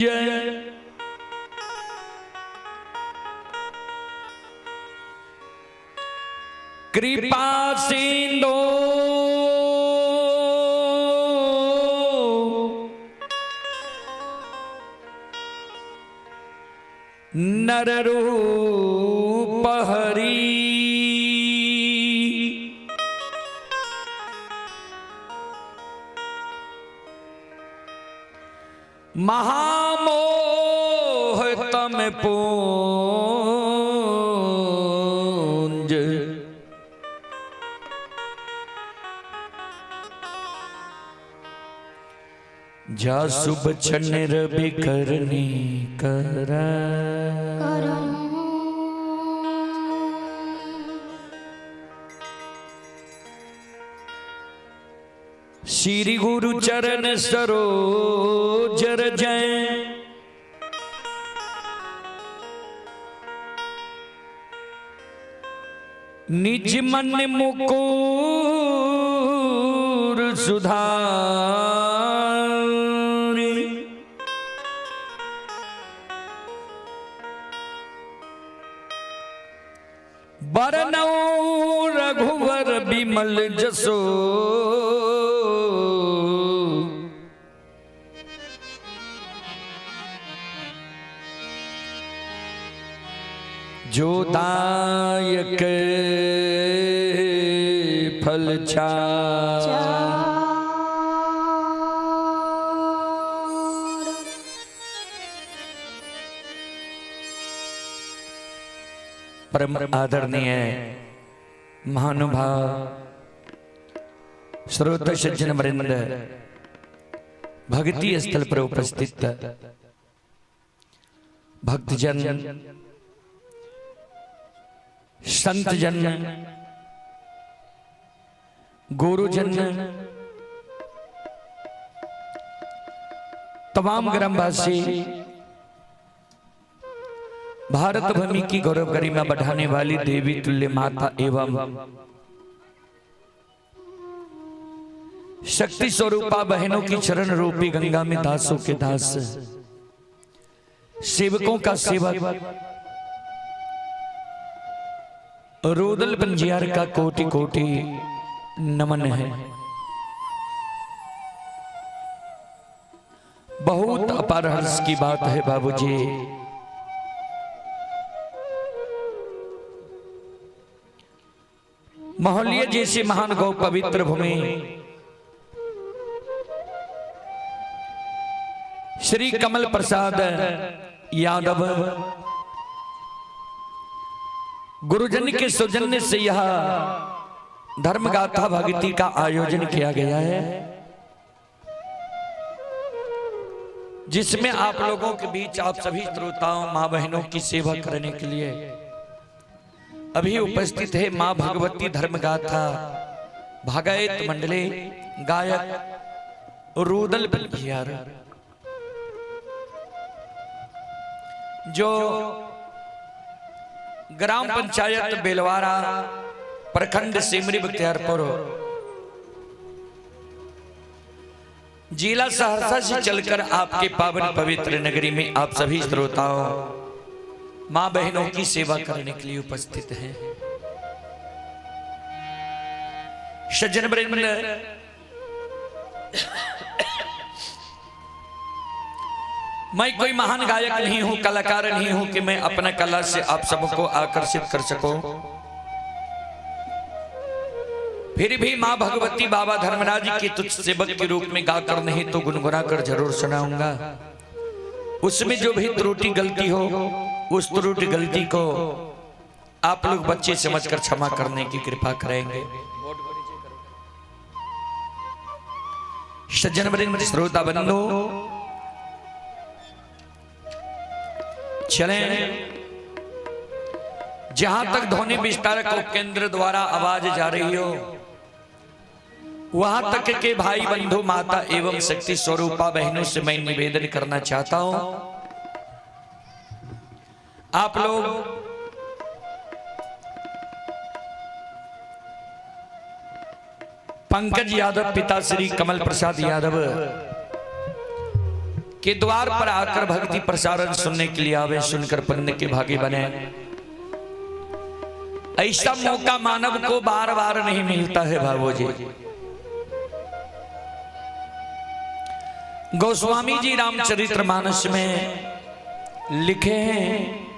जय कृपा सिंधु नर रूप हरि महामोह तम पूंज जा शुभ छन रवि करनी कर श्री गुरु चरण सरोज जय निज मन मुकुर सुधार बरनौ रघुवर बिमल जसो जो दायक फल परम आदरणीय महानुभाव श्रोत सज्जन वृंद, भक्ति स्थल पर उपस्थित भक्तजन, संतजन, गुरुजन, तमाम ग्रामवासी, भारत भूमि की गौरव गरिमा बढ़ाने वाली देवी तुल्य माता एवं शक्ति स्वरूपा बहनों की चरण रूपी गंगा में दासों के दास, सेवकों का सेवक रुदल पंजियार का कोटि कोटि नमन है। बहुत अपार हर्ष की बात है बाबूजी, महोलिया जैसी महान गौ पवित्र भूमि श्री कमल प्रसाद यादव गुरुजन के सौजन्य से यह धर्मगाथा भक्ति का आयोजन किया गया है, जिसमें आप लोगों के बीच आप सभी श्रोताओं माँ बहनों की सेवा करने के लिए अभी उपस्थित है माँ भगवती धर्मगाथा भागवत मंडली गायक रुदल बलभियार, जो ग्राम पंचायत बेलवारा, प्रखंड सिमरी बख्तियारपुर, जिला सहरसा से चलकर आपके पावन पवित्र नगरी में आप सभी श्रोताओं माँ बहनों की सेवा करने के लिए उपस्थित हैं। सज्जन वृंद, मैं कोई महान गायक नहीं हूं, कलाकार नहीं हूं कि मैं अपना कला से आप सबको आकर्षित कर सकूं। फिर भी माँ भगवती बाबा धर्मराज की तुच्छ सेवक के रूप में गाकर नहीं तो गुनगुना कर जरूर सुनाऊंगा। उसमें जो भी त्रुटि गलती हो, उस त्रुटि गलती को आप लोग बच्चे समझकर क्षमा करने की कृपा करेंगे। सज्जन वृंद, श्रोता बंधु, चलें जहां तक ध्वनि विस्तारक उपकेंद्र द्वारा आवाज जा रही हो, वहां तक के भाई बंधु, माता एवं शक्ति स्वरूपा बहनों से मैं निवेदन करना चाहता हूं, आप लोग पंकज यादव पिता श्री कमल प्रसाद यादव के द्वार पर आकर भक्ति प्रसारण सुनने के लिए आवे, सुनकर पुण्य के भागी बने। ऐसा मौका मानव को बार बार नहीं मिलता है बाबूजी। गोस्वामी जी रामचरित्र मानस में लिखे हैं,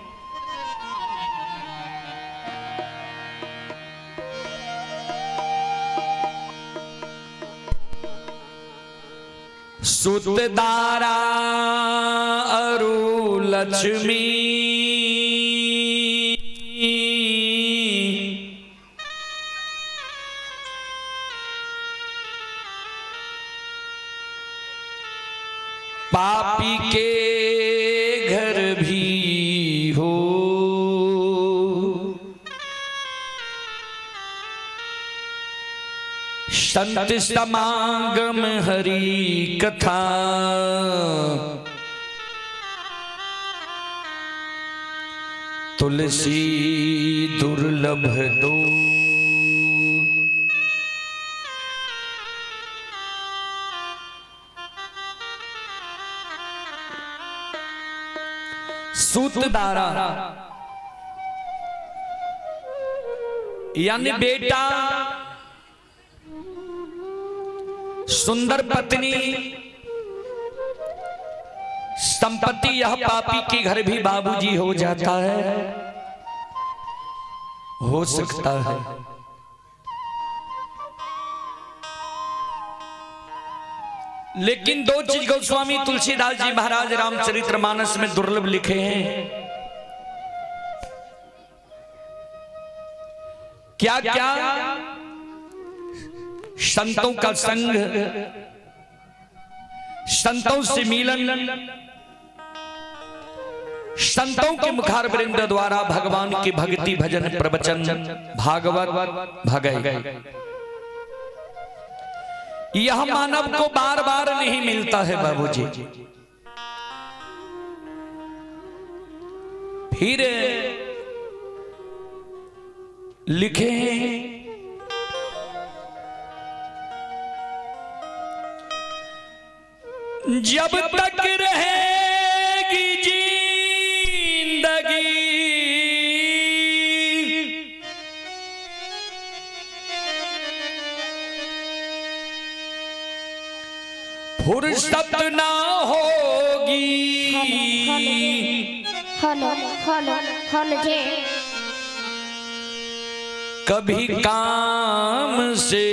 सुतदारा अरु लक्ष्मी पापी के घर भी हो, संत समागम हरि कथा, तुलसी दुर्लभ दो। सूतदारा यानी बेटा, सुंदर पत्नी, संपत्ति, यह पापी के घर भी बाबूजी हो जाता है, हो सकता है। लेकिन दो चीज गोस्वामी तुलसीदास जी महाराज रामचरित्र मानस में दुर्लभ लिखे हैं। क्या क्या? संतों का संग, संतों से मिलन, संतों के मुखारवृंद द्वारा भगवान की भक्ति भजन प्रवचन भागवत भगै, यह मानव को बार बार नहीं मिलता है बाबूजी। फिर लिखे हैं, जब तक रहेगी जिंदगी, फुर्सत ना होगी, हेलो हेलो हेलो जे, कभी काम से,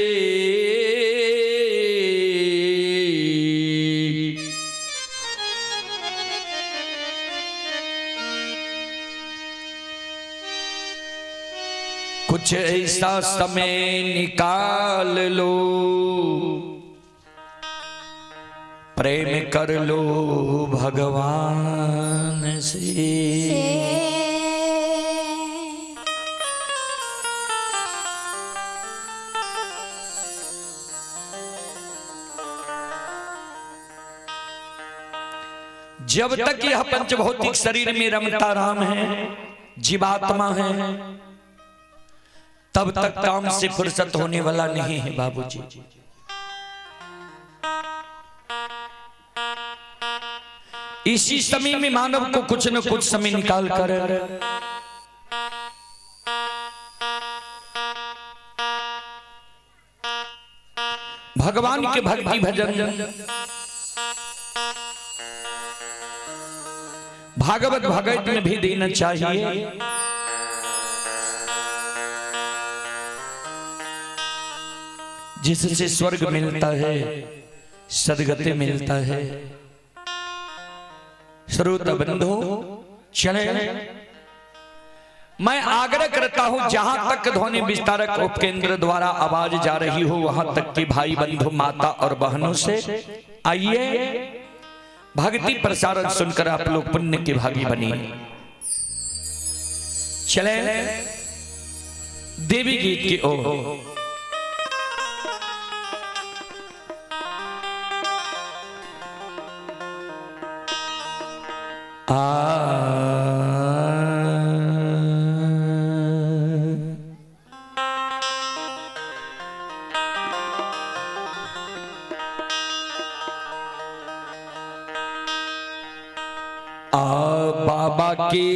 कुछ ऐसा समय निकाल लो, प्रेम कर लो भगवान से। जब तक यह पंचभौतिक शरीर में रमता राम है, जीवात्मा है, तब तक काम से फुर्सत होने वाला नहीं है बाबूजी। इसी समय में मानव को कुछ न कुछ समय निकाल कर भगवान के भक्ति भजन भागवत भगवत में भी देना चाहिए। जिससे स्वर्ग मिलता है, सदगति मिलता है। श्रोता बंधु चले, मैं आग्रह करता हूं, जहां तक ध्वनि विस्तारक उपकेंद्र द्वारा आवाज जा रही हो वहां तक के भाई बंधु, माता और बहनों से आइए भक्ति प्रसारण सुनकर आप लोग पुण्य के भागी बनिए। चले देवी गीत की ओर। आ आ बाबा के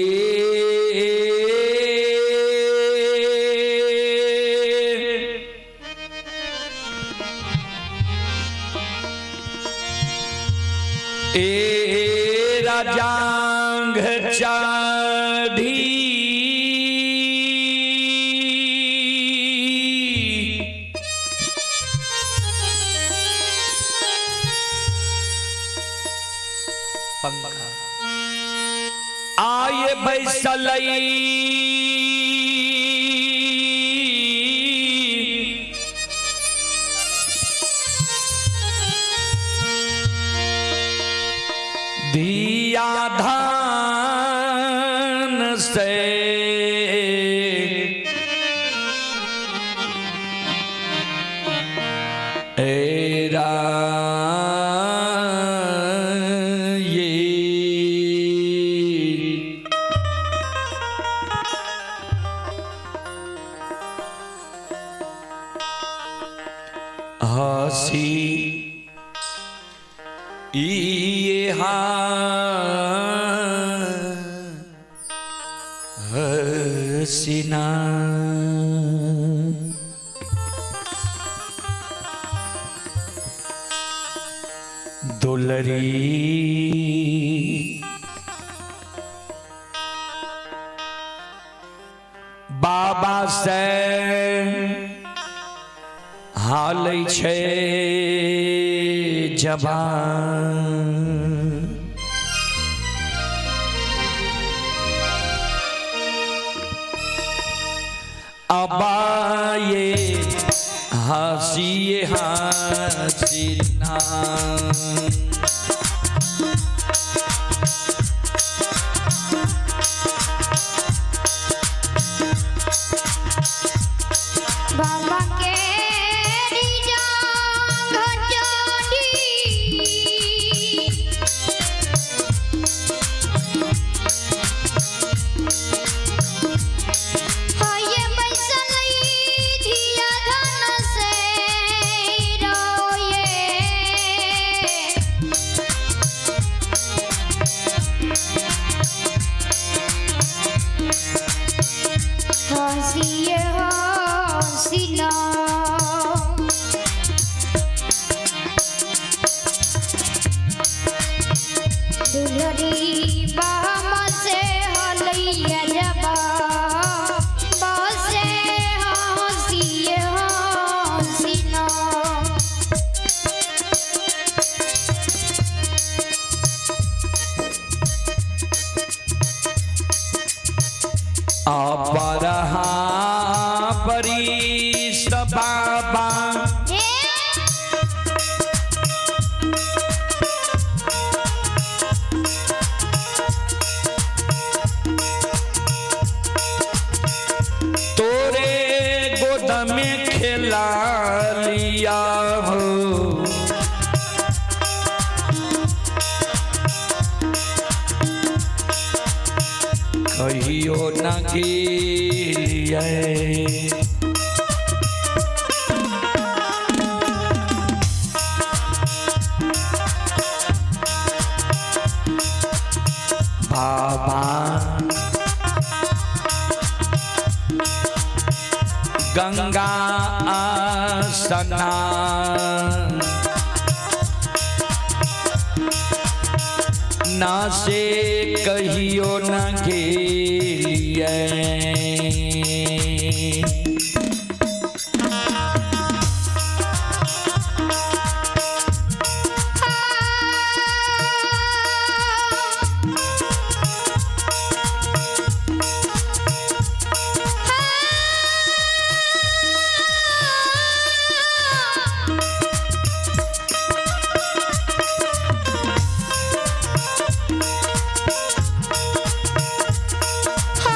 ए राजांग चाढ़ी पंखा आए बैसलई धिया धान से एरा ये हसी ये हसीना दुलरी बाबा से हाल छै जबान। अबाए हसी हसीना बाबा के जांघ चढ़ी हाय बैसलई धिया धन से रोये। हंसिए हंसिना दुलरी बाम से हलैया जबा बसे हंसिए हंसिना। अपरहा परी बाबा तोरे गोद में खेला लिया हो। कहियो न गेलियै। बाबा गंगा स्नान ना से कहियो न गेलियै। हा।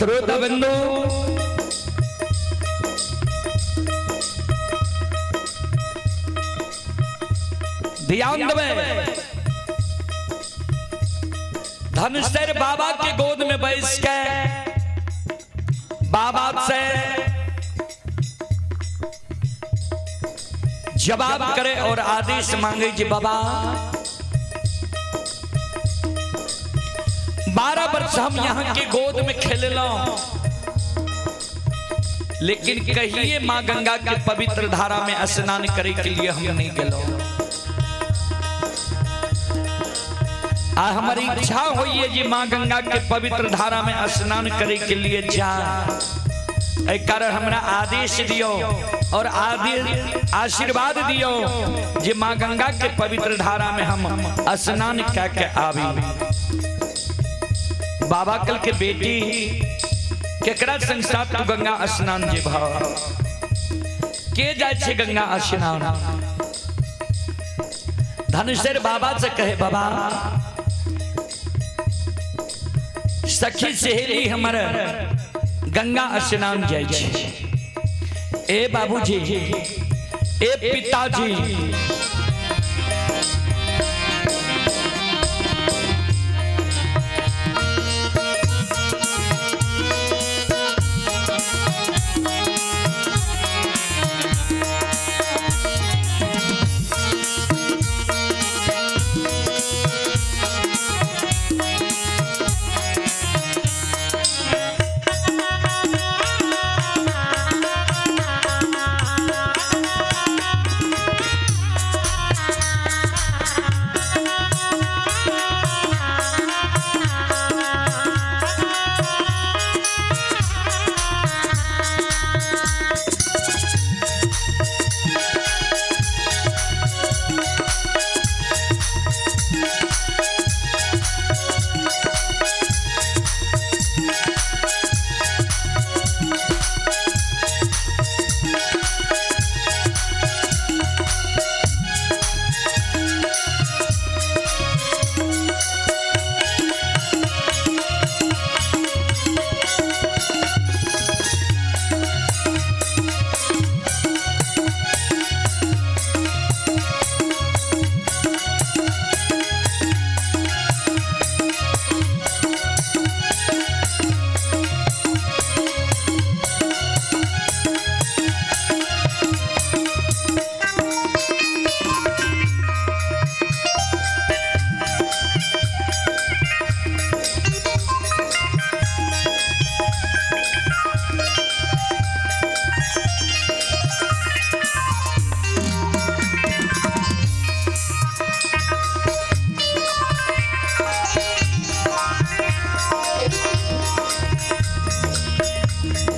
श्रोता बंधु, ध्यान देबै। धनुषर बाबा के गोद में बैस के बाबा से जवाब करे और आदेश मांगे जी बाबा 12 वर्ष हम यहाँ के गोद में खेललो, लेकिन कहिए माँ गंगा के पवित्र धारा में स्नान करे के लिए हम नहीं गेलो। आ हमारी इच्छा होइए जी माँ गंगा के पवित्र धारा में स्नान करे के लिए जा, एहि कारण हमरा आदेश दियो और आदेश आशीर्वाद दियो जे माँ गंगा के पवित्र धारा में हम स्नान कऽ के आबी। बाबा कल के बेटी केकरा संग साथ तू गंगा स्नान जेबह? के जाय छै गंगा स्नान? धनुषर बाबा से कहे बाबा सखी सहेली हमर गंगा स्नान जाय छै। ए बाबूजी, ए पिताजी,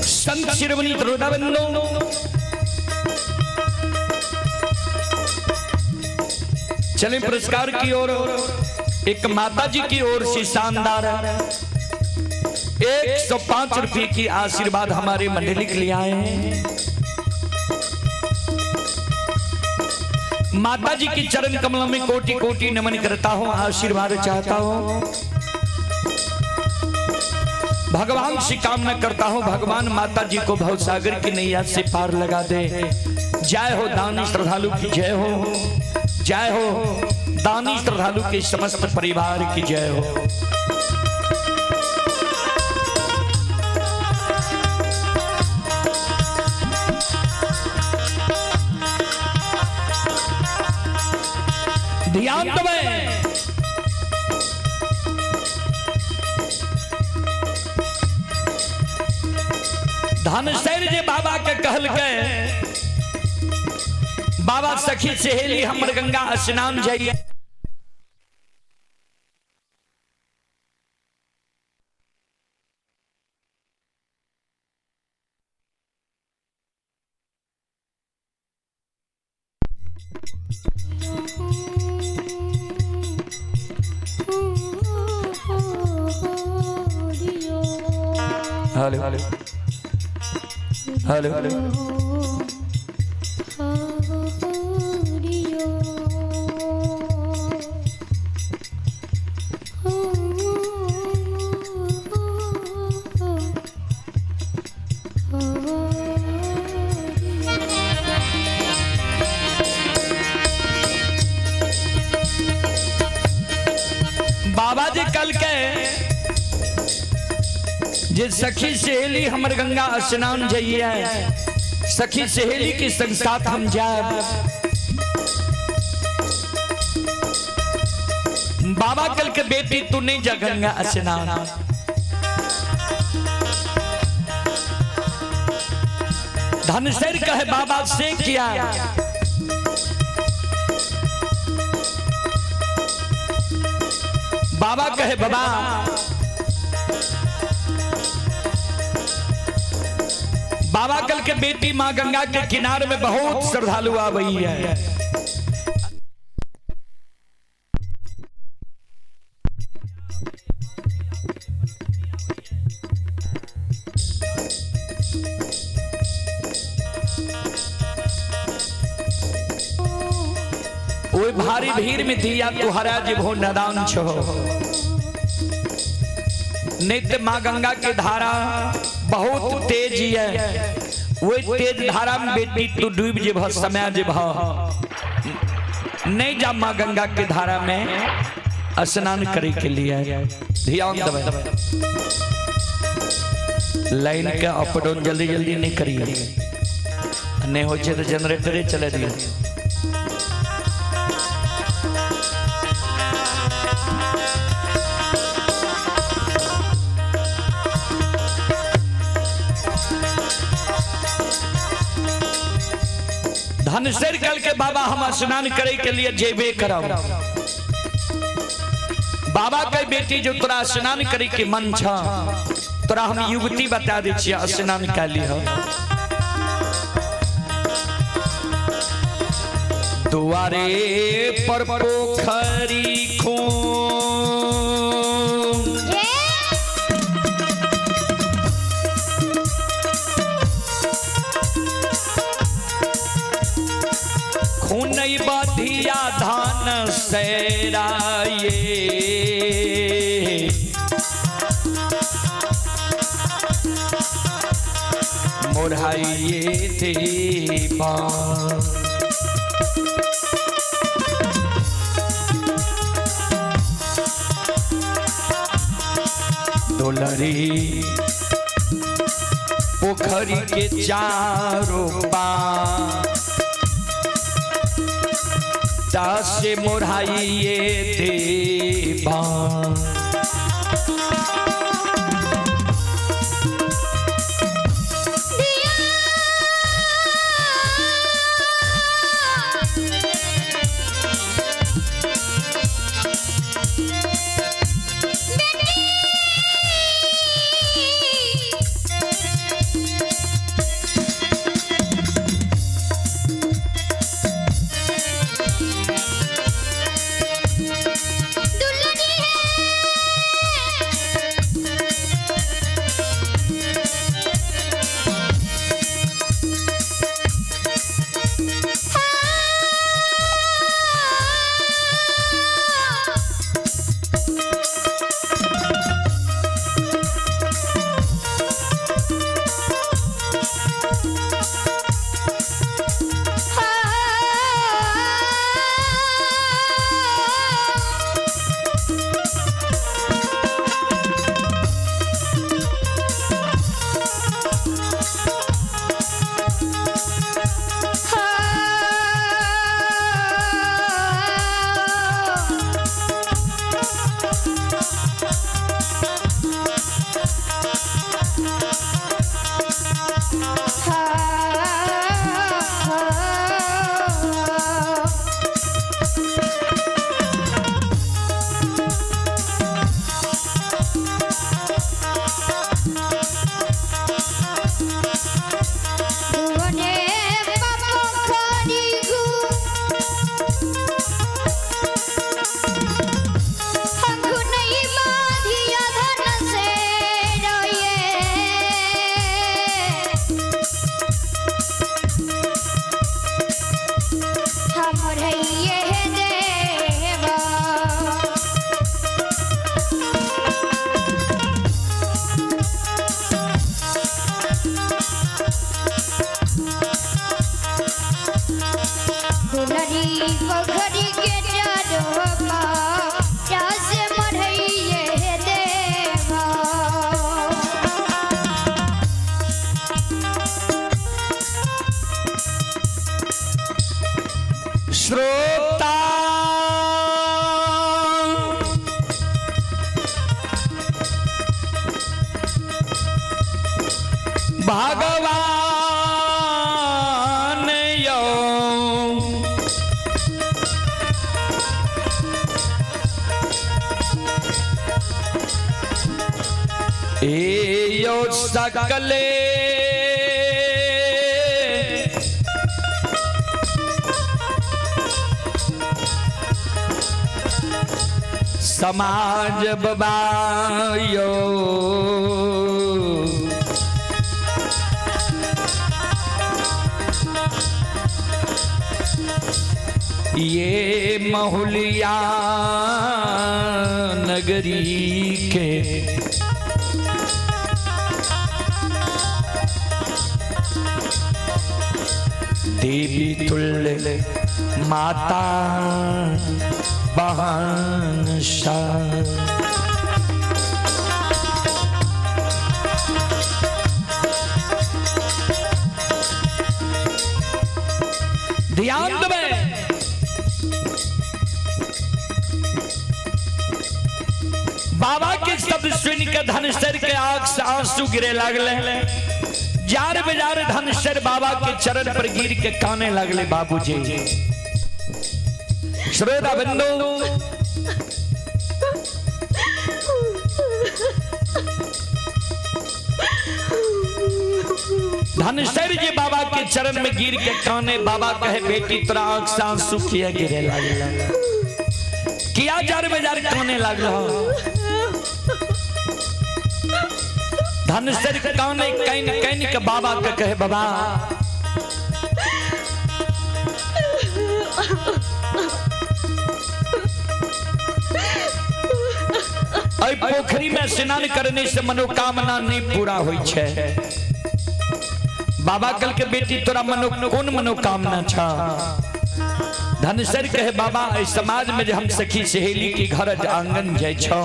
संत शिरोमणि श्रोता बंधु, चले पुरस्कार की ओर। एक माता जी की ओर से शानदार 105 रुपये की आशीर्वाद हमारे मंडली के लिए आए हैं। माता जी की चरण कमलों में कोटि कोटि नमन करता हूं, आशीर्वाद चाहता हूं, भगवान से कामना करता हूं भगवान माता जी को भवसागर की नैया से पार लगा दे। जय हो दानी श्रद्धालु की जय हो, जय हो दानी श्रद्धालु के समस्त परिवार की जय हो। ध्यान दे, धनसर जे बाबा के कहल के बाबा सखी सहेली हमर गंगा स्नान जाइए। Hello hello hello. बाबा जी कल के जे सखी सहेली हमर गंगा स्नान जाइए, सखी सहेली के संग साथ हम जाए। बाबा कल के बेटी तू नहीं जा गंगा स्नान। धनसर कहे बाबा से किया, बाबा कहे बाबा बाबा कल के बेटी माँ गंगा के किनारे में बहुत श्रद्धालु आ रही है। ओए भारी भीड़ में दिया तुहरा जीवो नदान छो। नित्य माँ गंगा के धारा बहुत तेज है, वही तेज धारा में बेटी तू डूब जेब समय जेब, नहीं जा माँ गंगा के धारा में स्नान करे के लिए। ध्यान दे, लाइन के अप डाउन जल्दी जल्दी नहीं करिए, नहीं हो तो जनरेटर चले दिए। धनसर कल के बाबा हम स्नान करे के लिए जेबे करब। बाबा के बेटी जो तोरा स्नान करे के मन छ, तोरा हम युवती बता दै छियै स्नान कर लिह। दुआरे पर पोखरी खून बधिया धान सेराये, मोरहाइये देवा। दुलरी पोखरी के चारों पार से मोरहाइये देवा। दुलरी पोखरी के चारों पार से मरई। ए यो सकले समाज बबायो ये महुलिया नगरी के देवी तुल्य माता बहन शाह। ध्यान देबै, बाबा के शब्द सुन के धनसर के आंख से आंसू गिरे लागले। जार बेजार धनसर बाबा के चरण पर गिर के काने लगले। बाबूजी श्रोता बंधु, धनसर जी बाबा के चरण में गिर के काने। बाबा कहे बेटी तोरा आंख से आंसू किया गिरे लागल, किया जार बेजार काने लागल। धनसर काने can can के बाबा के कहे बाबा अइ पोखरी में स्नान करने से मनोकामना नहीं पूरा होई छै। बाबा कल के बेटी तोरा मनो कौन मनोकामना छा। धनसर कहे बाबा एहि समाज में जे हम सखी सहेली के घर आंगन जाय छौ,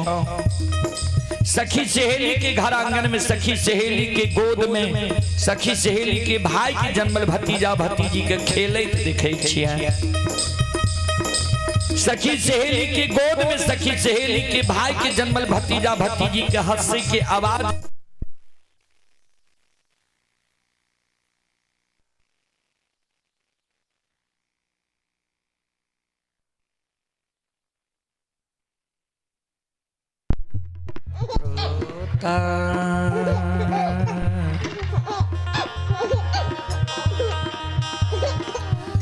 सखी सहेली के घर आंगन में, सखी सहेली के गोद में, सखी सहेली के भाई के जन्मल भतीजा भतीजी के खेलैत देखै छियै। सखी सहेली के गोद में सखी सहेली के भाई के जन्मल भतीजा भतीजी के हंसी के आवाज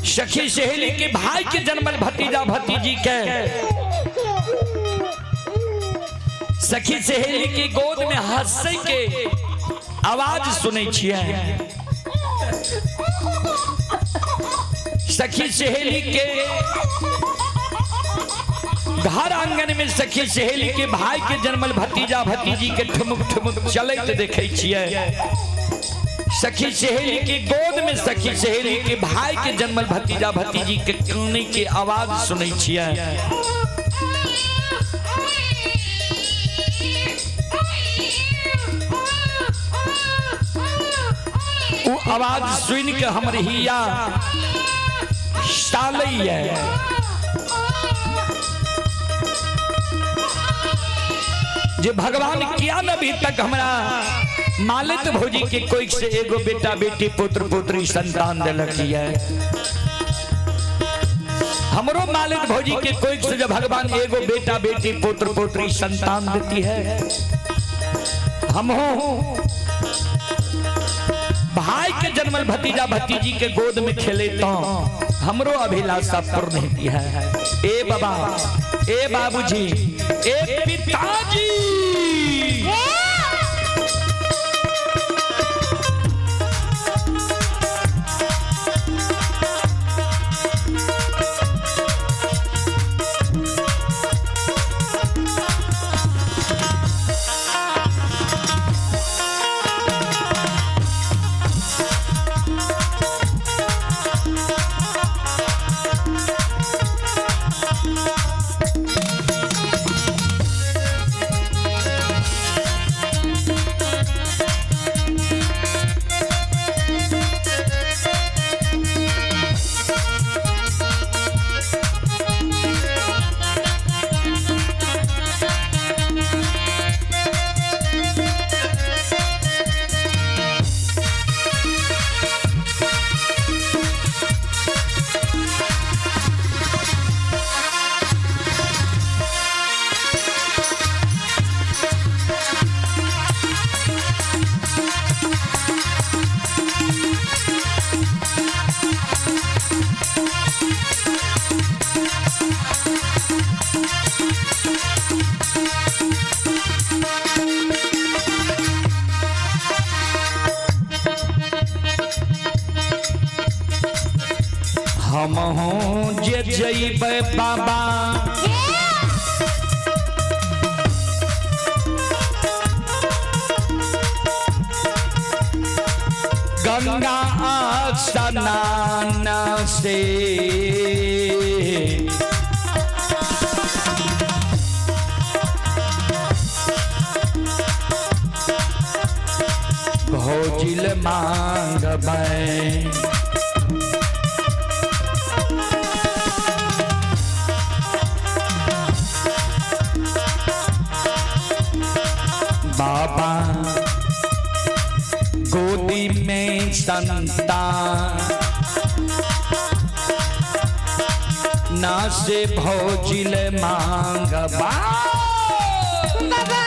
सखी सहेली के भाई के जन्मल भतीजा भतीजी के सखी सहेली के गोद में हंसे के आवाज सुनै छियै। सखी सहेली के घर आंगन में सखी सहेली के भाई के जन्मल भतीजा भतीजी के ठुमुक ठुमुक चलैत देखै छियै। सखी सहेली के गोद में सखी सहेली के भाई के जन्मल भतीजा भतीजी के काने के आवाज सुनै छियै। वो आवाज सुन के हमर हिया सालैया। जे भगवान किया न अभी तक हमरा मालित भौजी के कोई से एगो बेटा बेटी पुत्र पुत्री संतान दिलक है। हमरो मालित भौजी के कोई से जब भगवान एगो बेटा बेटी पुत्र पुत्री संतान देती है, हम हो भाई के जन्मल भतीजा भतीजी के गोद में खेले तो हमरो अभिलाषा पूर्ण होती है। ए बाबा, ए बाबूजी, ए पिताजी, हम हूँ जे जइबै बाबा गंगा स्नान से। भौजिल मांगबै बाबा गोदी में संतान ना से भौजिल मांगबा। बाबा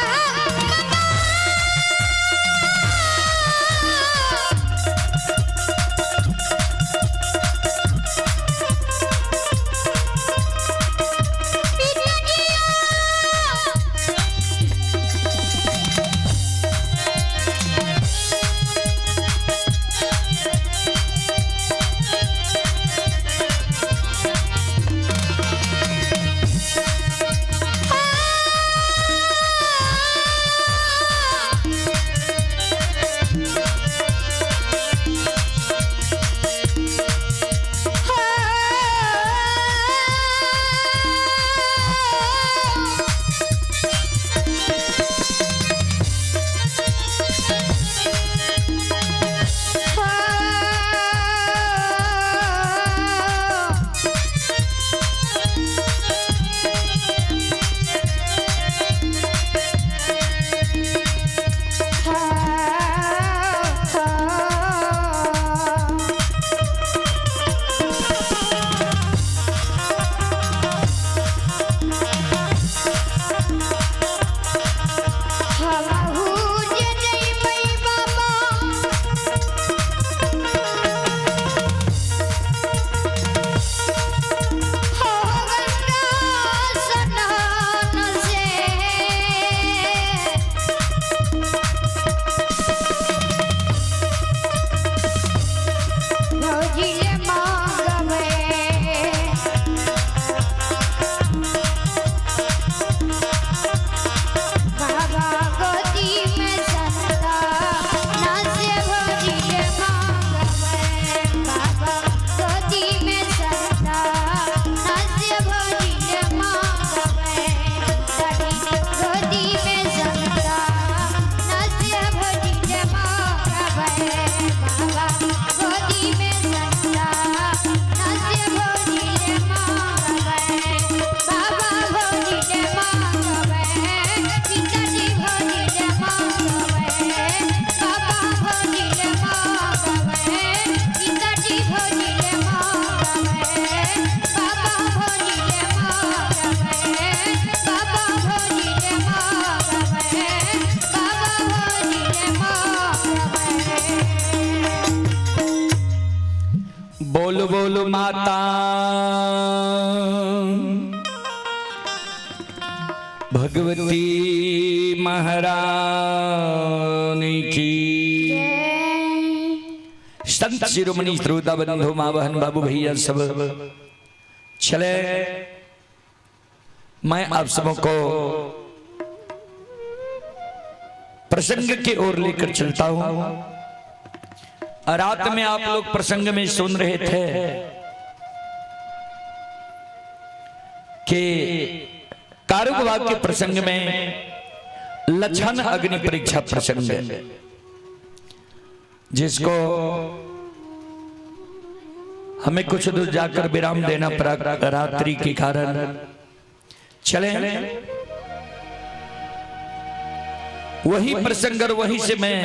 बोल बोल माता भगवती महारानी की। संत शिरोमणि श्रोता बंधु माँ बहन बाबू भैया सब चले, मैं आप सबों को प्रसंग की ओर लेकर चलता हूं। रात में आप लोग प्रसंग में सुन रहे थे कि कारुकवाद के प्रसंग में लक्षण अग्नि परीक्षा प्रसंग, जिसको हमें कुछ दूर जाकर विराम देना पड़ा रात्रि के कारण। चले वही प्रसंग और वहीं से मैं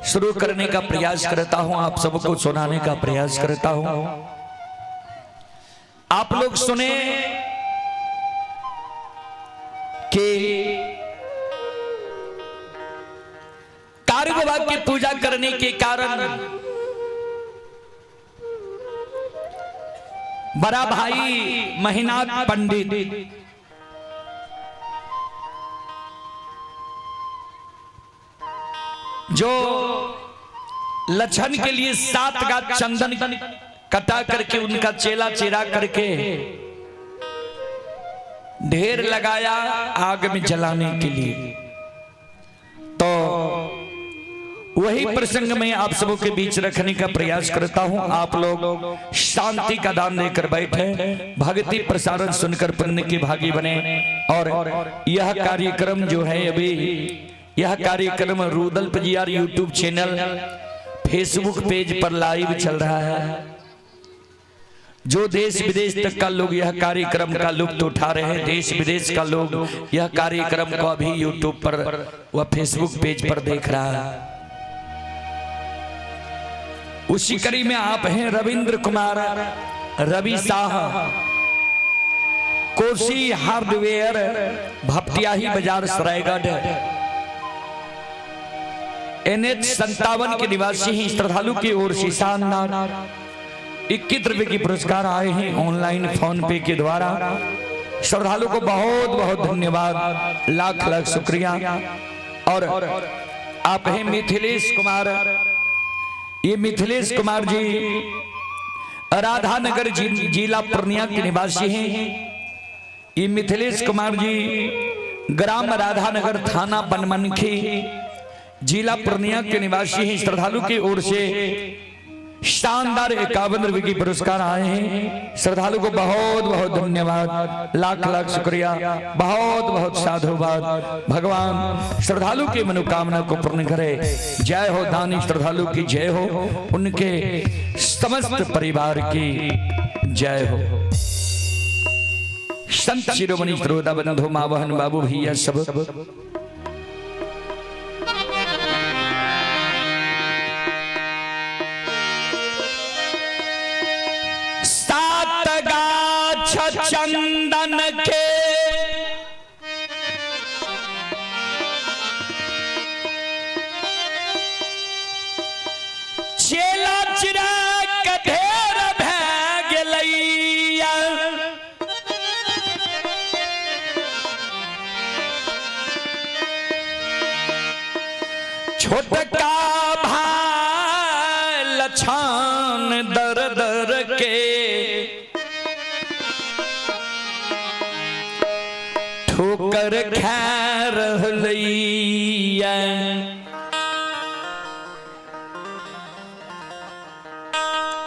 शुरू करने का प्रयास करता हूं, आप सबको सुनाने का प्रयास करता हूं। आप लोग सुने कि कारुकवाद की पूजा करने के कारण बड़ा भाई महिनाथ पंडित जो लक्षण के लिए 7 गात चंदन कटा करके उनका चेला चेरा करके ढेर लगाया आग में जलाने के लिए। तो वही प्रसंग में आप सबों के बीच रखने का प्रयास करता हूं। आप लोग शांति का दान देकर बैठे, भक्ति प्रसारण सुनकर पुण्य के भागी बने। और यह कार्यक्रम जो है अभी, यह कार्यक्रम Rudal Pajiyar YouTube channel, Facebook page पर लाइव चल रहा है। जो देश विदेश तक का लोग यह कार्यक्रम का लुत्फ उठा रहे हैं, देश विदेश का लोग यह कार्यक्रम को अभी यूट्यूब पर व फेसबुक पेज पर देख रहा है। उसी कड़ी में आप हैं रविंद्र कुमार रवि शाह, कोसी हार्डवेयर, भपटियाही बाजार, सरायगढ़, NH 57 के निवासी हैं। श्रद्धालु की ओर से शानदार 21 रुपए की पुरस्कार आए हैं ऑनलाइन फोन पे के द्वारा। श्रद्धालु को बहुत बहुत धन्यवाद, लाख लाख शुक्रिया। और आप हैं मिथिलेश कुमार, ये मिथिलेश कुमार जी राधानगर जिला पूर्णिया के निवासी हैं। ये मिथिलेश कुमार जी ग्राम राधानगर, थाना बनमनखी, जिला पूर्णिया के निवासी हैं। श्रद्धालु की ओर से शानदार 51 रुपए की पुरस्कार आए हैं। श्रद्धालु को बहुत बहुत धन्यवाद, लाख लाख शुक्रिया, बहुत बहुत साधुवाद। भगवान श्रद्धालु की मनोकामना को पूर्ण करे। जय हो दानी श्रद्धालु की जय हो, उनके समस्त परिवार की जय हो। संत शिरोमणि श्रोता बंधु, माँ बहन, बाबू भैया सब, सात गाछ चंदन के चेला चिरा के ढेर भए गेलैया। छोटका भाई लछान दर दर के ठोकर खा रहलैया।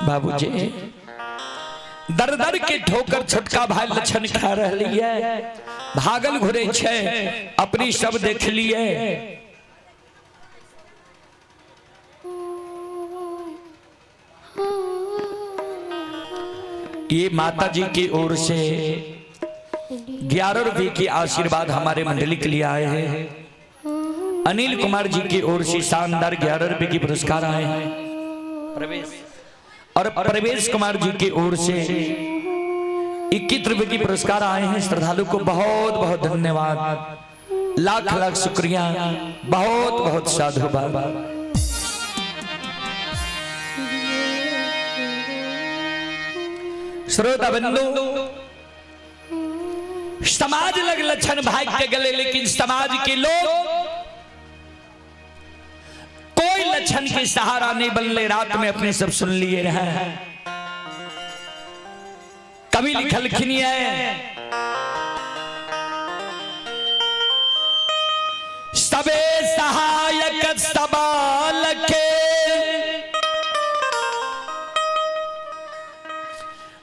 बाबूजी दर दर के ठोकर छोटका भाई लछन खा रहलिए, भागल घुरे छे, अपनी सब देख लिए। ये माता जी की ओर से 11 रुपये की आशीर्वाद हमारे मंडली के लिए आए हैं। अनिल कुमार जी की ओर से शानदार 11 रुपये की पुरस्कार आए हैं। प्रवेश और प्रवेश कुमार जी की ओर से 21 रुपये की पुरस्कार आए हैं। श्रद्धालु को बहुत बहुत धन्यवाद, लाख लाख शुक्रिया, बहुत बहुत साधुवाद। श्रोता बंधु, समाज लग लक्षण भाग के गले, लेकिन समाज के लोग कोई लक्षण के सहारा नहीं बनले। रात में अपने सब सुन लिए रहे। कवि लिखलखिन है, सबे सहायक सबाल के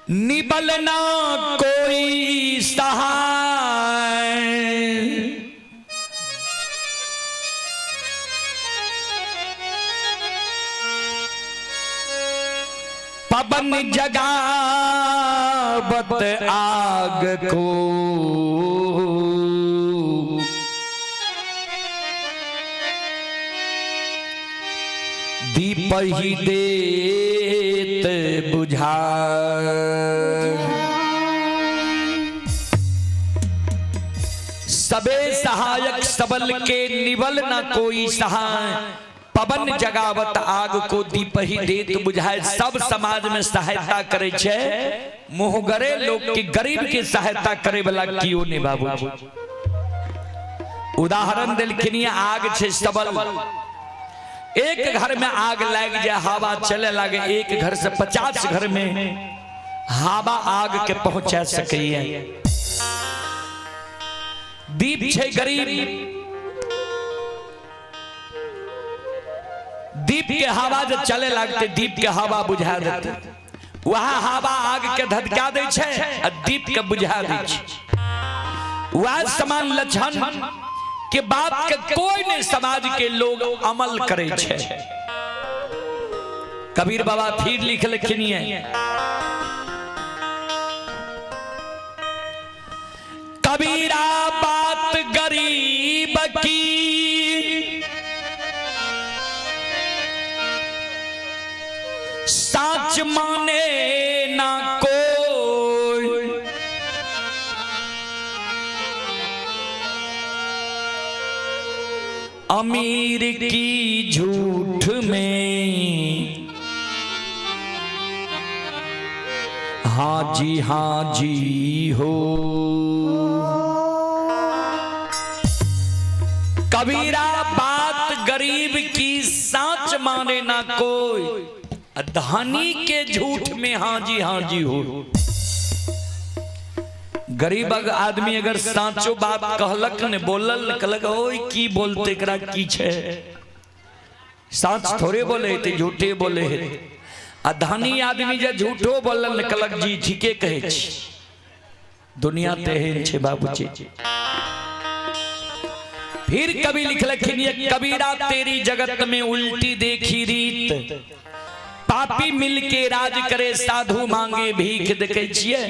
निबल ना कोई सहाय। पवन जगावत आग को, दीप ही देत बुझा। सबे सहायक सबल के निबल ना कोई सहाय, पवन जगावत आग को दीप ही देत बुझाए। सब समाज में सहायता करे छे, मुहगरे लोग के गरीब के सहायता करे वाला कियो ने बाबू। उदाहरण दिलखिन, आग छे सबल, एक घर में आग लाग जाए, हवा चले लागे, एक घर से 50 घर में हवा आग के पहुंचा सकैया। दीप छै गरीब, दीप के हवा जब चले लगते दीप के हवा बुझा देते, वह हवा आग के धधका दै छै आ दीप के बुझा दै छै। वह समान लक्षण के बात के कोई नहीं समाज के लोग अमल करे छै। कबीर बाबा फिर लिख लिखनी है, कबीरा बात गरीब की, साच माने ना कोई, अमीर की झूठ में हाँ जी हाँ जी हो। कबीरा बात गरीब की साच माने ना कोई, धनी के झूठ में हाँ जी हाँ जी हो। गरीब आदमी अगर साचो बात कहलक ने बोलल कहलक ओए की बोलते एकरा की छे, साच थोड़े बोले ते झूठे बोले हे। आ धनी आदमी जे झूठो बोलल ने कहलक जी ठीके कहै छी। दुनिया तेहन छे बाबूजी। फिर कवि लिखलखिन ये कबीरा तेरी जगत में उल्टी देखी रीत, पापी मिलके राज करे साधु मांगे भीख। देखे छियै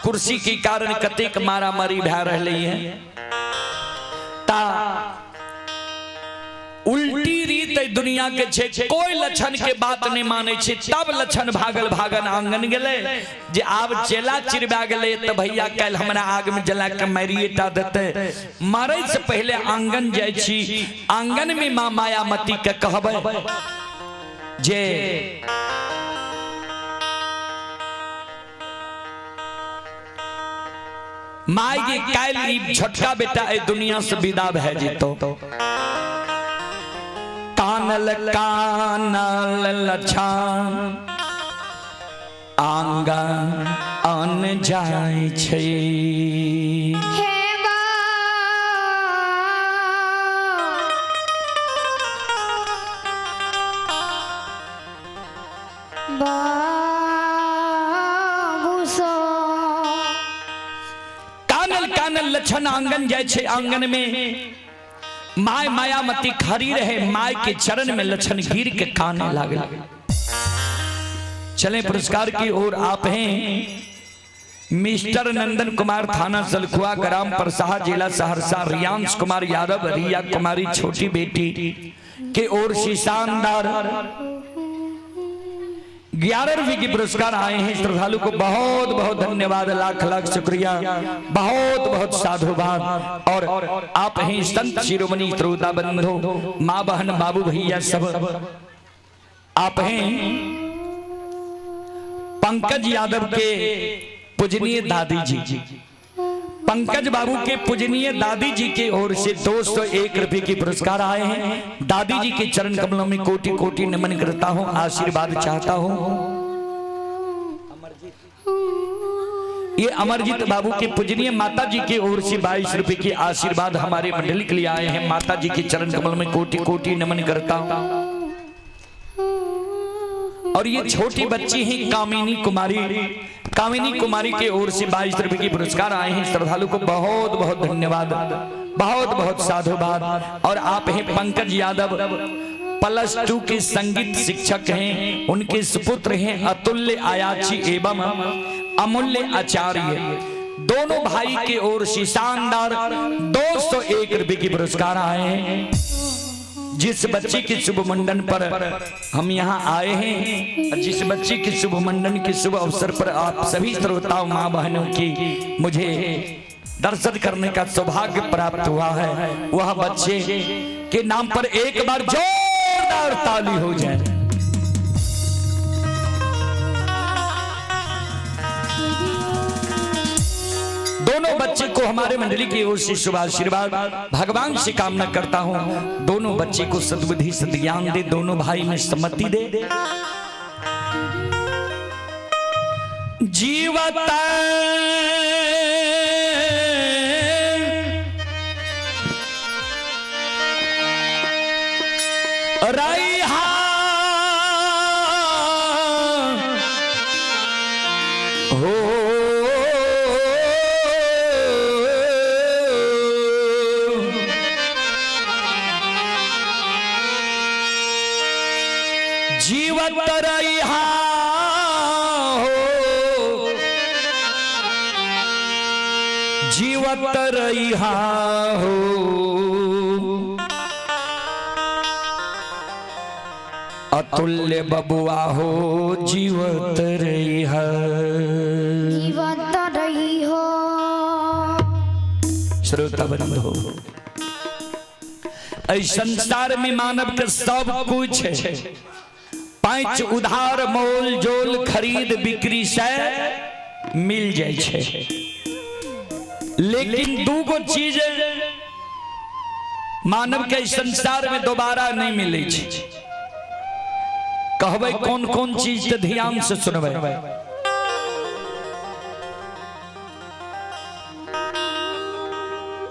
कुर्सी के कारण कतेक मारामारी भए रहलै है। ता उल्टी रीत दुनिया के छे, कोई लक्षण के बात नहीं माने छे। तब लक्षण भागल भागल आंगन गेलै जे आब चेला चिरबा गेलै त भैया काल्हि हमरा आग में जला के मारिए टा देतै। मारै से पहले आंगन जाइ छी, आंगन में माँ मायामती के कहबै जे my के काल्हि ई छोटका बेटा एहि दुनिया से विदा भए जेतौ। कानल कानल लछान आंगन आन जाइ छै। कानल कानल लछन आंगन जाइ छै, आंगन में my Mayamati खड़ी रहे, my के चरण में लछन गिर के काने लागल। चले पुरस्कार की ओर। आप हैं मिस्टर नंदन कुमार, थाना सलखुआ, ग्राम परसाहा, जिला सहरसा। रियांश कुमार यादव, रिया कुमारी छोटी बेटी के ओर से शानदार 11 रुपये के पुरस्कार आए हैं। श्रद्धालु को बहुत बहुत धन्यवाद, लाख लाख शुक्रिया, बहुत बहुत साधुवाद। और आप हैं संत शिरोमणि श्रोता बंधु, माँ बहन बाबू भैया सब आप हैं पंकज यादव के पूजनीय दादी जी, पंकज बाबू के पूजनीय दादी जी के ओर से 201 रुपये के पुरस्कार आए हैं। दादी जी के चरण कमलों में कोटि कोटि नमन करता हूं, आशीर्वाद चाहता हूं। ये अमरजीत बाबू के पूजनीय माता जी के ओर से 22 रुपये के आशीर्वाद हमारे मंडली के लिए आए हैं। माता जी के चरण कमल में कोटि कोटि नमन करता हूं। और ये छोटी बच्ची है कामिनी कुमारी, कामिनी कुमारी के ओर से 22 रुपए के पुरस्कार आए हैं। श्रद्धालु को बहुत बहुत धन्यवाद, बहुत बहुत साधुवाद। और आप हैं पंकज यादव, +2 के संगीत शिक्षक हैं, उनके सुपुत्र हैं अतुल्य आयाची एवं अमूल्य आचार्य, दोनों भाई के ओर से शानदार 201 रुपए के पुरस्कार आए हैं। जिस बच्ची के शुभ मुंडन पर हम यहाँ आए हैं, जिस बच्ची के शुभ मुंडन के शुभ अवसर पर आप सभी श्रोताओं माँ बहनों की मुझे दर्शन करने का सौभाग्य प्राप्त हुआ है, वह बच्चे के नाम पर एक बार जोरदार ताली हो जाए। दोनों बच्चे को हमारे मंडली की ओर से शुभ आशीर्वाद, भगवान से कामना करता हूँ दोनों बच्चे को सद्बुद्धि सद्ज्ञान दे, दोनों भाई में सम्मति दे। जीवता रैहा हो, जीवत रैहा हो, जीवत रैहा हो, अतुल्य बबुआ हो, जीवत रैहा, जीवत रही हो। श्रोता बंधु, एहि संसार में मानव के सब कुछ है, पांच उधार मोल जोल खरीद बिक्री से मिल जाए छे, लेकिन दूगो चीज मानव के संसार में दोबारा नहीं मिले छे। कहबै कौन कौन चीज तो ध्यान से सुनबै।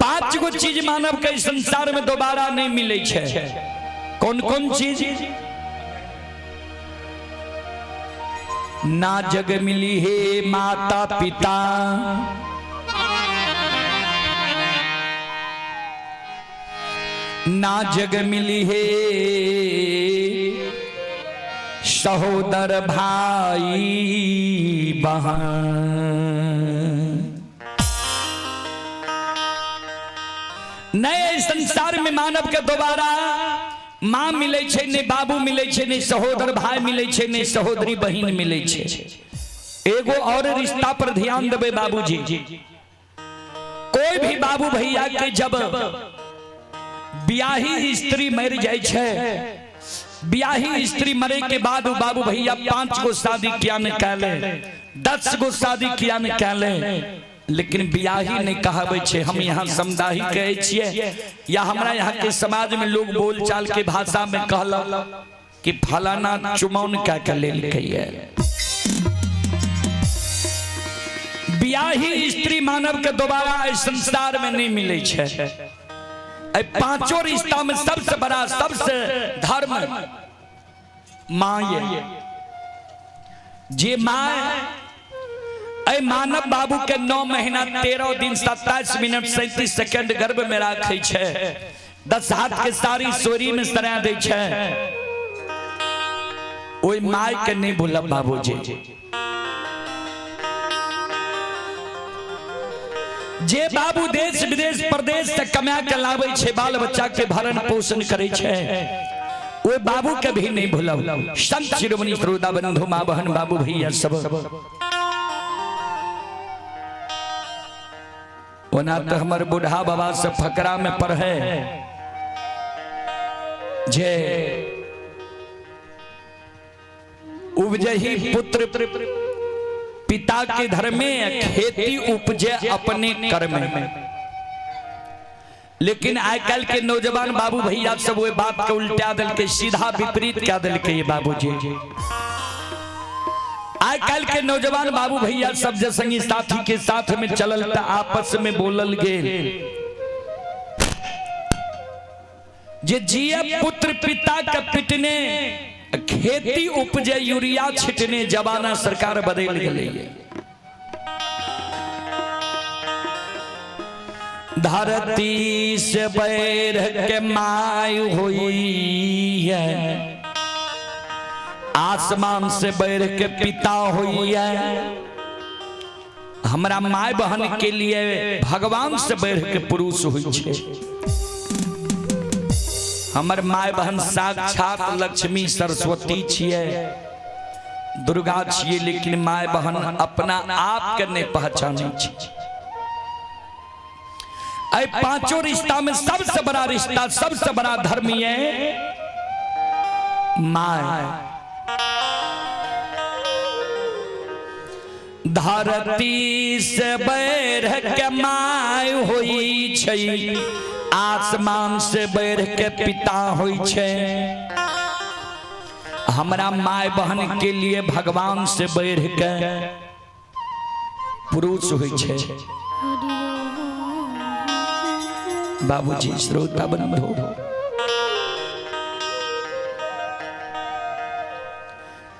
पांच गो चीज मानव के संसार में दोबारा नहीं मिले छे। कौन कौन चीज? ना जग मिली हे माता पिता, ना जग मिली हे सहोदर भाई बहन। नए संसार में मानव के दोबारा माँ मिले छे, नहीं बाबू मिले छे, नहीं सहोदर भाई मिले छे, नहीं सहोदरी बहन मिले छे। एगो और रिश्ता पर ध्यान देबे बाबूजी, कोई भी बाबू भैया के जब ब्याही स्त्री मर जाए छे, ब्याही स्त्री मरे के बाद बाबू भैया 5 गो शादी किया ने कैले, 10 गो शादी किया ने कैले, लेकिन ब्याही नहीं कहाबै छे। हम यहाँ समदाही कहै छियै, या हमरा यहाँ के समाज में लोग बोलचाल के भाषा में कहलक कि फलाना चुमौन क्या के लेलकै। ब्याही स्त्री मानव के दोबारा एहि संसार में नहीं मिले छे। पांचों रिश्ता में सबसे बड़ा सबसे धर्म माँ, ये जे माँ अय मानव बाबू के 9 महीना 13 दिन 27 मिनट 37 सेकंड गर्भ में राखै छे, 10 हाथ के सारी सोरी में सरा दै छे, ओहि my के नहीं भूलब बाबूजी। जे बाबू देश विदेश प्रदेश से कमा के लाबै छे, बाल बच्चा के भरण पोषण करै छे, ओहि बाबू के भी नहीं भूलब। संत शिरोमणि श्रोता बंधु माँ बहन बाबू भैया सब, ओना तो हमर बूढ़ा बाबा से फकरा में पढ़े जे उपजही पुत्र पिता के धर्म में, खेती उपजे अपने कर्म में। लेकिन आजकल के नौजवान बाबू भैया सब वो बात के उल्टा दिल के सीधा विपरीत क्या दिल के ये बाबूजी। आजकल के नौजवान बाबू भैया सब जे संगी साथी के साथ में चलल त आपस में बोलल गेल जे जिया पुत्र पिता के पिटने, खेती उपजे यूरिया छिटने, जमाना सरकार बदल गेलै। धरती से बैर के my हुई है, आसमान से बैर के पिता हुई है। हमरा my बहन के लिए भगवान से बैर के पुरुष हुई छे। हमर my बहन साक्षात लक्ष्मी सरस्वती छिए, दुर्गा छिए, लेकिन my बहन अपना आप के नहीं पहचाने छे। अय पांचों रिश्ता में सबसे बड़ा रिश्ता, सबसे बड़ा धर्म ये my. धरती से बैर के my होई छै, आसमान से बैर के पिता होई छै। हमरा my बहन के लिए भगवान से बैर के पुरुष होई छै। बाबूजी श्रोता बंधु,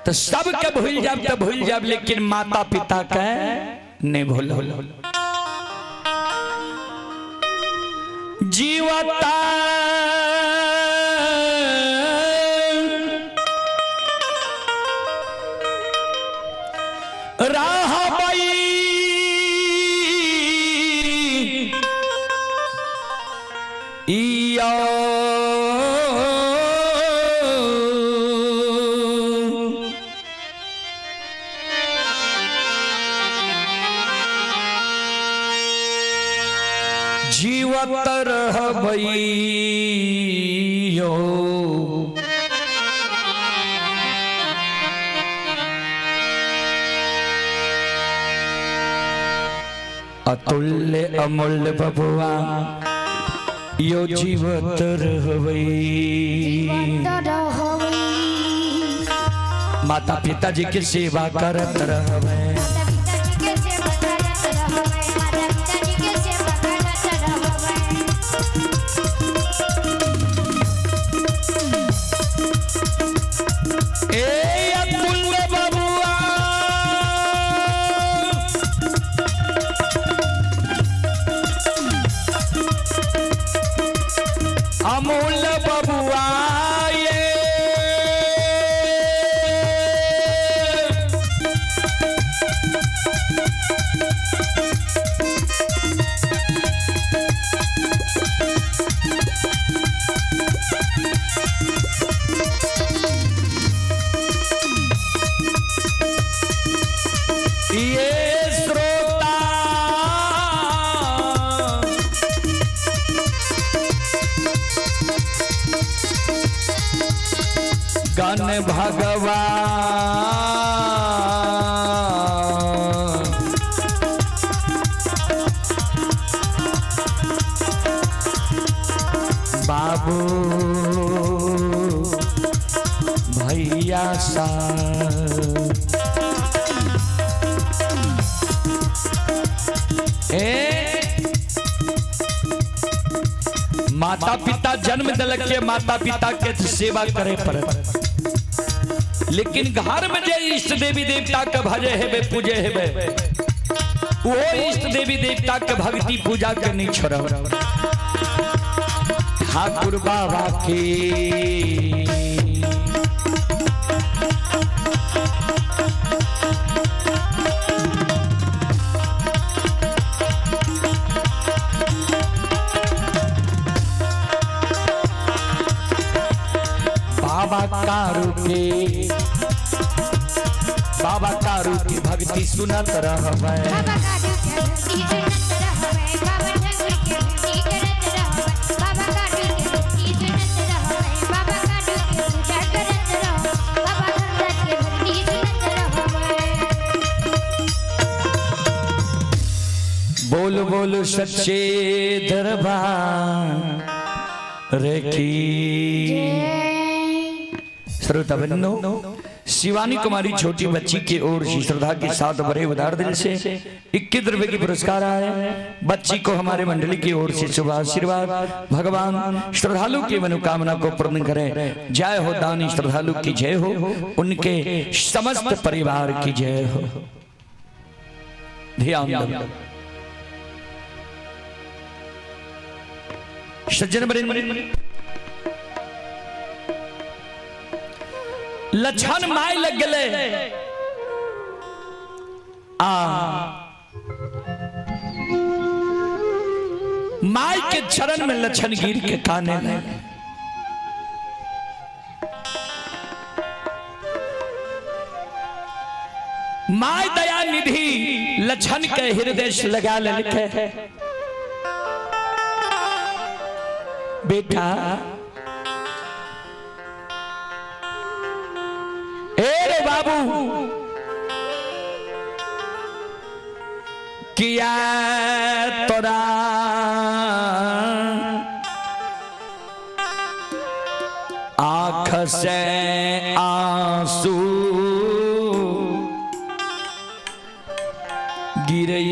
तो सबके भूल जाब तो भूल जाब, लेकिन माता पिता के नहीं भूल। जीवता रहबई इयो जीवत रहबइयो। अतुल्य अमूल्य बबुआ यो जीवत रहबई। जीवत रहबै। माता पिताजी के सेवा करत रहबे। माता पिताजी के सेवा करत रहबै, माता पिताजी के सेवा करत रहबै। ए अतुल्य बबुआ, अमूल्य बबुआ, ये ये श्रोता गण भगवान बाबू भैया सा ए माता पिता जन्म दिलक के माता पिता के सेवा करे पड़त, लेकिन घर में जे इष्ट देवी देवता के भजे हेबे पूजे हेबे, वो इष्ट देवी देवता के भक्ति पूजा के नहीं छोड़ब। ठाकुर बाबा के बाबा कारू के बाबा कारू की भक्ति सुनत रहबै। बाबा कारू के भक्ति सुनत रहबै, बाबा ठाकुर के भक्ति करत रहबै, बाबा कारू के भक्ति सुनत रहबै, बाबा कारू के पूजा करत रहबै, बाबा धर्मराज के भक्ति सुनत रहबै। बोल बोल सच्चे दरबार रे की। श्रोता बंधु, शिवानी कुमारी छोटी बच्ची की ओर से श्रद्धा के साथ बड़े उदार दिल से 21 रुपए की पुरस्कार आए। बच्ची को हमारे मंडली की ओर से शुभ आशीर्वाद। भगवान श्रद्धालु की मनोकामना को पूर्ण करें। जय हो दानी श्रद्धालु की जय हो, उनके समस्त परिवार की जय हो। ध्यान दो सज्जन वृंद, लक्षण my लग गए आ my के चरण में लक्षण गिर के काने लगे। My दया निधि लक्षण के हृदय से लगा लेके, बेटा ए रे बाबू, किया तोरा आँख से आंसू गिरै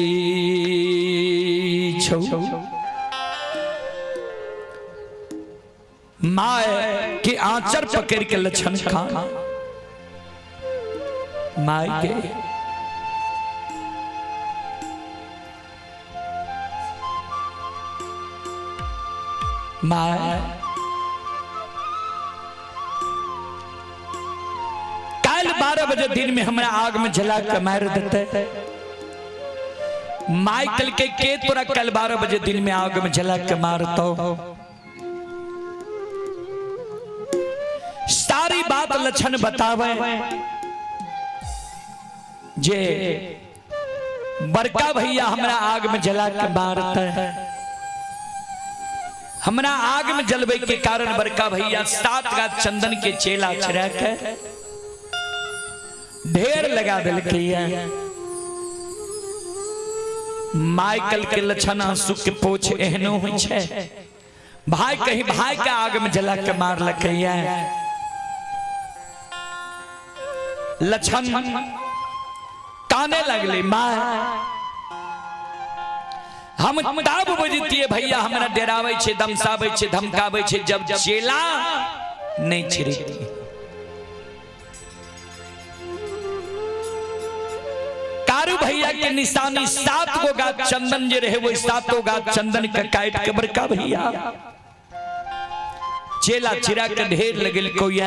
छौ। My के आंचर पकड़ के लक्षण खान my के my काल 12 बजे दिन में हमरा आग में जला के मार देते। माइकल के तोरा कल 12 बजे दिन में आग में जला के मारतो। सारी बात लक्षण बतावे जे बड़का भैया हमरा आग में जला के मारते है। हमरा आग में जलवे के कारण बड़का भैया 7 गाछ चंदन के चेला छिड़ा के ढेर लगा दिलकै। माइकल के लक्षण आंसू के पोछ एहनो होइ छै। भाई कहीं भाई के आग में जला के मारलकै। लक्षण काने लगले, माँ हम तब बुझतिए भैया हमरा डराबै छै, दमसाबै छै, धमकाबै छै जब चेला नहीं छिड़ती। कारू भैया के निशानी 7 गो गाछ चंदन जे रहे वो 7 गाछ चंदन के काट के बड़का भैया चेला चिरा के ढेर लगल कोई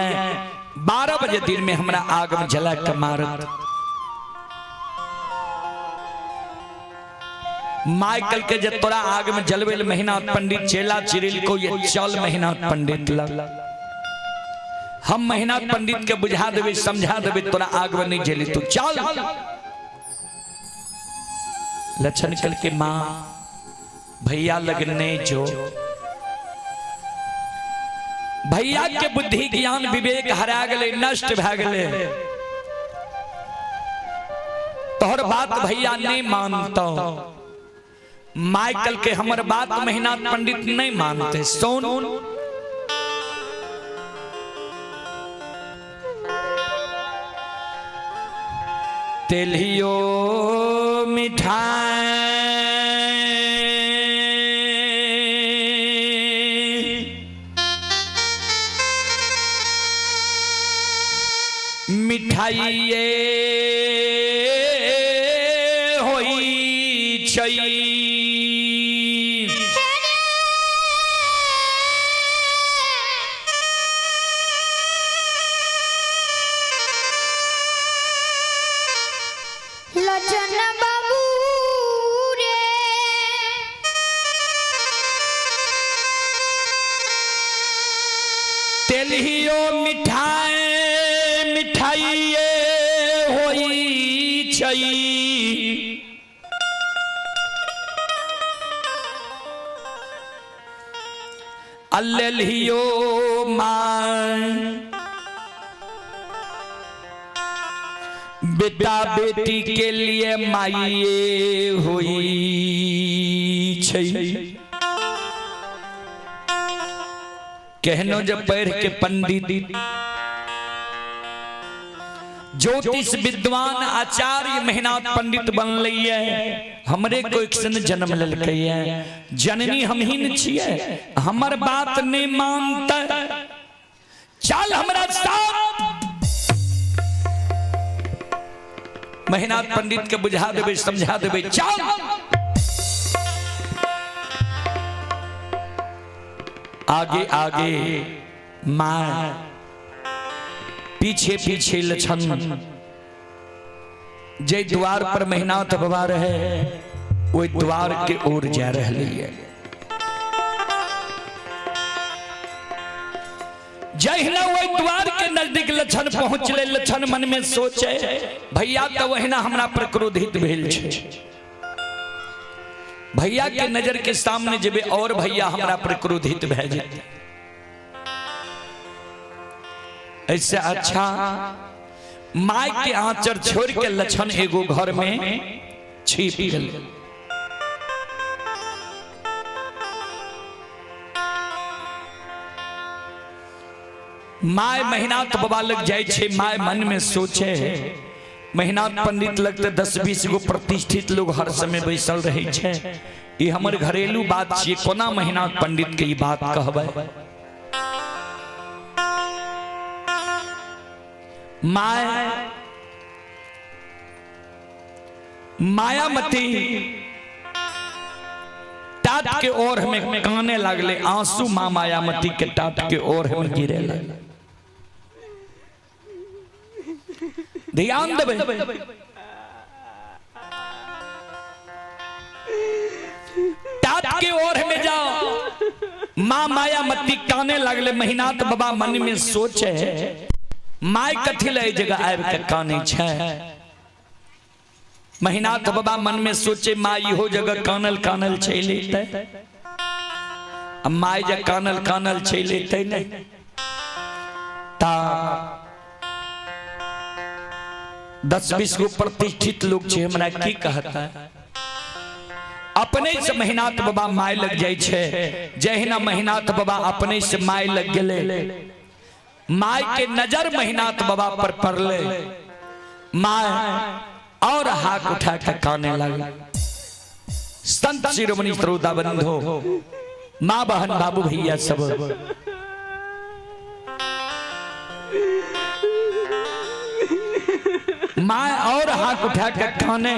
12 बजे दिन में हमरा आग में जला के मारत। माइकल के जे तोरा आग में जलवेल महीना पंडित चेला चिरिल को ये चल महीना पंडित लग हम महीना पंडित के बुझा देवे समझा देवे तोरा आग में नहीं जली तू चल। लक्षण कल के माँ भैया लगने जो भैया के बुद्धि ज्ञान विवेक हरा गले नष्ट भा गले तोहर बात भैया नहीं मानतो। माइकल के हमर बात महीना पंडित नहीं मानते। सोन तेलियो मिठाई मिठाइये होई छै। लचन बाबू रे तेलियो मिठाई मिठाइये होई छै। अल्लियो मां बेटा बेटी के लिए माइये होई छै। कहनो जब पढ़ के पंडित ज्योतिष विद्वान आचार्य मेहनाथ पंडित बनलै हमरे को एक सन जन्म लेलकै। जननी हम ही न छियै, हमर बात नहीं मानते चल हमरा साथ। मेहनाथ पंडित के बुझा देबै समझा देबै चल। आगे आगे माँ पीछे पीछे लक्षण जे द्वार पर मेहनाथ बाबा रहे वही द्वार के ओर जा रही है। जहिना वही द्वार के नजदीक लक्षण पहुंचले लक्षण मन में सोचे भैया तो वहिना हमरा पर क्रोधित भेल छे। भैया के नजर के सामने जेबे और भैया हमरा पर क्रोधित भए जेते। ऐसे अच्छा my के आंचर छोड़ के लक्षण एगो घर में छिप गेल। My Mahinath बाबा लग जाइ छै, my मन में सोचे महिनाथ पंडित लग तऽ 10-20 गो प्रतिष्ठित लोग हर समय बैसल रहै छै, ई हमर घरेलू बात छियै, कोना महिनाथ पंडित के ई बात कहबै। My Mayamati टाट के ओर में काने लागले, आंसू माँ मायामती के टाट के ओर में गिरे लागले। ध्यान देबै, टाट के ओर में जाओ, माँ मायामती काने लागले। महिनाथ बाबा मन में सोचे my कथी ले जगह आबि के काने छै। महिनाथ बाबा मन में सोचे माँ इहो जगह कानल कानल चलि अयतै, आ my जे कानल कानल चलि अयतै नहि ता 10-20 गो प्रतिष्ठित लोग छै, हमरा की कहता। अपने से महिनाथ बाबा my लग जाइ छै। जहिना महिनाथ बाबा अपने से my लग गेलै, my के नजर महिनाथ बाबा पर पड़ले, my और हाथ उठा के काने लगे। संत शिरोमणि श्रोता बंधो, माँ बहन बाबू भैया सब, माँ और हाथ उठा के काने,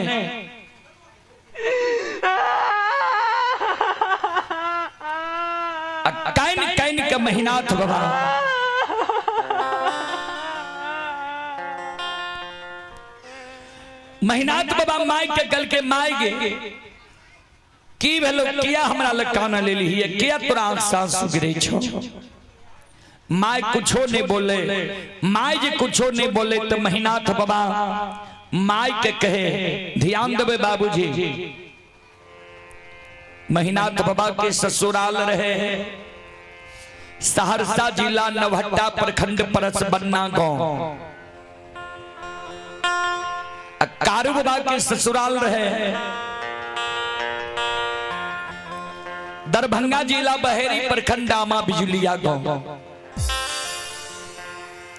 काइन काइन के महिनाथ बाबा महिनाथ बाबा my के गल के my गे की भेलो, किया हमरा लग काना ले ली है, किया तोरा आंख साँस गिरे छो। My कुछो नहीं बोले, my जे कुछो नहीं बोले तो महिनाथ बाबा my के कहे, ध्यान देवे बाबूजी, महिनाथ बाबा के ससुराल रहे सहरसा जिला नवहट्टा प्रखंड परस बन्ना गांव। कारू बाबा के ससुराल रहे दरभंगा जिला बहेरी प्रखंड आमा बिजुलिया गांव।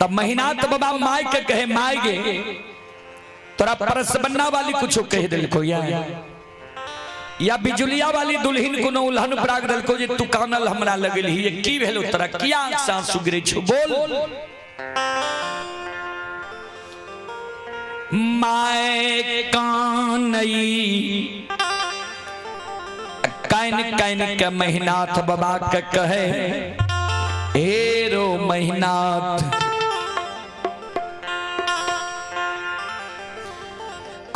तब महिनाथ बाबा my के कहे, my गे तोरा परस बन्ना वाली कुछो कह दिलको या बिजुलिया वाली दुल्हन कोनो उल्हन प्राग दिलको जे तू कानल हमरा लगल ही, की भेलो तोरा, किया साँस गिरे छो, बोल। My कानई can can के महिनाथ बाबा के कहे, हे रो महिनाथ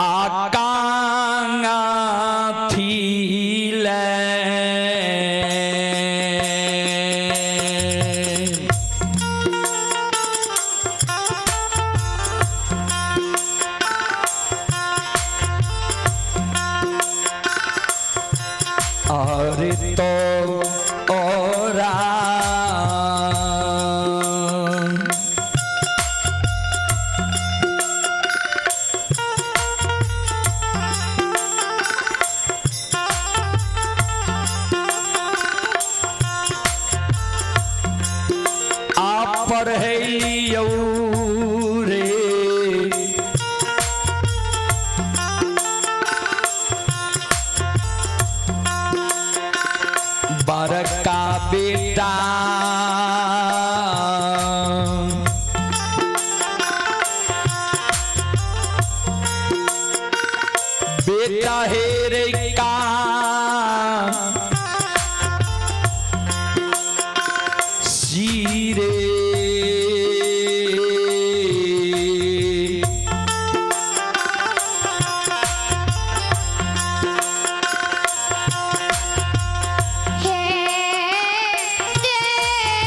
आकांगा थी ले और तो ओरा आप पढ़लियौ रे बड़का बेटा बेटा हे रे का सीरे हे देवा।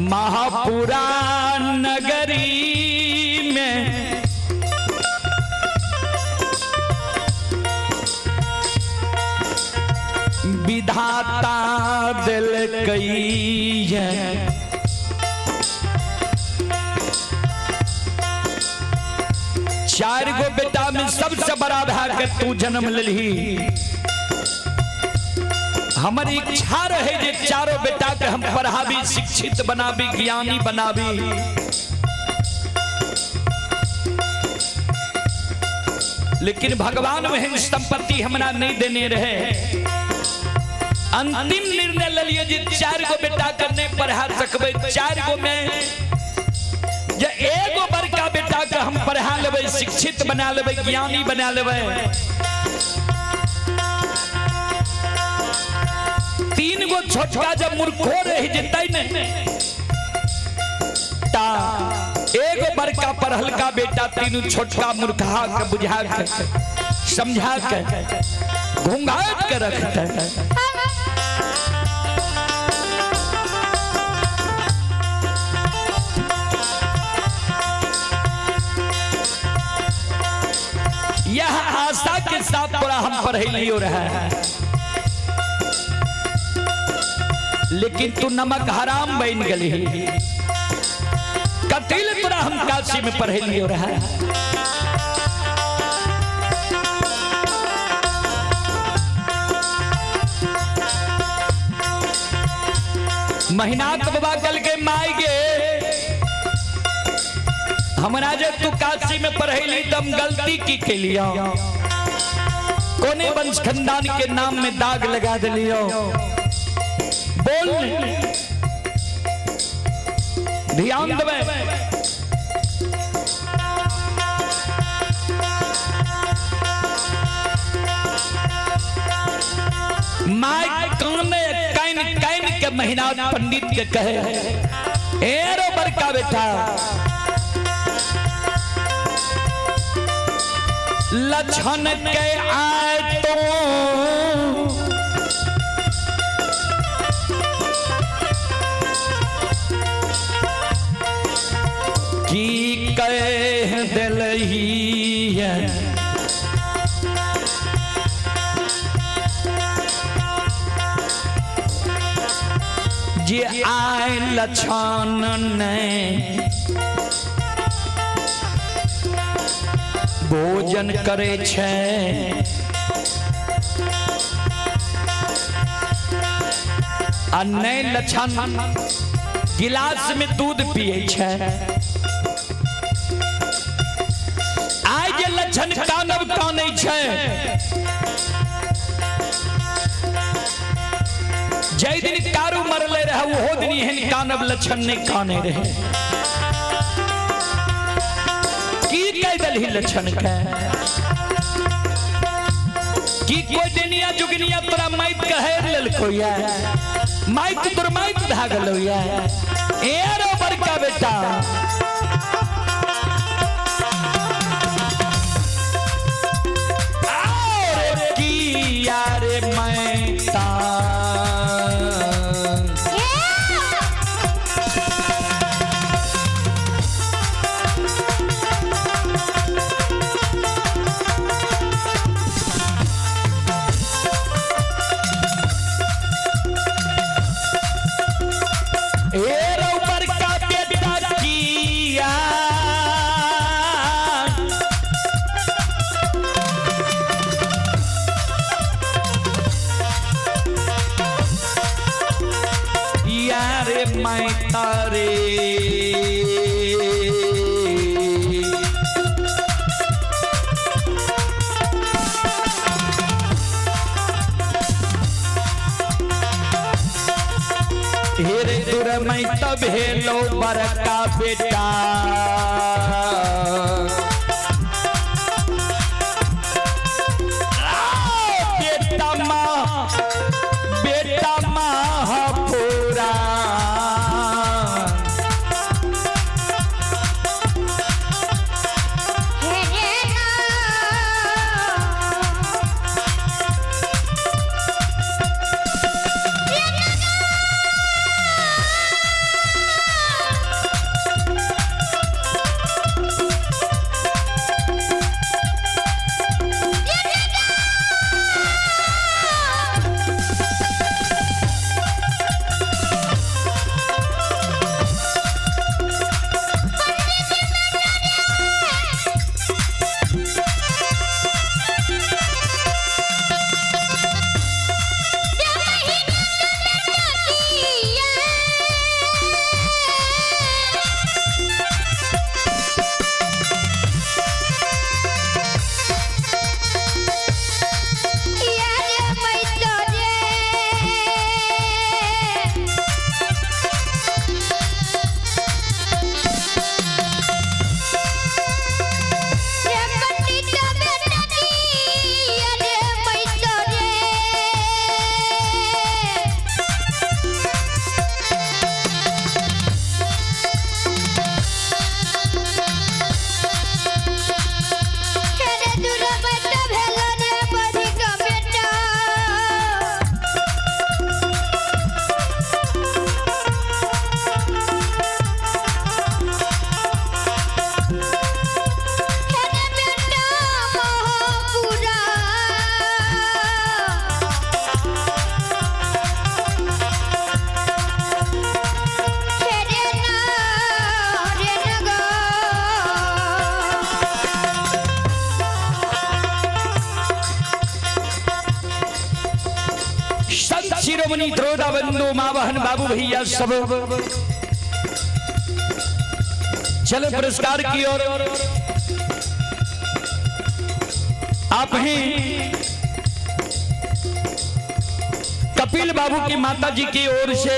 महापुरा नगरी में विधाता दिल कई है। चार गो बेटा में सबसे बड़ा भाई के तू जन्म लही। हमारी इच्छा रहे जे चारों बेटा के हम पढ़ाबी, शिक्षित बनाबी, ज्ञानी बनाबी। लेकिन भगवान वहन संपत्ति हमरा नहीं देने रहे। अंतिम निर्णय लिये जे चार गो बेटा के नहीं पढ़ा सकबै, चार गो में जे एगो बड़का बेटा के हम पढ़ा लेबै, शिक्षित बना लेबै, ज्ञानी बना लेबै। तीन गो छोटका जब मूर्खो रह जेतै ने ता एगो बड़का पढ़लका बेटा तीनू छोटका मूर्खा के बुझा के समझा के घूंघाट के रखते। यह आशा के साथ तोरा हम पढ़ेलियो रहा है, लेकिन तू नमक हराम बन गली। कतिल तोरा हम काशी में पढ़ेलियो रहा है। महीनाक बाबा कल के माई गे हमरा जे तू काशी में पढ़ेली तम गलती की के लियो, कोने वंश खानदान के नाम में दाग लगा दिलियो। बोल, ध्यान देवे। My काने can can के महीना पंडित के कहे, ए रो बड़का बेटा लक्षण के आए तो की कह दिलही है। जे आए लक्षण ने भोजन करे छे, आ नहीं लक्षण गिलास में दूध पिए छे। आइ जे लक्षण कानब कानै छे, जै दिन कारू मरले रहे ओहो दिन एहन कानब लक्षण नहीं काने रहे। की कह दलही लक्षण के की कोई दुनिया जुगनिया तोरा माइत कहे लेलको या माइत तोर माइत भए गेलौ या। ए रो बड़का बेटा और की यार मैं ता मैं तारे हेरे दुर मैं तब हेलो बरका बेटा बेटा माँ बेटा माँ पूरा हे शिरोमणि द्रोदा बंधु माँ बहन बाबू भैया सब चले पुरस्कार की ओर। आप हैं कपिल बाबू की माता जी की ओर से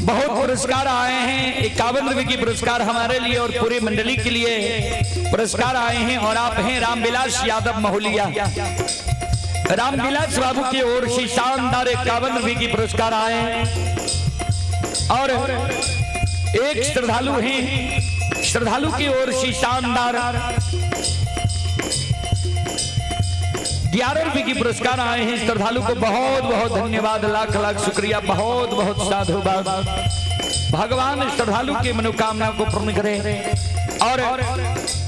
बहुत पुरस्कार आए हैं। 51 रुपए की पुरस्कार हमारे लिए और पूरी मंडली के लिए पुरस्कार आए हैं। और आप हैं रामविलास यादव महुलिया, रामविलास बाबू की ओर से शानदार 51 रुपए की पुरस्कार आए हैं। और एक श्रद्धालु हैं, श्रद्धालु की ओर से शानदार 11 रुपए की पुरस्कार आए हैं। श्रद्धालु को बहुत बहुत धन्यवाद, लाख लाख शुक्रिया, बहुत बहुत साधुवाद। भगवान श्रद्धालु की मनोकामना को पूर्ण करे। और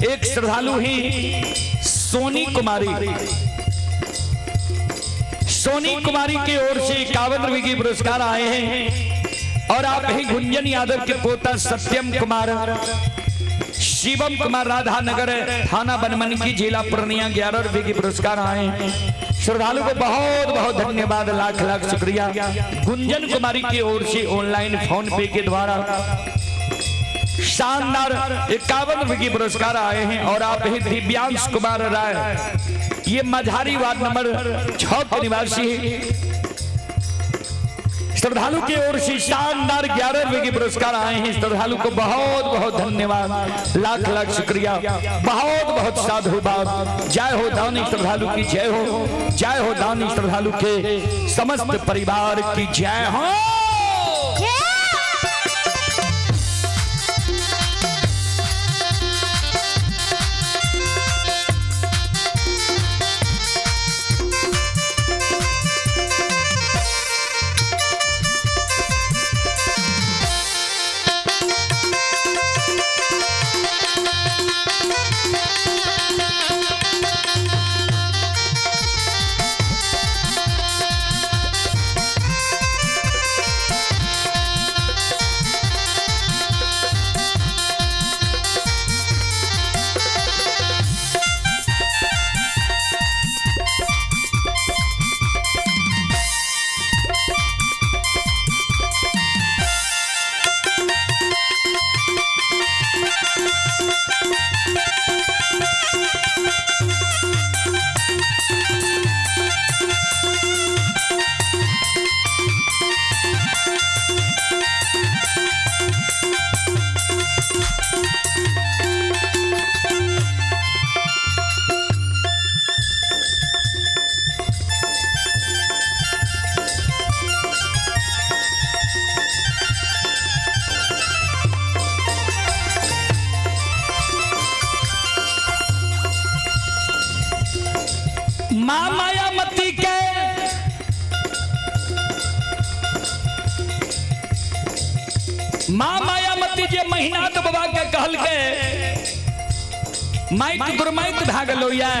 एक श्रद्धालु ही सोनी कुमारी, सोनी कुमारी की ओर से 51 रुपए की पुरस्कार आए हैं। और आप ही गुंजन यादव के पोता सत्यम कुमार, शिवम कुमार, राधानगर, थाना बनमनखी, जिला पूर्णिया, 11 रुपए की पुरस्कार आए हैं। श्रद्धालु को बहुत बहुत धन्यवाद, लाख लाख शुक्रिया। गुंजन कुमारी की ओर से ऑनलाइन फोन पे के द्वारा शानदार 51 रुपए की पुरस्कार आए हैं। और आप ही दिव्यांश कुमार राय, ये मझारी वार्ड नंबर 6 के निवासी हैं। श्रद्धालु की ओर से शानदार 11 रुपए के पुरस्कार आए हैं। श्रद्धालु को बहुत बहुत धन्यवाद, लाख लाख शुक्रिया, बहुत बहुत साधुवाद। जय हो दानी श्रद्धालु की जय हो, जय हो दानी श्रद्धालु के समस्त परिवार की जय हो। मां मायामती के मां मायामती जे महीनाथ बाबा के कहल के माइक दुर्माइक भा गेलो या।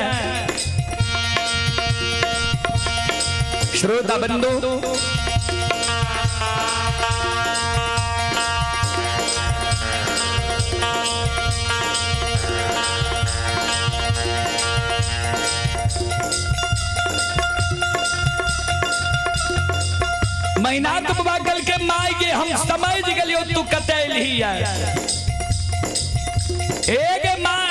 श्रोता बंधु, महीनाथ बाबा कल के माय गे हम समझ गेलियो तू कतै एलही है। ए गे my,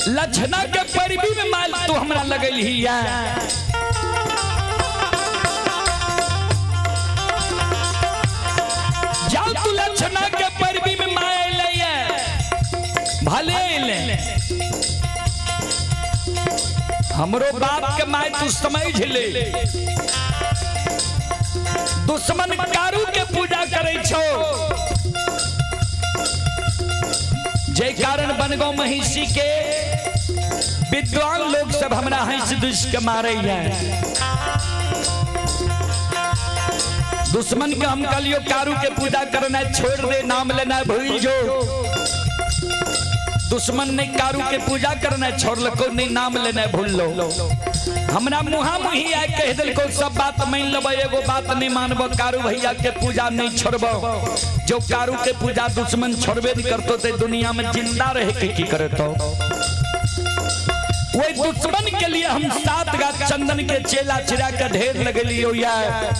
लक्षणा के परबी में माल तू हमरा लगेलही है। जाओ तू लक्षणा के परबी में my अइलै है, भले अइलै, हमरो बाप के my तू समझ ले। दुश्मन कारू के पूजा करे छो, जे कारण बनगो महिषी के विद्वान लोग सब हमरा हंस दुस के मारे है। दुश्मन के हम कहलियो कारू के पूजा करना छोड़ दे, नाम लेना भूल जो। दुश्मन ने कारू के पूजा करना छोड़लको, नहीं नाम लेना भूल लो। हमरा मुहा मुही आय कह दिलको सब बात मान लेबै, एगो बात नहीं मानबो, कारू भैया के पूजा नहीं छोड़बो। जो कारू के पूजा दुश्मन छोड़बे नहीं करतो ते दुनिया में जिंदा रह के की करतो। वही दुश्मन के लिए हम 7 गाछ चंदन के चेला चिरा के ढेर लगलियो यार।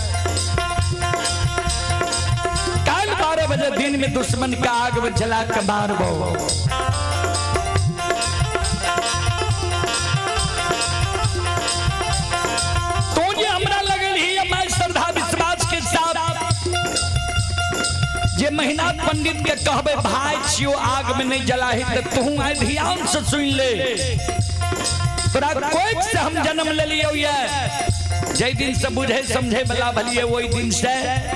कल 12 बजे दिन में दुश्मन का आग में जला के मारबो। तो जे हमरा लगल ही मैं श्रद्धा विश्वास के साथ जे महीना पंडित के कहबे भाई छियो आग में नहीं जलाही तो तू आए ध्यान से सुन ले, तोरा कोई से हम जन्म ले लियो ये, जै दिन से बुझे समझे वाला भलिए वही दिन से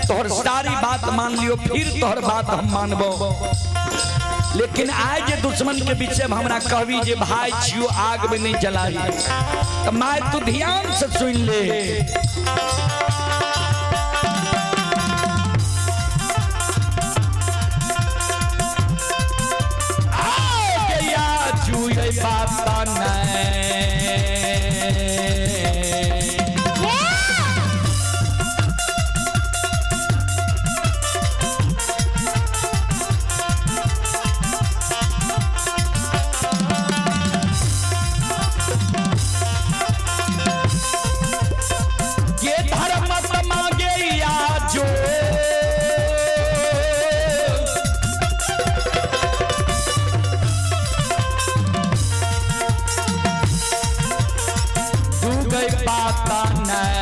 तोहर सारी बात मान लियो, फिर तोहर बात हम मानबो। लेकिन आज जे दुश्मन के बीच में हमरा कहबी जे भाई छियो आग में नहीं जलाही तो my तू ध्यान से सुन ले। बाबा ये धर्म मांगे या जो पाता नहीं।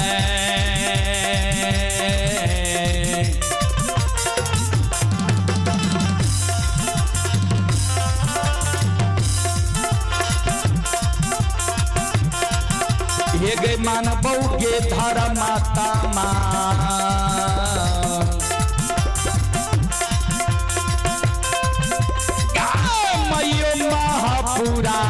ये गए मानव के धर्म माता माँ मयो महापुरा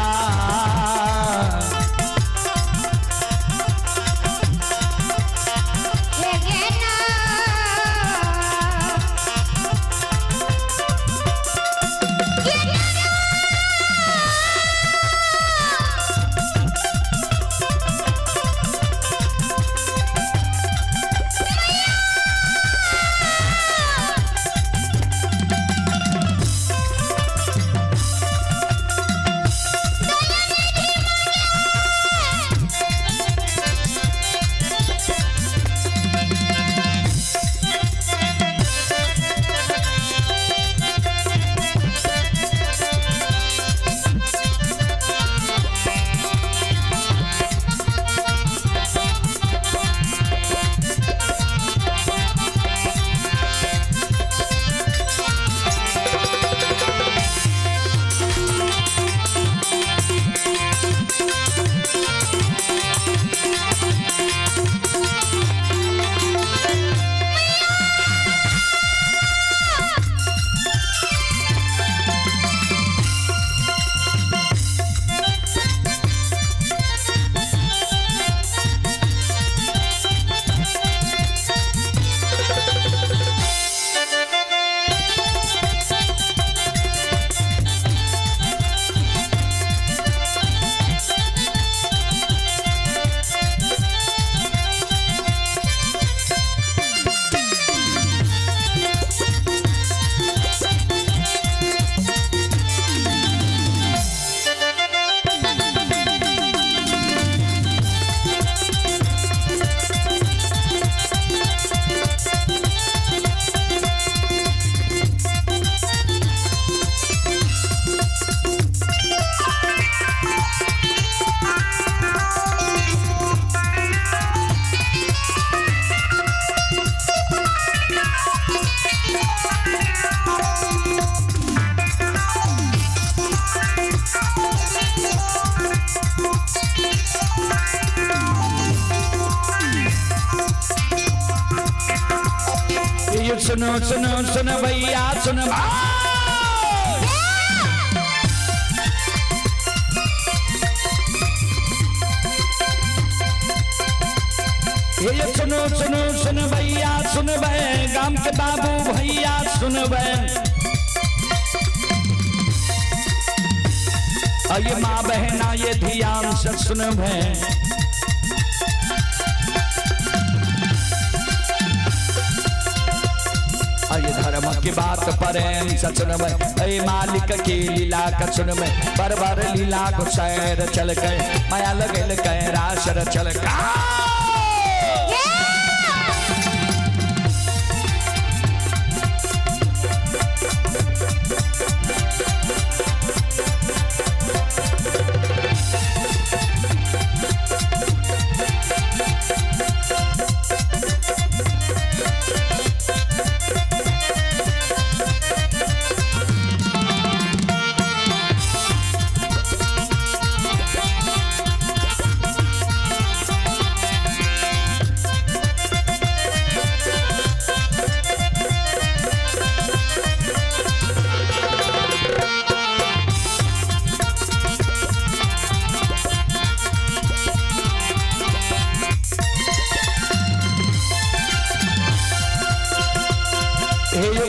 सुनो सुनो सुनो भैया सुनो ये सुनो सुनो सुन भैया सुन बे गाम के बाबू भैया सुन बे ये माँ बहना ये ध्यान से सुन बे। ये धर्म धर्म की बात प्रेम से सुनबै, ऐ मालिक की लीला का सुनबै। बर बर लीला गोसाई चल के, माया लगल के रास रचल का।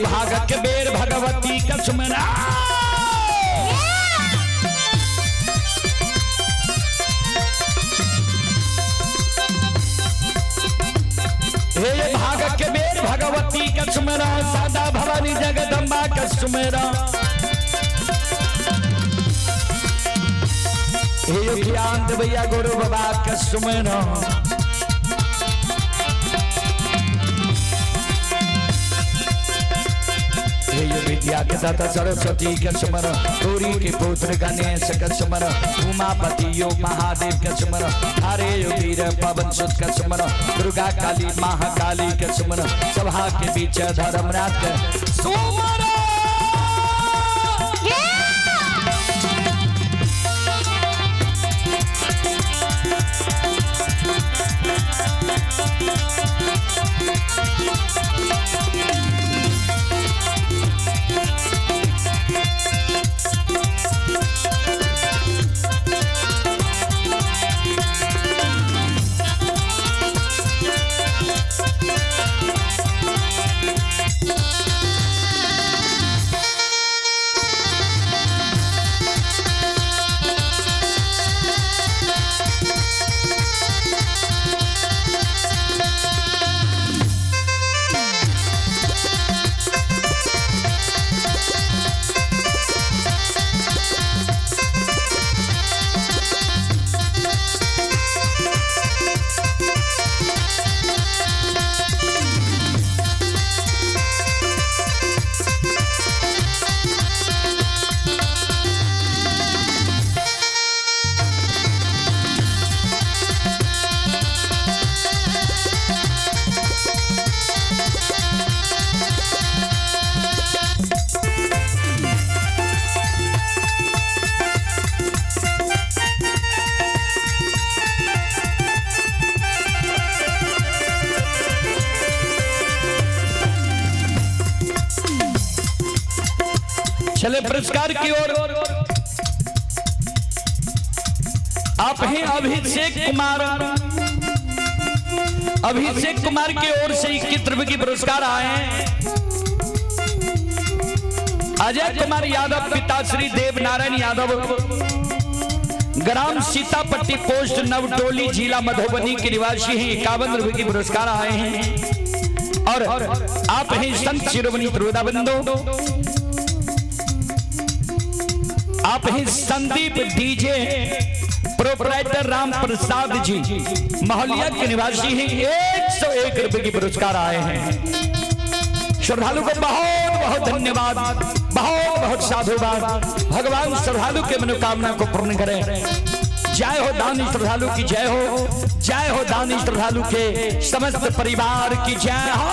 भागक बेर भगवती का सुमरा। हे भागक बेर भगवती का सुमरा, सादा भवानी जगदम्बा का सुमरा। हे ज्ञान भैया गुरु बाबा का सुमरा। विद्या के दाता सरस्वती के सुमर, गौरी के पुत्र गणेश के सुमर, उमापति यो महादेव के सुमर, हरे वीर पवन सुत के सुमर, दुर्गा काली महाकाली के सुमर, सभा के बीच धर्मराज के सुमर। चले पुरस्कार की ओर। आप हैं अभिषेक कुमार, अभिषेक कुमार की ओर से 21 रुपए की पुरस्कार आए हैं। अजय कुमार यादव, पिता श्री देव नारायण यादव, ग्राम सीतापट्टी, पोस्ट नवटोली, जिला मधुबनी के निवासी हैं। 51 रुपए की पुरस्कार आए हैं। और आप हैं संत शिरोमणि त्रिवेदा बंधु, आप हैं संदीप डीजे प्रोपराइटर राम प्रसाद जी, मोहलिया के निवासी हैं। 101 रुपए की पुरस्कार आए हैं। श्रद्धालु को बहुत बहुत धन्यवाद, बहुत बहुत साधुवाद। भगवान श्रद्धालु के मनोकामना को पूर्ण करें। जय हो दानी श्रद्धालु की जय हो, जय हो दानी श्रद्धालु के समस्त परिवार की जय हो।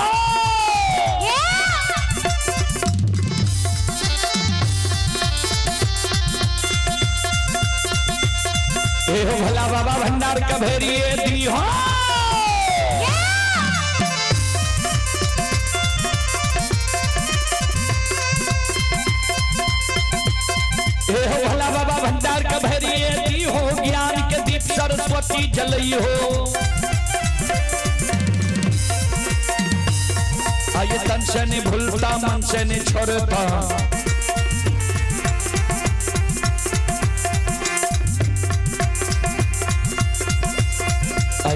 हे हो भला बाबा भंडार कभेरिए दी हो। हे हो भला बाबा भंडार कभेरिए दी हो, ज्ञान के दीप सरस्वती जलई हो। आये तन से नहीं भूलता, मन से नहीं छोड़ता।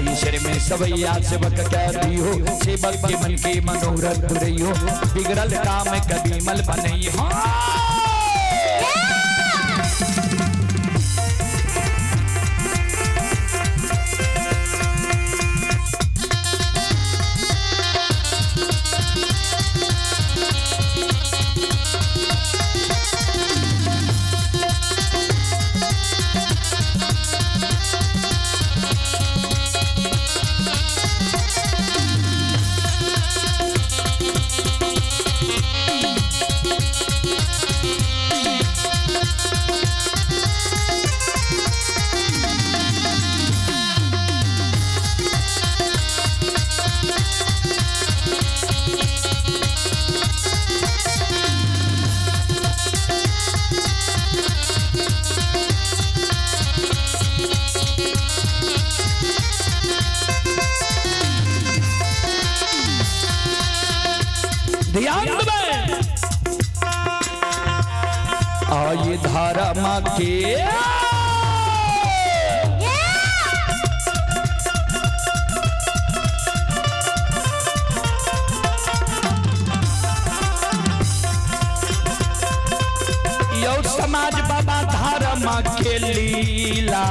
चढ़ाई सिर में सवैया सेवक कह दियो, सेवक के मन के मनोरथ पुरैयो, बिगड़ल काम कभी मल बनैयो। ध्यान देबै आये धारा माँ के यो समाज बाबा धारा माँ के लीला।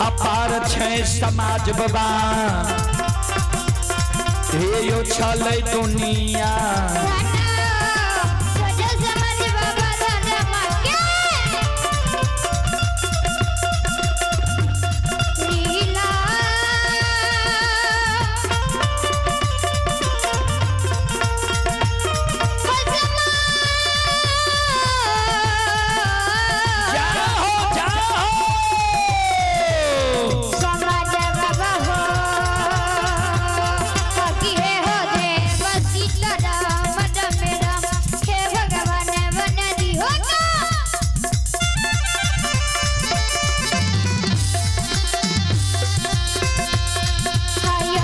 अपार छै समाज बाबा हे यो छलै दुनिया। समाज बाबा धर्म के लीला। जाओ जाओ समाज बाबा हो की हे हो देव शीतल राम राम राम हे भगवान बन दी हो का। हाय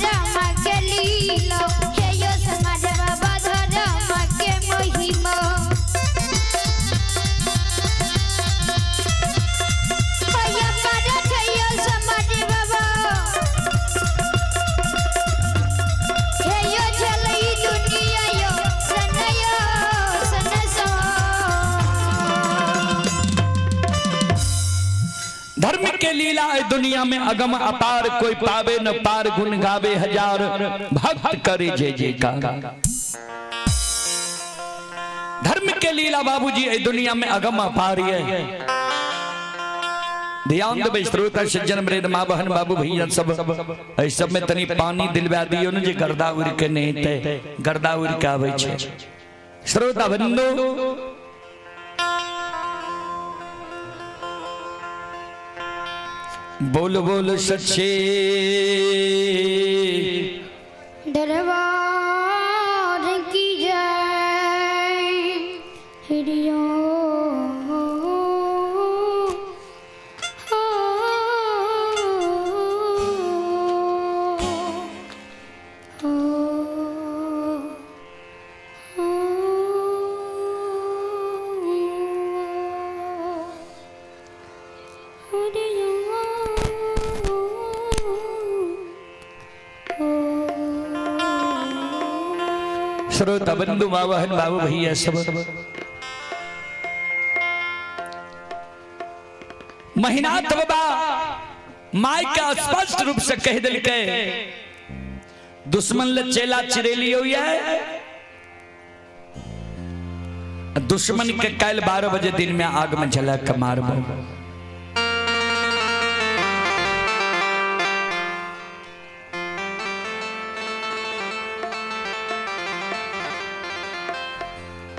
धर्म के लीला हे यो समाज बाबा धर्म के महिमा। हाय पर छयो समाज बाबा हे यो चलई दुनिया यो सनयो सनसो। धर्म के लीला है दुनिया में अगम अपार, कोई पावे न पार, गुण गावे हजार, भक्त करे जय जयकार। धर्म के लीला बाबूजी है दुनिया में अगम अपार है। ध्यान देबै श्रोता सज्जन वृद्ध माँ बहन बाबू भैया सब, एहि सब में तनी पानी दिलवा दियो ने जे गर्दा उड़ के नहीं ते गर्दा उड़ के आबै छै। श्रोता बंधु बोल बोल सच्चे दरबार की जय। हरि ओम। हरि ओम। श्रोता बंधु माँ बहन बाबू भैया सब, महीनाथ बाबा माय का स्पष्ट रूप से कह दिलकै दुश्मन ले चेला चिरेलियो ये दुश्मन के कल 12 बजे दिन में आग में जला के मारबो।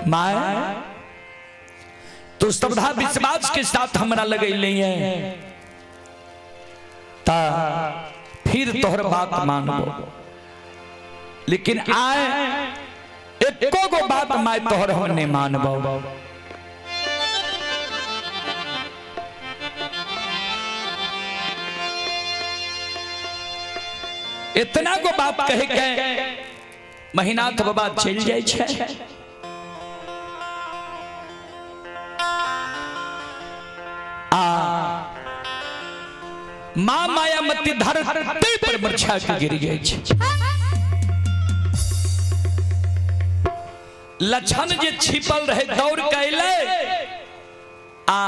My तो श्रद्धा विश्वास के साथ हमरा लगैले है ता फिर तोहर बात मानबो, लेकिन आए एको गो बात my तोहर हम नहीं मानबो। इतना गो बात कहे के महिनाथ बाबा चलि जाइ छै। आ माँ मायामती धरती पर मूर्छा के गिर जाइ छै। लक्षण जे छिपल रहे दौड़ के अयलै आ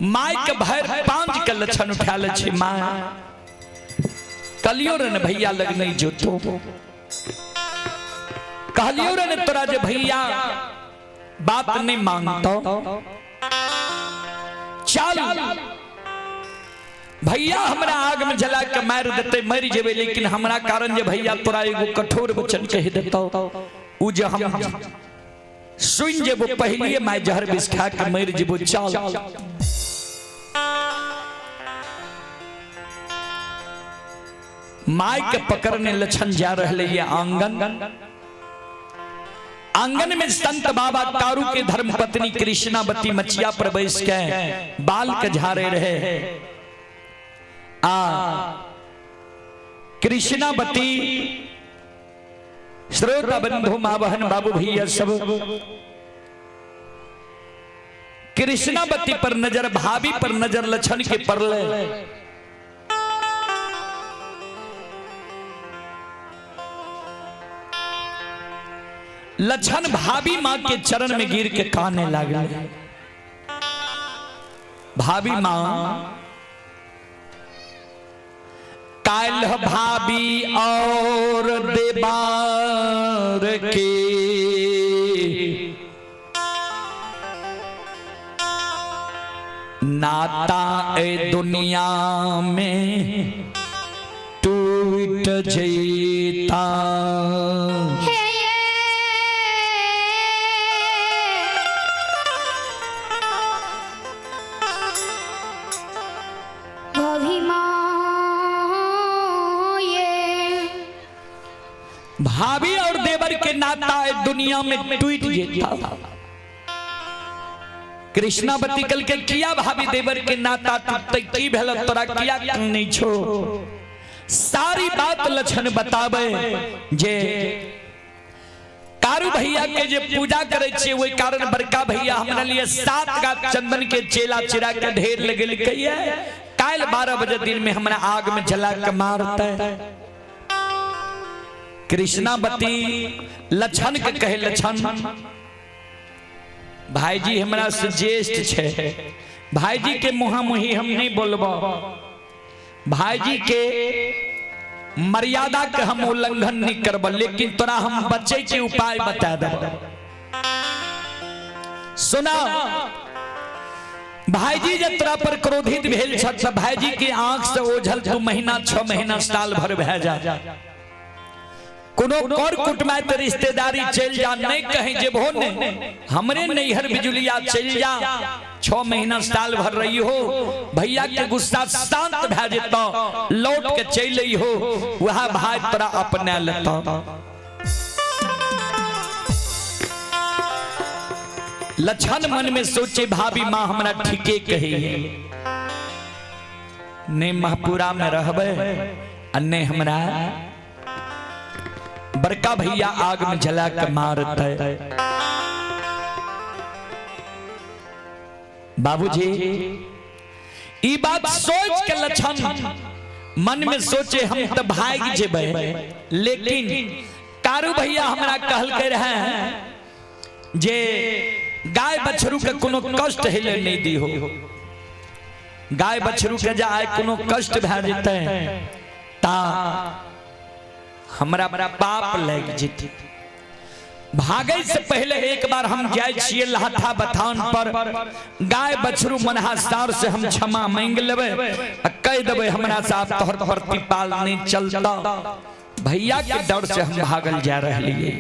माय के भर पांच के लक्षण उठा ले छै। माँ कहलियो रे ने भैया लग नहीं जोतो, कहलियो रे ने तोरा जे भैया बात नहीं मानतो, चल भैया हमरा आग में जला के मार देते मर जेबे, लेकिन हमरा कारण जे भैया तोरा एगो कठोर वचन कह देतो उ जे हम सुन जेबो पहलिए my जहर विष खा के मर जेबो। चल my के पकड़ने लक्षण जा रहे ये आंगन। आंगन में संत बाबा कारू के धर्म पत्नी कृष्णावती मचिया पर बैस के बाल के झारे रहे। आ कृष्णावती श्रोता बंधु माँ बहन बाबू भैया सब कृष्णावती पर नजर, भाभी पर नजर लक्षण के पड़ले। लक्षण भाभी माँ के चरण में गिर के काने लागल। भाभी माँ काल भाभी और देबार के नाता ए दुनिया में टूट जैता। हे भाभी और देवर के नाता ए दुनिया में टूट जेता। कृष्णावती कल के किया भाभी देवर के नाता टूटते की भेल तोरा किया नहीं छो, सारी बात लक्षण बतावे जे कारू भैया के जे पूजा करे छियै ओहि कारण बड़का भैया हमरा लिए 7 गा चंदन के चेला चिरा के ढेर लगेलकै। काल्हि 12 बजे दिन में हमरा आग में जला के मारते। कृष्णावती लक्षण के कहे, लक्षण भाईजी हमरा से ज्येष्ठ छे, भाईजी के मुहामुही हम नहीं बोलबो, भाईजी के मर्यादा के हम उल्लंघन नहीं करब, लेकिन तोरा हम बचे के उपाय बता देब। सुना भाईजी जब तोरा पर क्रोधित भेल छथ त भाईजी के आंख से ओझल 2 महीना 6 महीना साल भर भए जा, कोनो कर कुटमाय रिश्तेदारी चल जा, नहीं कहीं जेबहो ने हमरे नैहर बिजुलिया चल जा, 6 महीना साल भर रही हो, भैया के गुस्सा शांत भए जेतौ, लौट के चल हो, वह भाई तोरा अपना लेतौ। लक्षण मन में सोचे भाभी माँ हमरा ठीके कही है, ने महपुरा में रहबे आ ने हमरा बड़का भैया आग में जला के मारते। बाबूजी ई बात सोच के लक्षण मन में सोचे हम तो भाग जेबै, लेकिन कारू भैया हमरा कहलकै रहे जे गाय बछरू के कोनो कष्ट हेले नहीं दी हो, गाय बछरू के जा आए कोनो कष्ट भए जेतै ता हमरा पाप लग जेतै। भागे से पहले एक बार हम जाए छियै लाथा बथान पर, गाय बछरू मनहासार से हम क्षमा मांग लेबै आ कह देबै हमरा साथ तोहर प्रतिपाल नहीं चलता, भैया के डर से हम भागल जा रहलियै।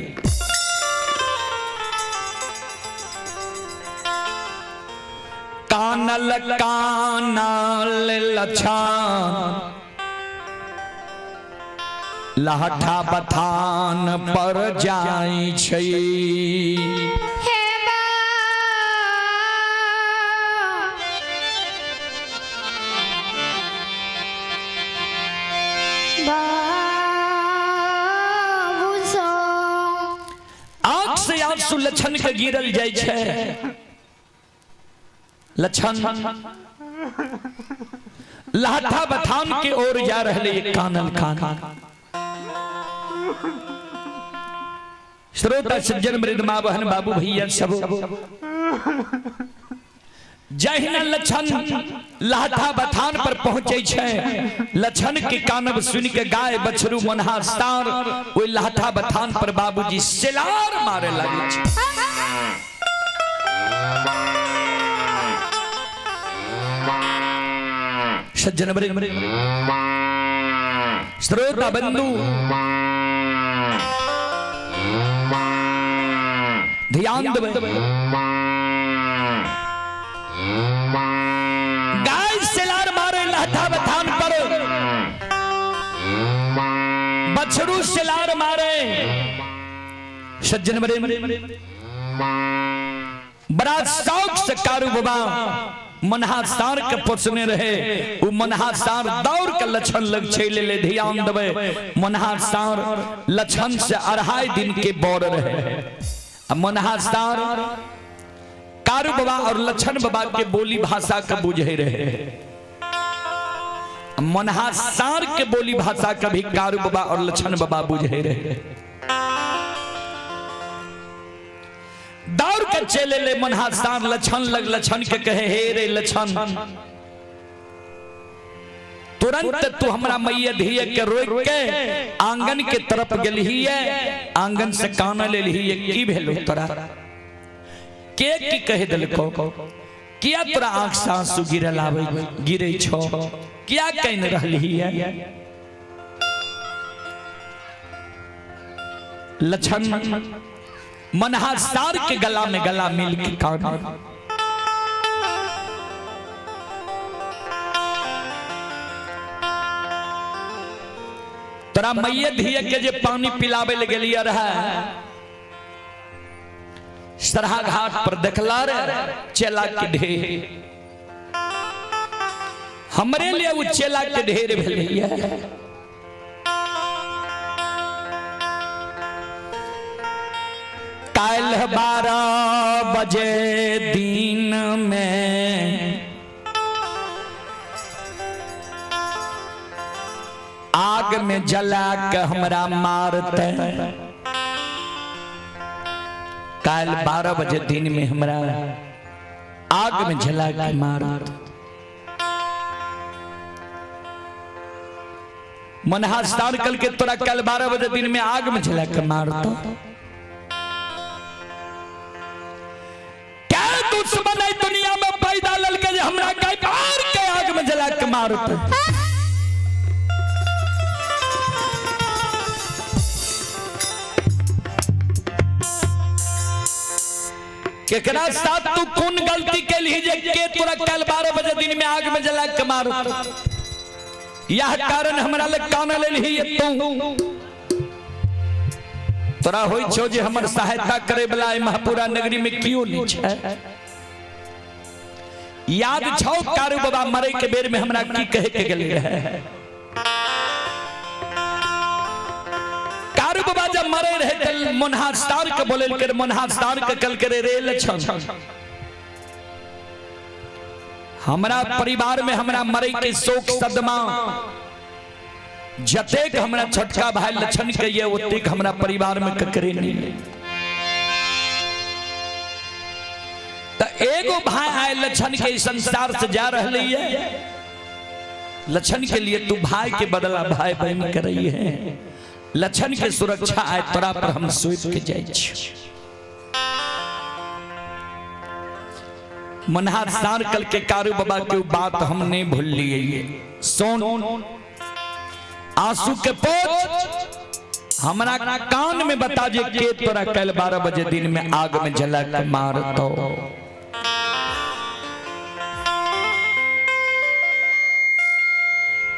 कानल कानल लछान लहठा बथान पर जाई छै। हे बा आंसू लछन के गिरल जाइ छै। लछन लाठा बथान के ओर जा रहले कानल कान। श्रोता सज्जन मृद माँ बहन बाबू भैया सब, जहिना लछन लाठा बथान पर पहुंचे छै, लछन के कानब सुन के गाय बछरू मनहा सार ओहि लाठा बथान पर बाबूजी सेलार मारे लगे छै। सज्जन वृंद, श्रोता बंधु, ध्यान देबै। गाय सेलार मारे लाठा बथान पर, बछरू सेलार मारे। सज्जन वृंद, बड़ा शौक से कारू बाबा मनहा सार के पोसने रहे। उ मनहा सार दौड़ के लछन लग चले ले। ध्यान देबै, मनहा सार लछन से 2.5 दिन के बड़ रहे। आ मनहा सार कारू बाबा और लछन बाबा के बोली भाषा के बुझे रहे। मनहा सार के बोली भाषा के भी कारू बाबा और लछन बाबा बुझे रहे। दौड़ के चले ले मनहा सार लछन लग, लछन के कहे, हे रे लछन, तुरंत तू हमरा मैया धिया के रोक के आंगन के तरफ गेलही, आंगन से कान लेलही, की भेलो तोरा? के की कह देलको? किया तोरा आंख से आंसू गिरल आवे गिरे छो? किया कहने रहली है? लछन मनहा सार के गला में गला मिल के कान। तोरा मैया धिया के जे पानी पिलावे ले गेलिए रहे सरहा घाट पर, देखला रे चेला के ढेर? हमरे लिए वो चेला के ढेर भेलैया। काल्ह 12 बजे दिन में आग में जला के हमरा मारते। काल 12 बजे दिन में हमरा आग में जला के मारते। मनहा स्नान कल के तोरा कल 12 बजे दिन में आग में जला के मारतो। क्या दुश्मन है दुनिया में पैदा ललके जे हमरा के मार के आग में जला के मारतो? केकरा साथ तू कौन गलती के लिए जे के तोरा कल 12 बजे दिन में आग में जला के मारतो? यह कारण हमरा लग कान लेलही तू। तोरा होई छो जे हमर सहायता करे वाला महापुरा नगरी में क्यों नहीं छै? याद छौ कारू बाबा मरे के बेर में हमरा की कहे के गेल रहे? कारू बाबा जब मरे रहे त मनहार सार के बोले के, मनहार सार के कल करे रे लछन, हमरा परिवार में हमरा मरे के शोक सदमा जतेक हमरा छोटका भाई लछन के ये ओतेक हमरा परिवार में ककरे नहीं। त एगो भाई आए लछन के संसार से जा रहली है, लछन के लिए तू भाई के बदला भाई बहन कर रही है। लछन के सुरक्षा आए तोरा पर हम सौंप के जाए छी। मनहार सार कल के कारू बाबा के बात हम नहीं भूल लिए। सोन आंसू के पोछ, हमरा कान में बता जे के तोरा कल 12 बजे दिन में आग में जला के मार तो।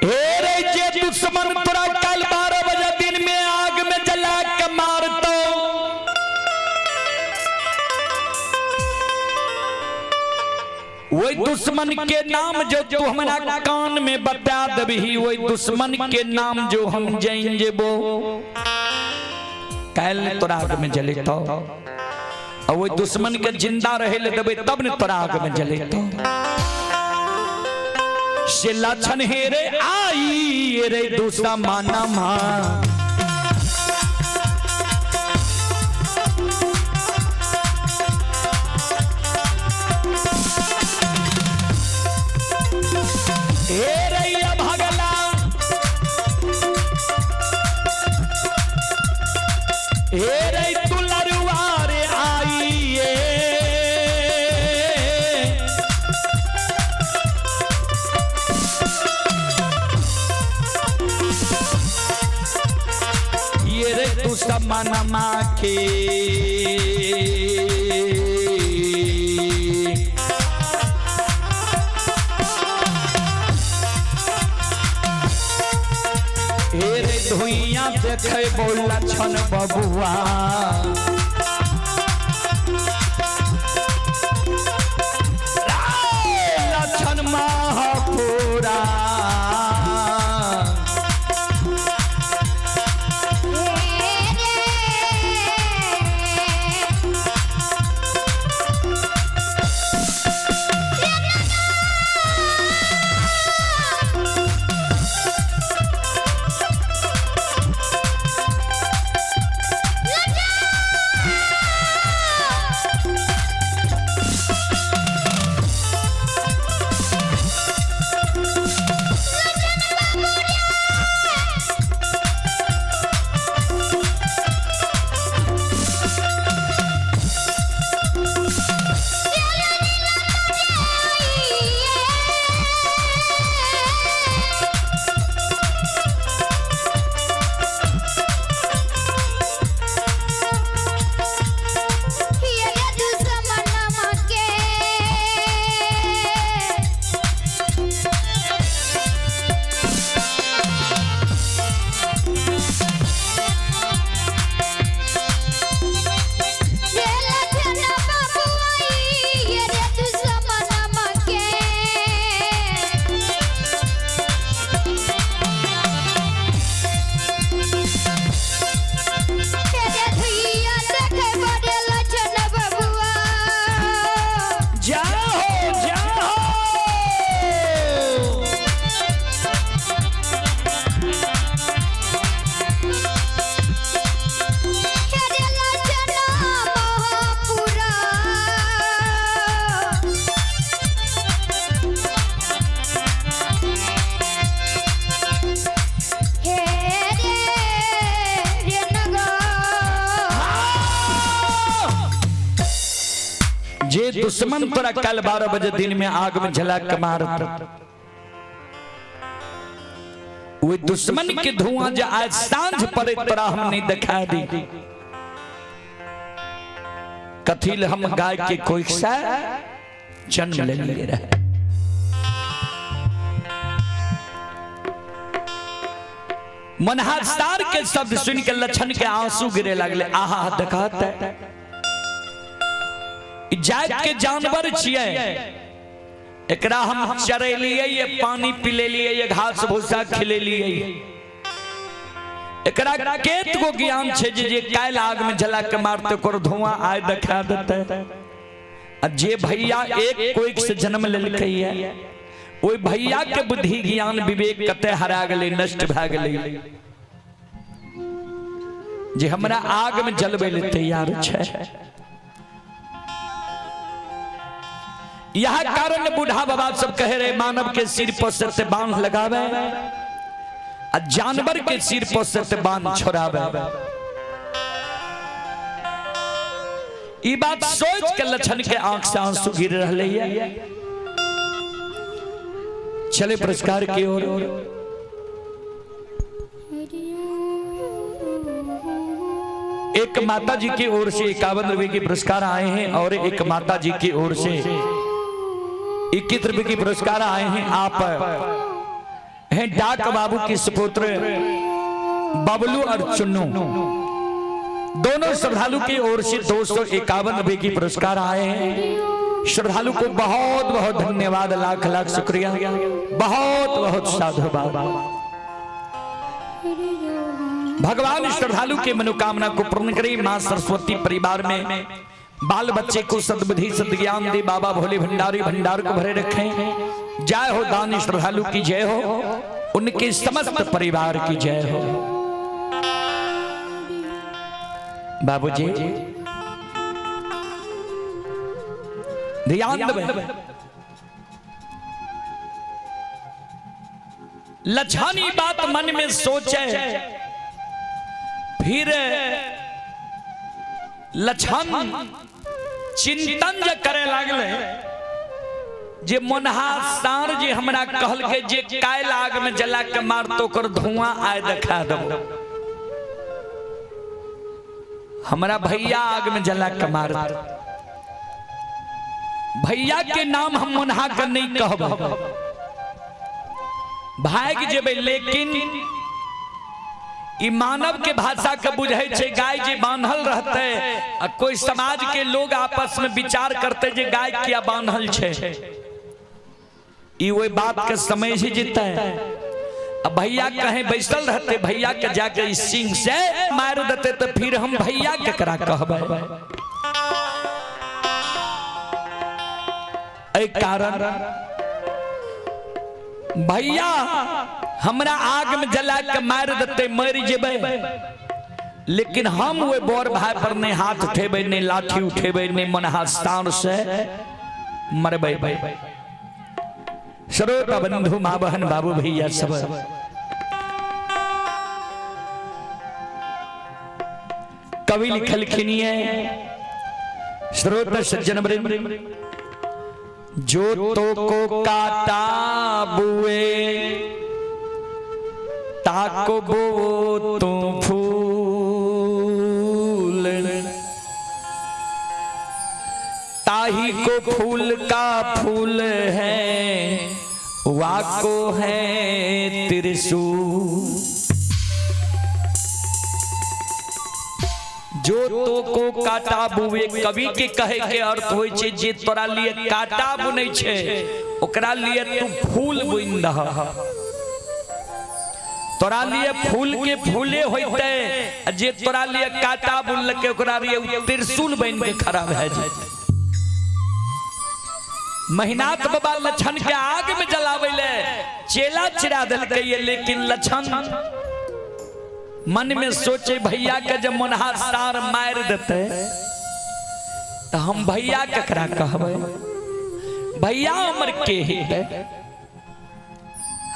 हे रे जे दुश्मन तोरा कल 12 बजे दिन में आग में जला के मार तो, वही दुश्मन के नाम जो तू हमरा कान में बता दबही, वही दुश्मन के नाम जो हम जान जेबो, काल तोरा आग में जले तो। आ ओहि दुश्मन के जिंदा रहे ले देबै तब ने तोरा आग में जलेतौ। से लक्षण हे रे आई रे दुश्मन मा। हे रैया भगला हे रे तुलरुआ रे आइए। ये रे तू समान के हे रे धुइया देखे बोला छन बबुआ। लक्षण महापुरा जाओ जाओ। जे दुश्मन तोरा कल 12 बजे दिन में आग में जला के मारत, वो दुश्मन के धुआं जो आज सांझ पड़े तोरा हम नहीं दिखा दी। कथिल हम गाय के कोई सा जन्म ले लिए रहे। मनहासार के शब्द सुन के लक्षण के आंसू गिरे लगले। आहा देखत जात के जानवर छियै, एकरा हम चरेलियै, ये पानी पिलेलियै, ये घास भूसा खिलेलियै। एकरा केत गो ज्ञान छै जे जे काल्हि आग में जला के मारते ओकर धुआं आय देखा देतै। आ जे भैया एक कोइक से जन्म लेलकै है, ओहि भैया के बुद्धि ज्ञान विवेक कते हरा गेलै, नष्ट भए गेलै, जे हमरा आग में जलबै ले तैयार छै। यह कारण बूढ़ा बाबा सब कहे रहे मानव के सिर पर से बांध लगावे आ जानवर के सिर पर से बांध छोड़ावे। ई बात सोच के लक्षण के आंख से आंसू गिर रहे है। चले पुरस्कार की ओर। एक माता जी की ओर से 51 रुपए के पुरस्कार आए हैं और एक माता जी की ओर से 21 रुपए के पुरस्कार आए हैं। आप हैं डाक बाबू के सुपुत्र बबलू और चुन्नू, दोनों श्रद्धालु की ओर से 251 रुपए की पुरस्कार आए हैं। श्रद्धालु को बहुत बहुत धन्यवाद, लाख लाख शुक्रिया, बहुत बहुत साधुवाद। भगवान श्रद्धालु के मनोकामना को पूर्ण करे। मां सरस्वती परिवार में बाल बच्चे को सद्बुद्धि सद्ज्ञान दे। बाबा भोले भंडारी भंडार को भरे रखें। जय हो दानी श्रद्धालु की जय हो, उनके समस्त परिवार की जय हो। बाबूजी ध्यान देबै। लछानी बात मन में सोचे, फिर लछन चिंतन जे करे लागले जे मोनहा सार जे हमरा कहलकै जे काल्हि आग में जला के मारतो ओकर धुआं आय देखा देबो, हमरा भैया आग में जला के मारत, भैया के नाम हम मोनहा के नहीं कहब, भाग जेबै। लेकिन ई मानव के भाषा के बुझै छै, गाय जे बान्हल रहते आ कोई समाज के लोग आपस में विचार करते जे गाय किया बान्हल छै, ई ओहि बात के समझ जेतै। आ भैया कहीं बैसल रहते, भैया के जाके इस सिंह से मार देते तो फिर हम भैया केकरा कहबै। एहि कारण भैया हमरा आग में जला के मार देते, मर जेबै, लेकिन हम ओहि बड़ भाई पर नहीं हाथ उठेबै, नहीं लाठी उठेबै, नहीं मन हाथ सार से मरबै। श्रोता बंधु माँ बहन बाबू भैया सब, कवि लिखलखिन ये श्रोता सज्जन वृंद, जो तो को काटा बुए ताको बो तू फूल, ताही को फूल का फूल है वाको है त्रिशूल। जो तो को काटा बुए, कवि के कहे के अर्थ होइ छै जे तोरा लिए काटा बुनै छै ओकरा लिए तू फूल बुनि दह, तोरा लिए फूल के फूले होइते, आ जे तोरा लिए काटा बुनलकै ओकरा लिए उ त्रिशूल बनि के खड़ा भए जेतै। महिनाथ बाबा लछन के आग में जलाबै ले चेला चिरा देलकै ये, लेकिन लछन मन में सोचे भैया के जब मोनहा सार मार देते तो हम भैया केकरा कहबै, भैया हमर के हेतै,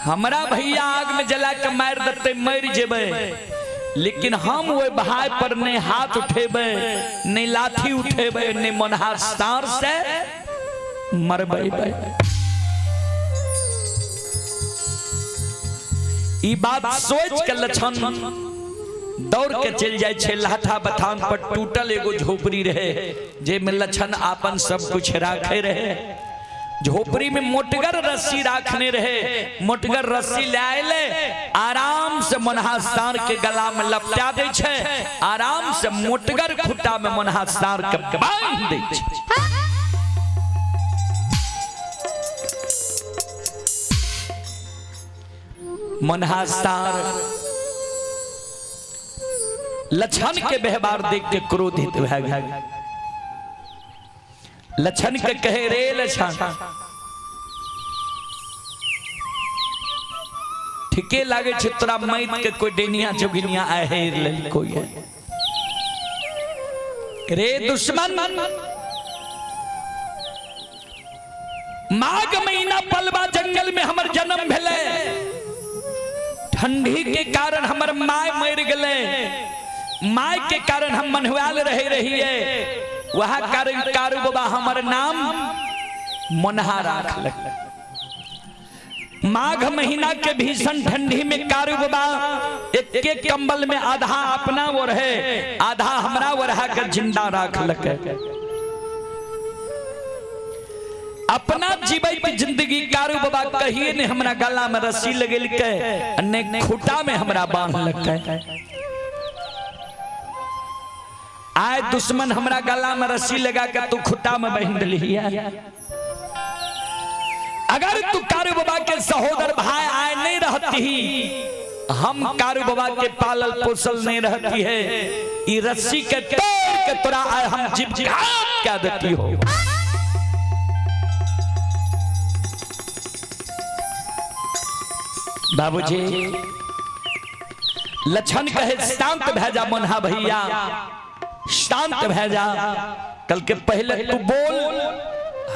हमरा भैया आग में जला के मार देते मर जेबै, लेकिन हम ओहि भाई पर नहीं हाथ उठेबै, नहीं लाठी उठेबै, नहीं मोनहा सार से मरबै। ई बात सोच के लछन दौड़ के चल जाय छै लाठा बथान पर टूटल एगो झोपड़ी रहे जेमे लछन आपन सब कुछ राखे रहे। झोपड़ी में मोटगर रस्सी राखने रहे, मोटगर रस्सी ले आए, आराम से मनहा सार के गला में लपटा दै छै, आराम से मोटगर खुट्टा में मनहा सार के बांध दै छै। मनहा सार लछन के व्यवहार देख के क्रोधित भए गेल। लछन के कहे रे लछन, ठीके लागे छै तोरा मैत के कोई डेनिया जोगिनिया आहेर लेल कोई है। रे दुश्मन, माघ महीना पलवा जंगल में हमर जन्म भेलै, ठंडी के कारण हमर my मर गेलै, my के कारण हम मनहुआल रहे रहिए, वह कारण कारू बाबा हमर नाम मनहा राखलक। माघ महीना के भीषण ठंडी में कारू बाबा एक एक कंबल में आधा अपना वो रहे आधा हमरा वो रहा के जिंदा राखलक। अपना जीवैत जिंदगी कारू बाबा कहिए ने हमरा गला में रस्सी लगेलकै ने खूटा में हमरा बांधलकै। आए दुश्मन हमरा गला में रस्सी लगा के तू खुट्टा में बांध दिलिया। अगर तू कारू बाबा के सहोदर भाई आए नहीं रहती ही, हम कारू बाबा के पालल पोसल नहीं रहती है, ई रस्सी के तोड़ के तोरा आय हम जीव घात क्या देती हो। बाबूजी लक्षण कहे शांत भै जा मनहा भैया, शांत भै जा। कल के पहले तू बोल,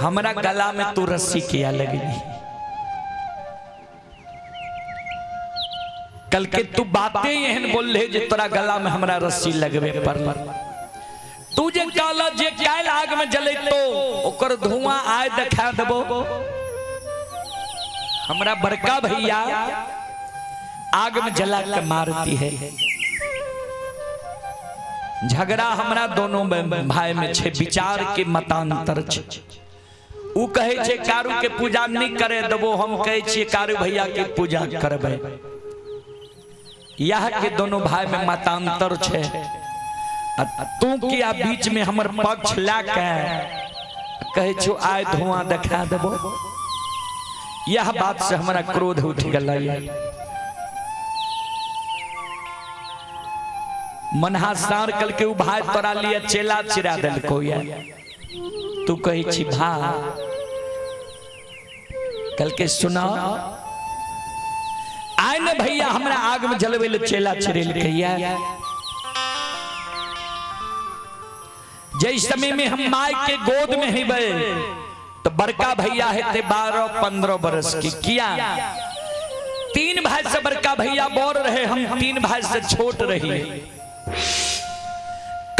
हमरा गला में तू रस्सी किया लगी। कल के तू बातें एहन बोल रहे जे तोरा गला में हमरा रस्सी लगबे पर। तू जे काला जे कायल आग में जले तो ओकर धुआं आय देखा देबो। हमरा बड़का भैया आग में जला के मारती है। झगड़ा हमरा दोनों भाई में छे, विचार के मतांतर छे। उ कहे छे कारू के पूजा नहीं करे देबो, हम कहे छिए कारू भैया के पूजा करबे। यह के दोनों भाई में मतांतर छे। तू किया बीच में हमर पक्ष ला के कहे छो आय धुआं देखा देबो। यह बात से हमरा क्रोध उठ गया। मनहा सार कल के उ भाई तोरा लिए चेला चिरा देलको या। तू कही छी भा कल के सुना आय न भैया हमरा आग में जलवे ले चेला चिरेलकै या। जै समय में हम माय के गोद में हेबै तो बड़का भैया हेते 12-15 बरस की। किया 3 भाई से बड़का भैया बोर रहे, हम 3 भाई से छोट रही।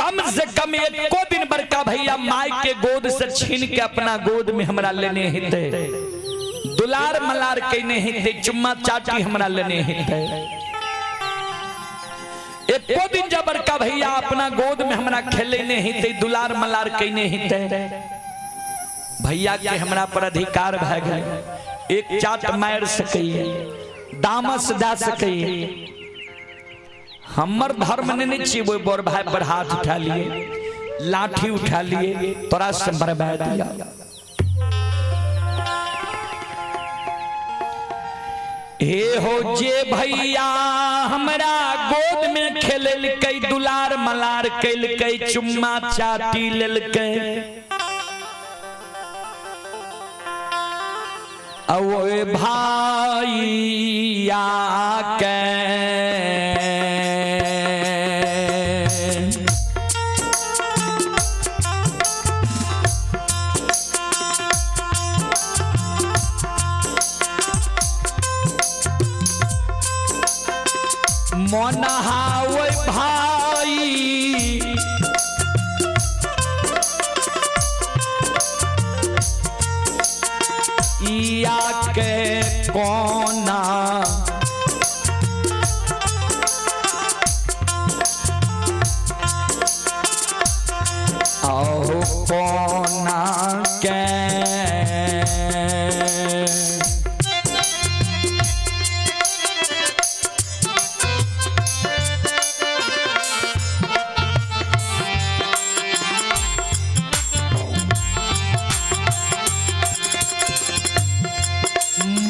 कम से कम एको दिन बड़का भैया माय के गोद से छीन के अपना गोद में हमरा लेने हेते, दुलार मलार केने हेते, चुम्मा चाटी हमरा लेने हेते। एको दिन जब बड़का भैया अपना गोद में हमरा खेलेने हेते, दुलार मलार केने हेते, भैया के हमरा पर अधिकार भए गेल। एक चाट मार सकैए, दामस दे सकैए। हमर धर्म ने नहीं छियै ओहि बड़ भाई पर हाथ उठा लिए, लाठी उठा लिए, तोरा से मरवा दिया। हे हो जे भैया हमरा गोद में खेललकै, दुलार मलार केलकै, चुम्मा चाटी लेलकै, ओए भाइया के मनहा ओए भाई या के कोना आओ कोना के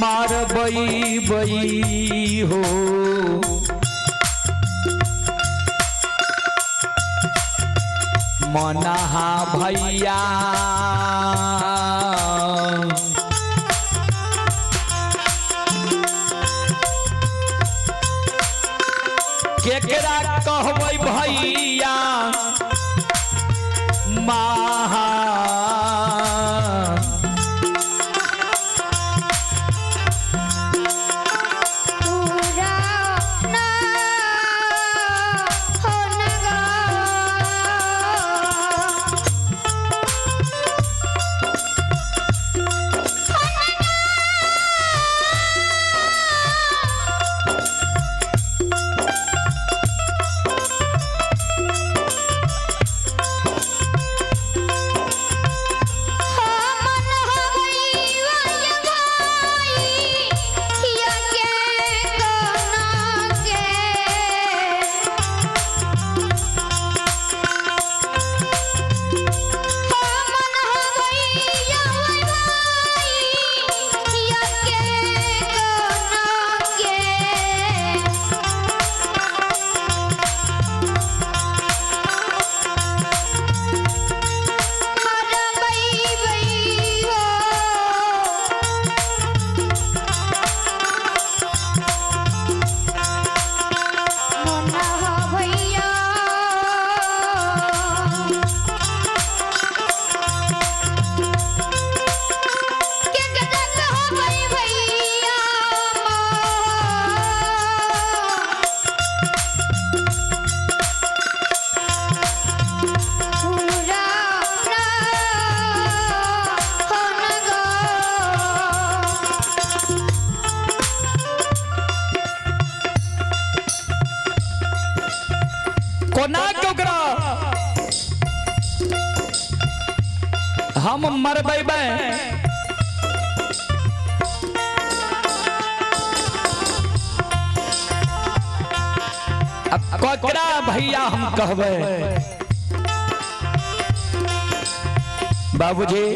मारबई बई हो मनहा भैया केकरा कहबै भैया महा। कोना के ओकरा हम मरबेबै। अब ककरा भैया हम कहबै? बाबूजी,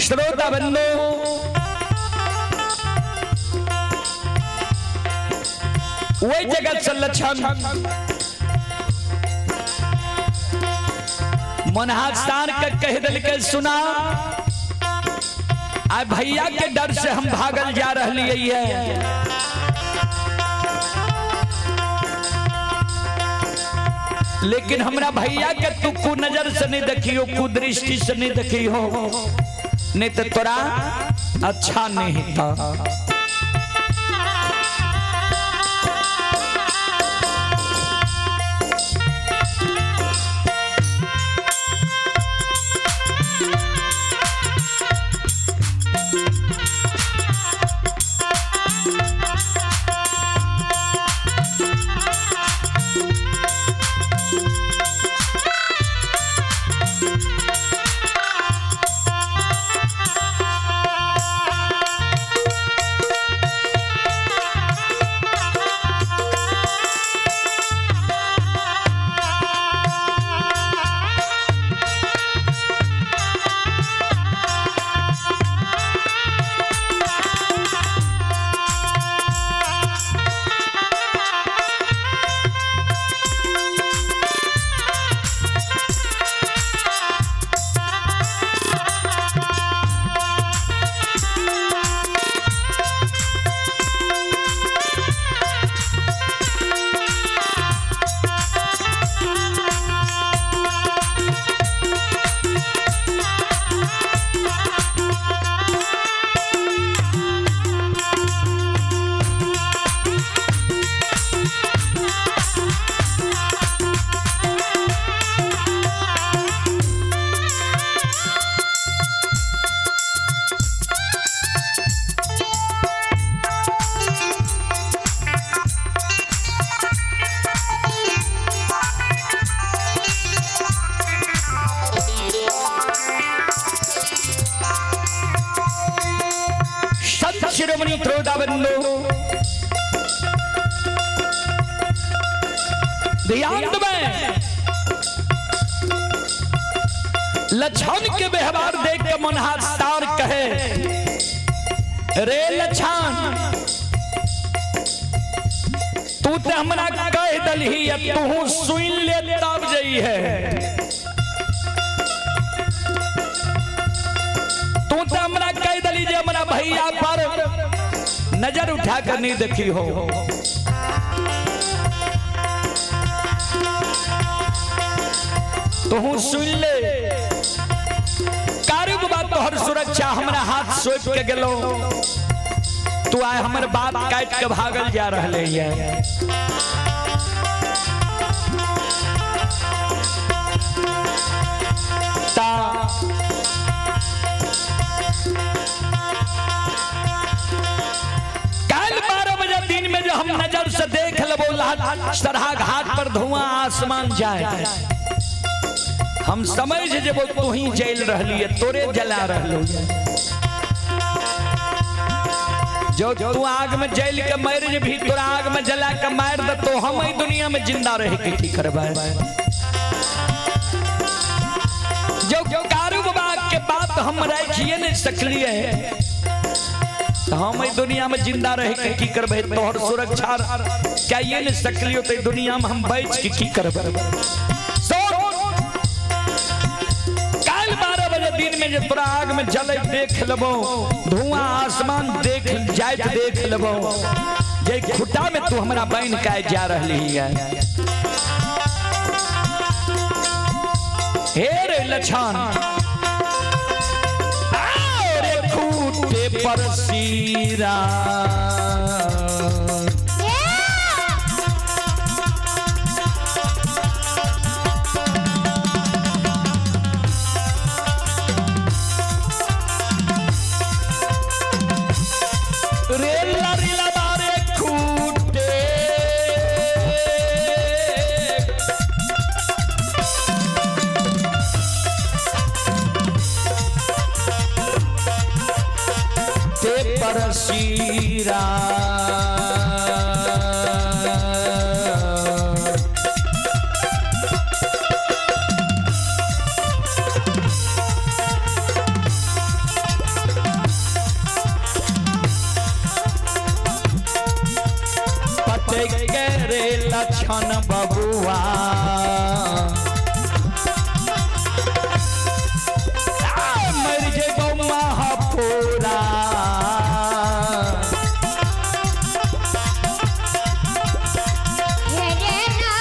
श्रोता बंधु, वही जगह से लक्षण मनहासान के कह दिल के सुना, आ भैया के डर से हम भागल जा रही है। लेकिन हमरा भैया के तू कु नजर से नहीं देखियो, कुदृष्टि से नहीं देखियो, नहीं तो तोरा अच्छा नहीं था। संत शिरोमणि त्रोदा बंधु, ध्यान देबै, लक्षण के व्यवहार देख के मनहार सार कहे, रे लक्षण, तू तो हमरा कह दलही, तू सुन ले तब जई है। तू तो हमरा कह दली जे हमरा भैया पर नजर उठा कर नहीं देखी हो। तू सुन ले, कारू बाबा तोहर सुरक्षा हमरा हाथ सौंप के गेलो, तू आए हमर बात काट के भागल जा रहले है। ता कल 12 बजे दिन में जो हम नजर से देख लेबो सरहा घाट पर धुआं आसमान जाए, हम समझ जेबो तू ही जल रहली है, तोरे जला रहलो। जो तू आग में जल के मर जे भी, तोरा आग में जला के मार दे तो हम ही दुनिया में जिंदा रह के की करबै। जो कारू बाबा के बात हम रखिए नहीं सकलिए तो हम ही दुनिया में जिंदा रह के की करबै। तोहर सुरक्षा क्या ये नहीं सकलियो तो दुनिया में हम बच के की करबै। काल 12 बजे दिन में जो तोरा आग में जले देख लेबो, धुआं आसमान देख जाइत देख लेबो, जे खुटा में तू हमरा बन के जा रही है। हे रे लक्षण, रे खूटे पर सीरा रे लरी लबारे खूटे चीरा। पते करे लक्षण बबुआ, मर जेबौ महापुरा। हे रे ना।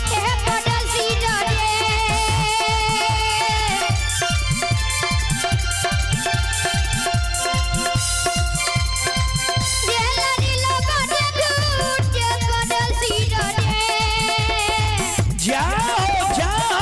हे पड़ोसी रे। जाओ जाओ।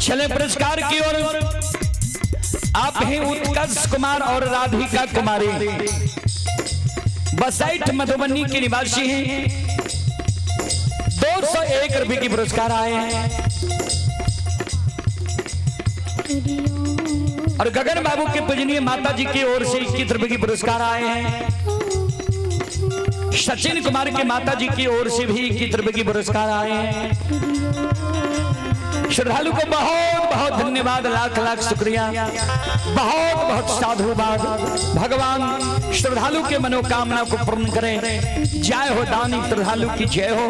चले पुरस्कार की ओर। आप हैं उत्कर्ष कुमार और राधिका कुमारी, बसैठ मधुबनी के निवासी हैं। 201 रुपए की पुरस्कार आए हैं। और गगन बाबू के पूजनीय माता जी की ओर से 21 रुपए की पुरस्कार आए हैं। सचिन कुमार के माता जी की ओर से भी 21 रुपए की पुरस्कार आए हैं। श्रद्धालु को बहुत बहुत धन्यवाद, लाख लाख शुक्रिया, बहुत बहुत साधुवाद। भगवान श्रद्धालु के मनोकामना को पूर्ण करें। जय हो दानी श्रद्धालु की जय हो,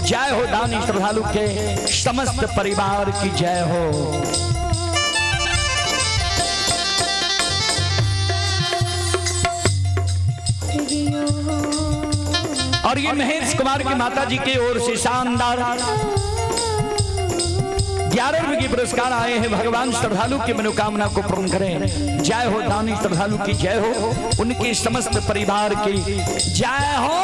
जय हो दानी श्रद्धालु के समस्त परिवार की जय हो। और ये महेश कुमार की माता जी की ओर से शानदार 11 रुपए के पुरस्कार आए हैं। भगवान श्रद्धालु की मनोकामना को पूर्ण करें। जय हो दानी श्रद्धालु की जय हो, उनके समस्त परिवार की जय हो।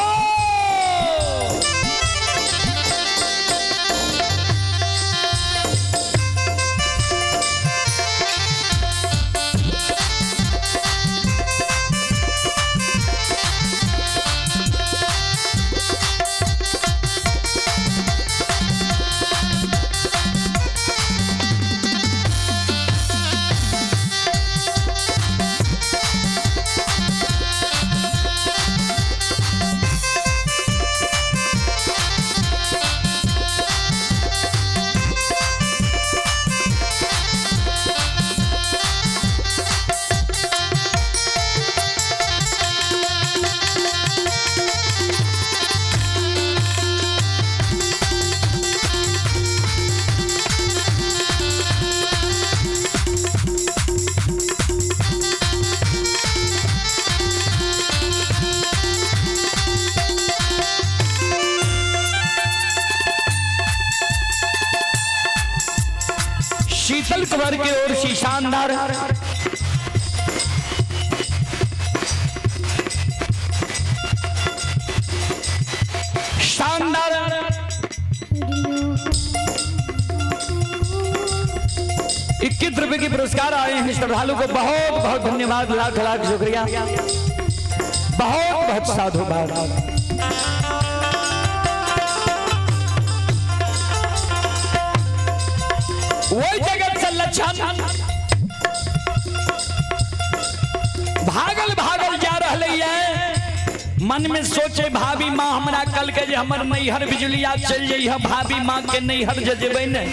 शीतल कुमार की ओर से शानदार शानदार 21 रुपए के पुरस्कार आए हैं। श्रद्धालु को बहुत बहुत धन्यवाद, लाख लाख शुक्रिया, बहुत बहुत साधुवाद। वही जगत से लक्षण भागल भागल जा रहले है। मन में सोचे भाभी माँ हमरा कल के जे हमर नैहर बिजुलिया चल जइह, भाभी माँ के नैहर जे जेबै ने।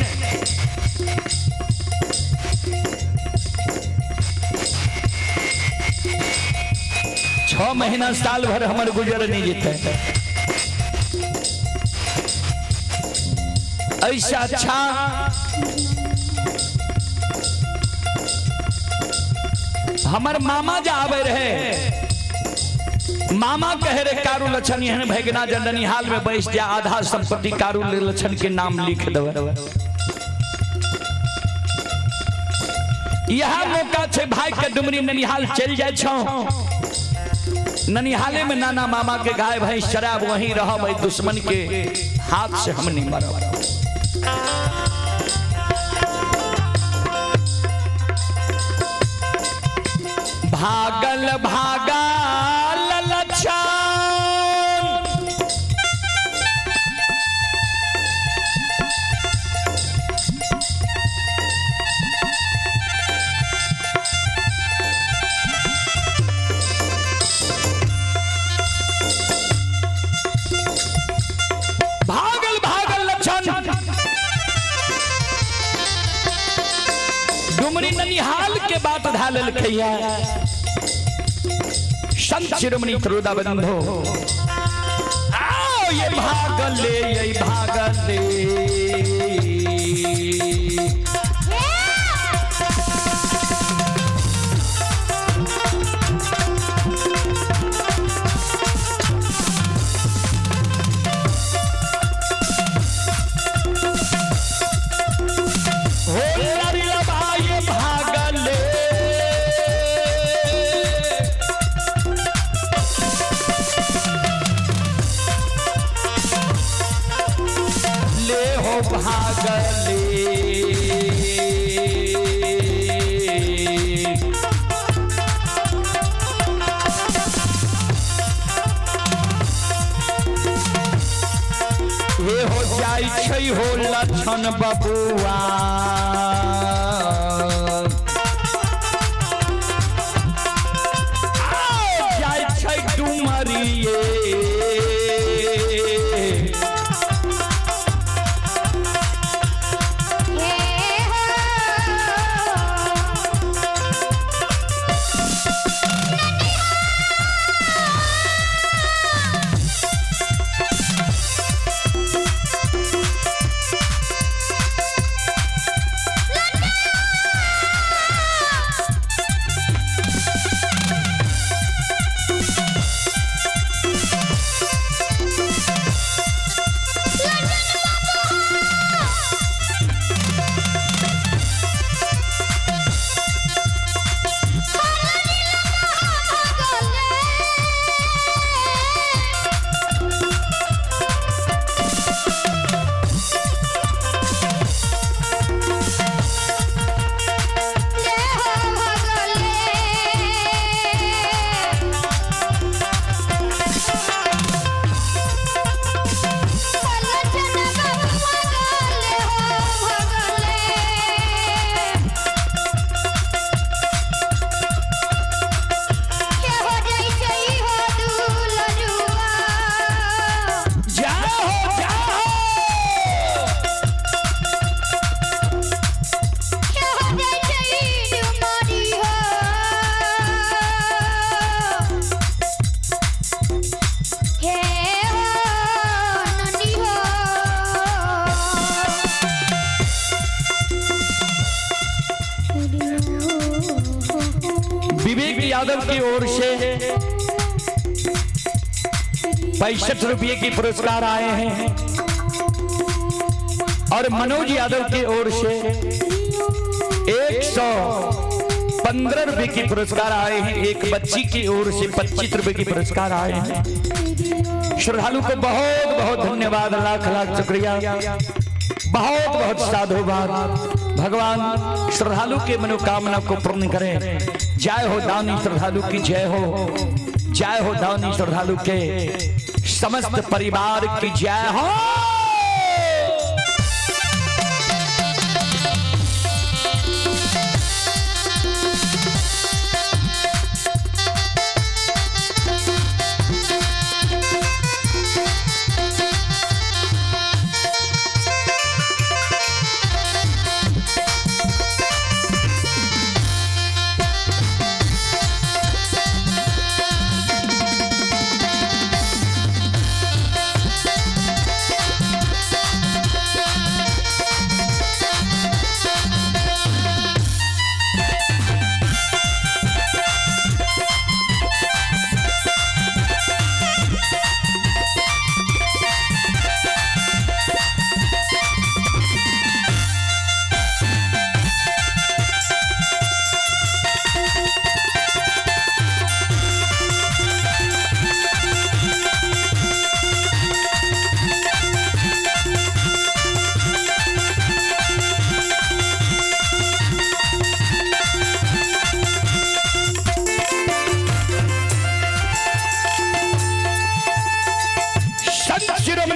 छह महीना साल भर हमर गुजर नहीं जेतै। ऐसा अच्छा हमर मामा जा आवे रहे, मामा कहे रे कारू लक्षण एहन भगना ननिहाल में बैस जा, आधा संपत्ति कारू लक्षण के नाम लिख देवे। यह मौका छे भाई के डुमरी ननिहाल चल जाए छो, ननिहाले में नाना मामा के गाय भैंस शराब वहीं रहब, दुश्मन के हाथ से हम नहीं मरब। भागल भागल लक्षण भागल भागल लक्षण डुमरी ननिहाल के बात धा लेलकै। संत शिरोमणि त्रोदा बंधो आओ ये भागले ये भागले। हो लड़लबा ये भागले। ले हो भागले। हे हो जाइ छै हो लक्षण बबुआ, आओ जाइ छै डुमरिए। हे हो ले हो भगले। लक्षण बाबू भगले हो भगले। के हो जाइ छै हो दुलरुआ। जाओ जाओ के हो जाइ छै डुमरी हो। हे हो ननी हो। विवेक यादव की ओर से 65 रुपये की पुरस्कार आए हैं और मनोज यादव की ओर से 115 रुपये की पुरस्कार आए हैं। एक बच्ची की ओर से 25 रुपये की पुरस्कार आए हैं। श्रद्धालु को बहुत बहुत धन्यवाद, लाख लाख शुक्रिया, बहुत बहुत साधुवाद। भगवान श्रद्धालु के मनोकामना को पूर्ण करें। जय हो दानी श्रद्धालु की जय हो, जय हो दानी श्रद्धालु के समस्त परिवार की जय हो।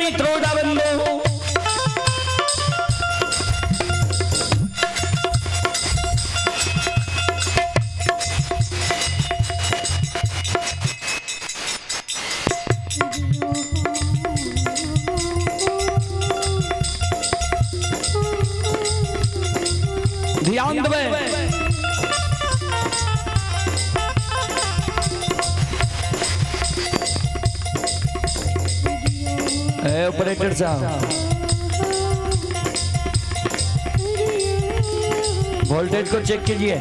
शिरोमणि त्रोदा बंधु ध्यान देबै। ए ऑपरेटर साहब, वोल्टेज को चेक कीजिए।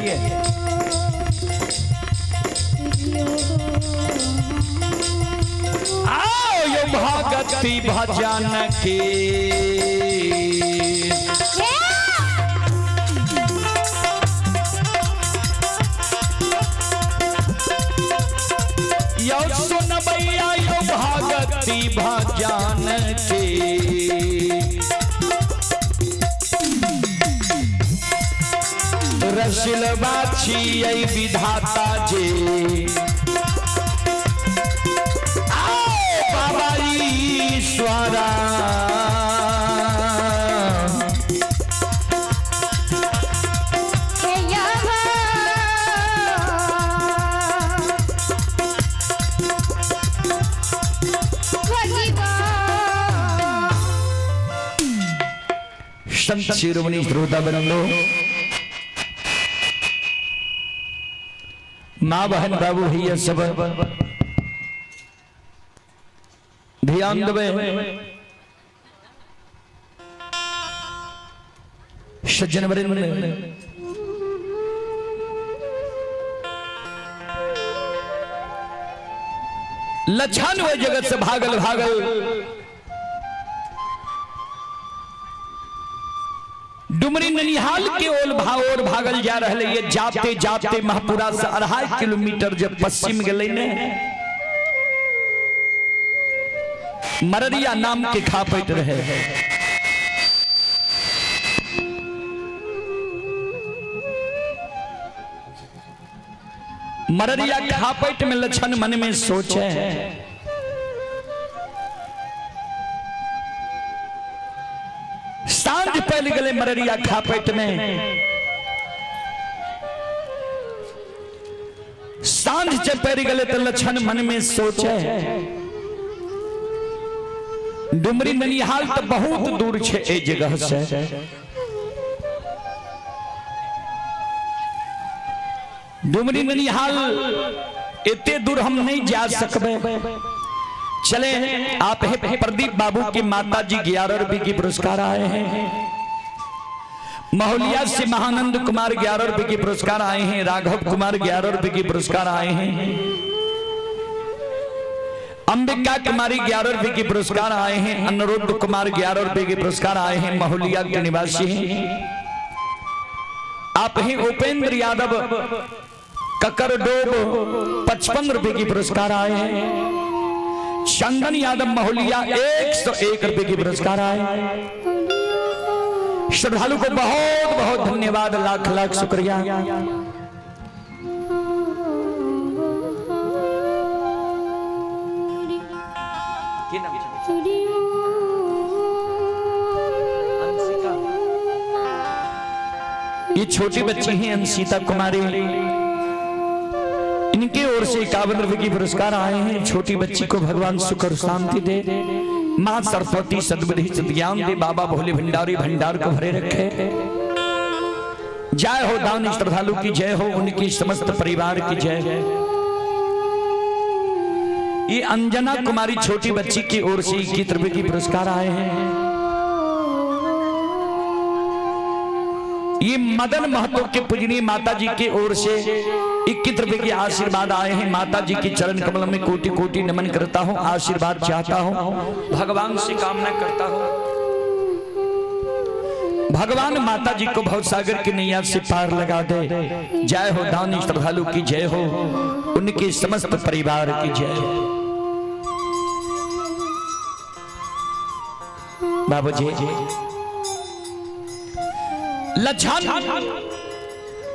आओ यो भगति भजन की। यो सुनबैया यो भगति भजन के। रसिलबा छियै विधाता जे आओ बाबा ईश्वरा। संत शिरोमणि श्रोता बंधु, माँ बहन बाबू भैया सब ध्यान देवे। सज्जन वृंद, लछन वो जगत से भागल भागल डुमरी ननिहाल के ओल भाओर भागल जा रहे ये। जाते जाते महपुरा से 2.5 किलोमीटर जब पश्चिम गए ने, मररिया नाम के खापैत रहे। मररिया खापैत में लछन मन में सोचे, सांझ पहल गए मररिया खापैत में। सांझ जब पड़ गए तो लछन मन में सोचे, डुमरी ननिहाल तो बहुत दूर छे ए जगह से। डुमरी ननिहाल इतने दूर हम नहीं जा सकबे। चले आप है प्रदीप बाबू के माता जी 11 रुपए की पुरस्कार आए हैं। महोलिया से महानंद कुमार 11 रुपए के पुरस्कार आए हैं। राघव कुमार 11 रुपए के पुरस्कार आए हैं। अंबिका कुमारी 11 रुपए के पुरस्कार आए हैं। अनुरुद्ध कुमार 11 रुपए के पुरस्कार आए हैं, महोलिया के निवासी हैं। आप ही उपेंद्र यादव ककरडोब 55 रुपए की पुरस्कार आए हैं। चंदन यादव महोलिया 101 रुपए की पुरस्कार आए। श्रद्धालु को बहुत बहुत धन्यवाद, लाख लाख शुक्रिया। ये छोटी बच्ची हैं अंशिता कुमारी, इनके ओर से 51 रुपए की पुरस्कार आए हैं। छोटी बच्ची को भगवान सुख और शांति दे, मां सरस्वती सद्बुद्धि सद्ज्ञान दे, बाबा भोले भंडारी भंडार को भरे रखे। जय हो दान श्रद्धालु की जय हो, उनकी समस्त परिवार की जय। ये अंजना कुमारी छोटी बच्ची की ओर से 21 रुपए की पुरस्कार आए हैं। ये मदन महतो के पूजनीय माता जी की ओर से 21 रुपए के आशीर्वाद आए हैं। माता जी के चरण कमल में कोटि कोटि नमन करता हूं, आशीर्वाद चाहता हूं, भगवान से कामना करता हूं, भगवान माता जी को भवसागर की नैया से पार लगा दे। जय हो दानी श्रद्धालु की जय हो, उनके समस्त परिवार की जय हो। बाबूजी लछन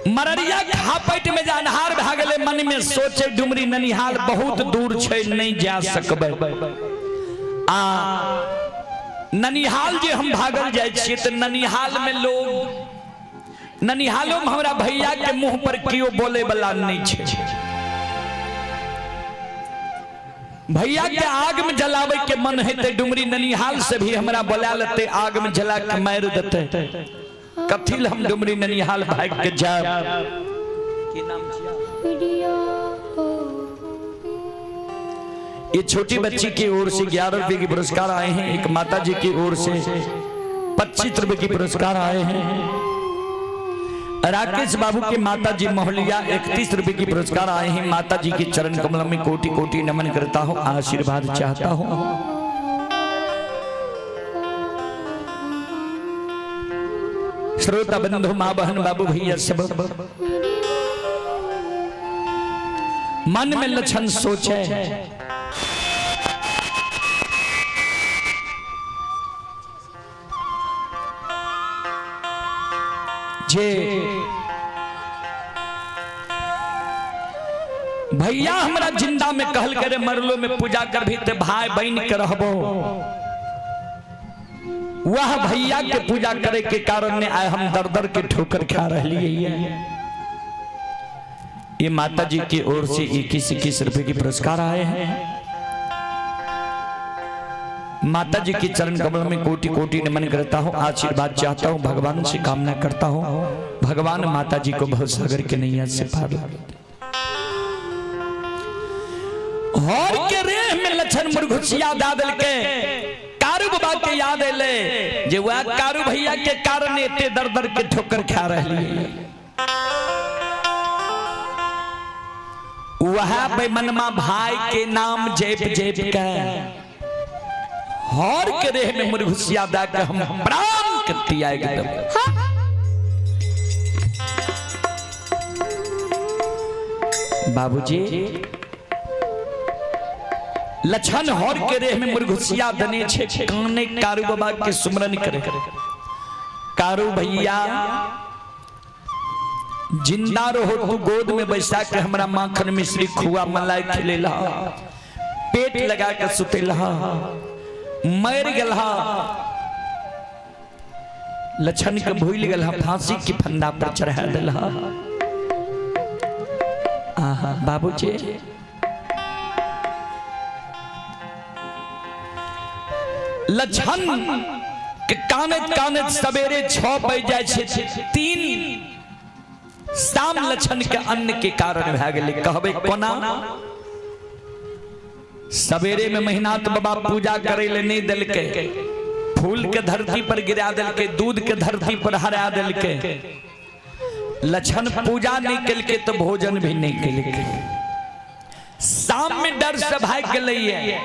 मररिया खापैट में जानहार भागले, मन में सोचे डुमरी ननिहाल बहुत दूर छे, नहीं जा सकबे। आ ननिहाल जे हम भागल जाइ छियै तऽ ननिहाल में लोग, ननिहालो में हमरा भैया के मुंह पर केओ बोले वाला नहीं छै। भैया के आग में जलावे के मन हेतै, डुमरी ननिहाल से भी हमरा बोला लेते, आग में जला के मारि देते। कथी ल हम डुमरी ननिहाल भाग के जाब? की नाम छियै? ये छोटी बच्ची की ओर से 11 रुपए के पुरस्कार आए हैं। एक माता जी की ओर से 25 रुपए के पुरस्कार आए हैं। राकेश बाबू के माता जी मोहलिया 31 रुपए की पुरस्कार आए हैं। माता जी के चरण कमल में कोटि कोटि नमन करता हूँ, आशीर्वाद चाहता हूँ। श्रोता बंधु, माँ बहन, बाबू भैया सब, मन में लक्षण सोचे जे भैया हमरा जिंदा में कहल करे मरलो में पूजा कर भी ते भाई बहन के रहबो, वह भैया के पूजा करे के कारण ने आए हम दर दर के ठोकर खा रही है। ये माता जी की ओर से 21-21 रुपए के पुरस्कार आए हैं। माता जी के चरण कमल में कोटि कोटि नमन करता हूँ, आशीर्वाद चाहता हूँ, भगवान से कामना करता हूँ, भगवान माता जी को भवसागर के नैया से पार लगा दे। हर के रेह में लक्षण मुरघुसिया दा दिल के कारू बाबा के याद एले जे वह कारू भैया के कारण एते दर दर के ठोकर खा रही है। वह बेमनमा भाई के नाम जेप जेप के हर के रेह में मुरघुसिया दा के हम प्राण के त्याग देब। बाबूजी लछन हर के रेह में मुरघुसिया दने छे काने कारू बाबा के सुमरन करे। कारू भैया जिंदा रहो तू गोद में बैसा के हमरा माखन मिश्री खुआ मलाई खिलेला, पेट लगा के सुतेला, मर गेला लछन के भूल गेला, फांसी के फंदा पर चढ़ा देला। आहा बाबूजी लछन के कानत कानत सवेरे 6 बज जाए छे, 3 शाम लछन के अन्न के कारण भए गेलै। कहबै कोना? सवेरे में महिनाथ बाबा पूजा करे ले नहीं देलकै, फूल के धरती पर गिरा देलकै, दूध के धरती पर हरा देलकै। लछन पूजा नहीं केलकै तो भोजन भी नहीं केलकै। शाम में डर से भाग गेलै।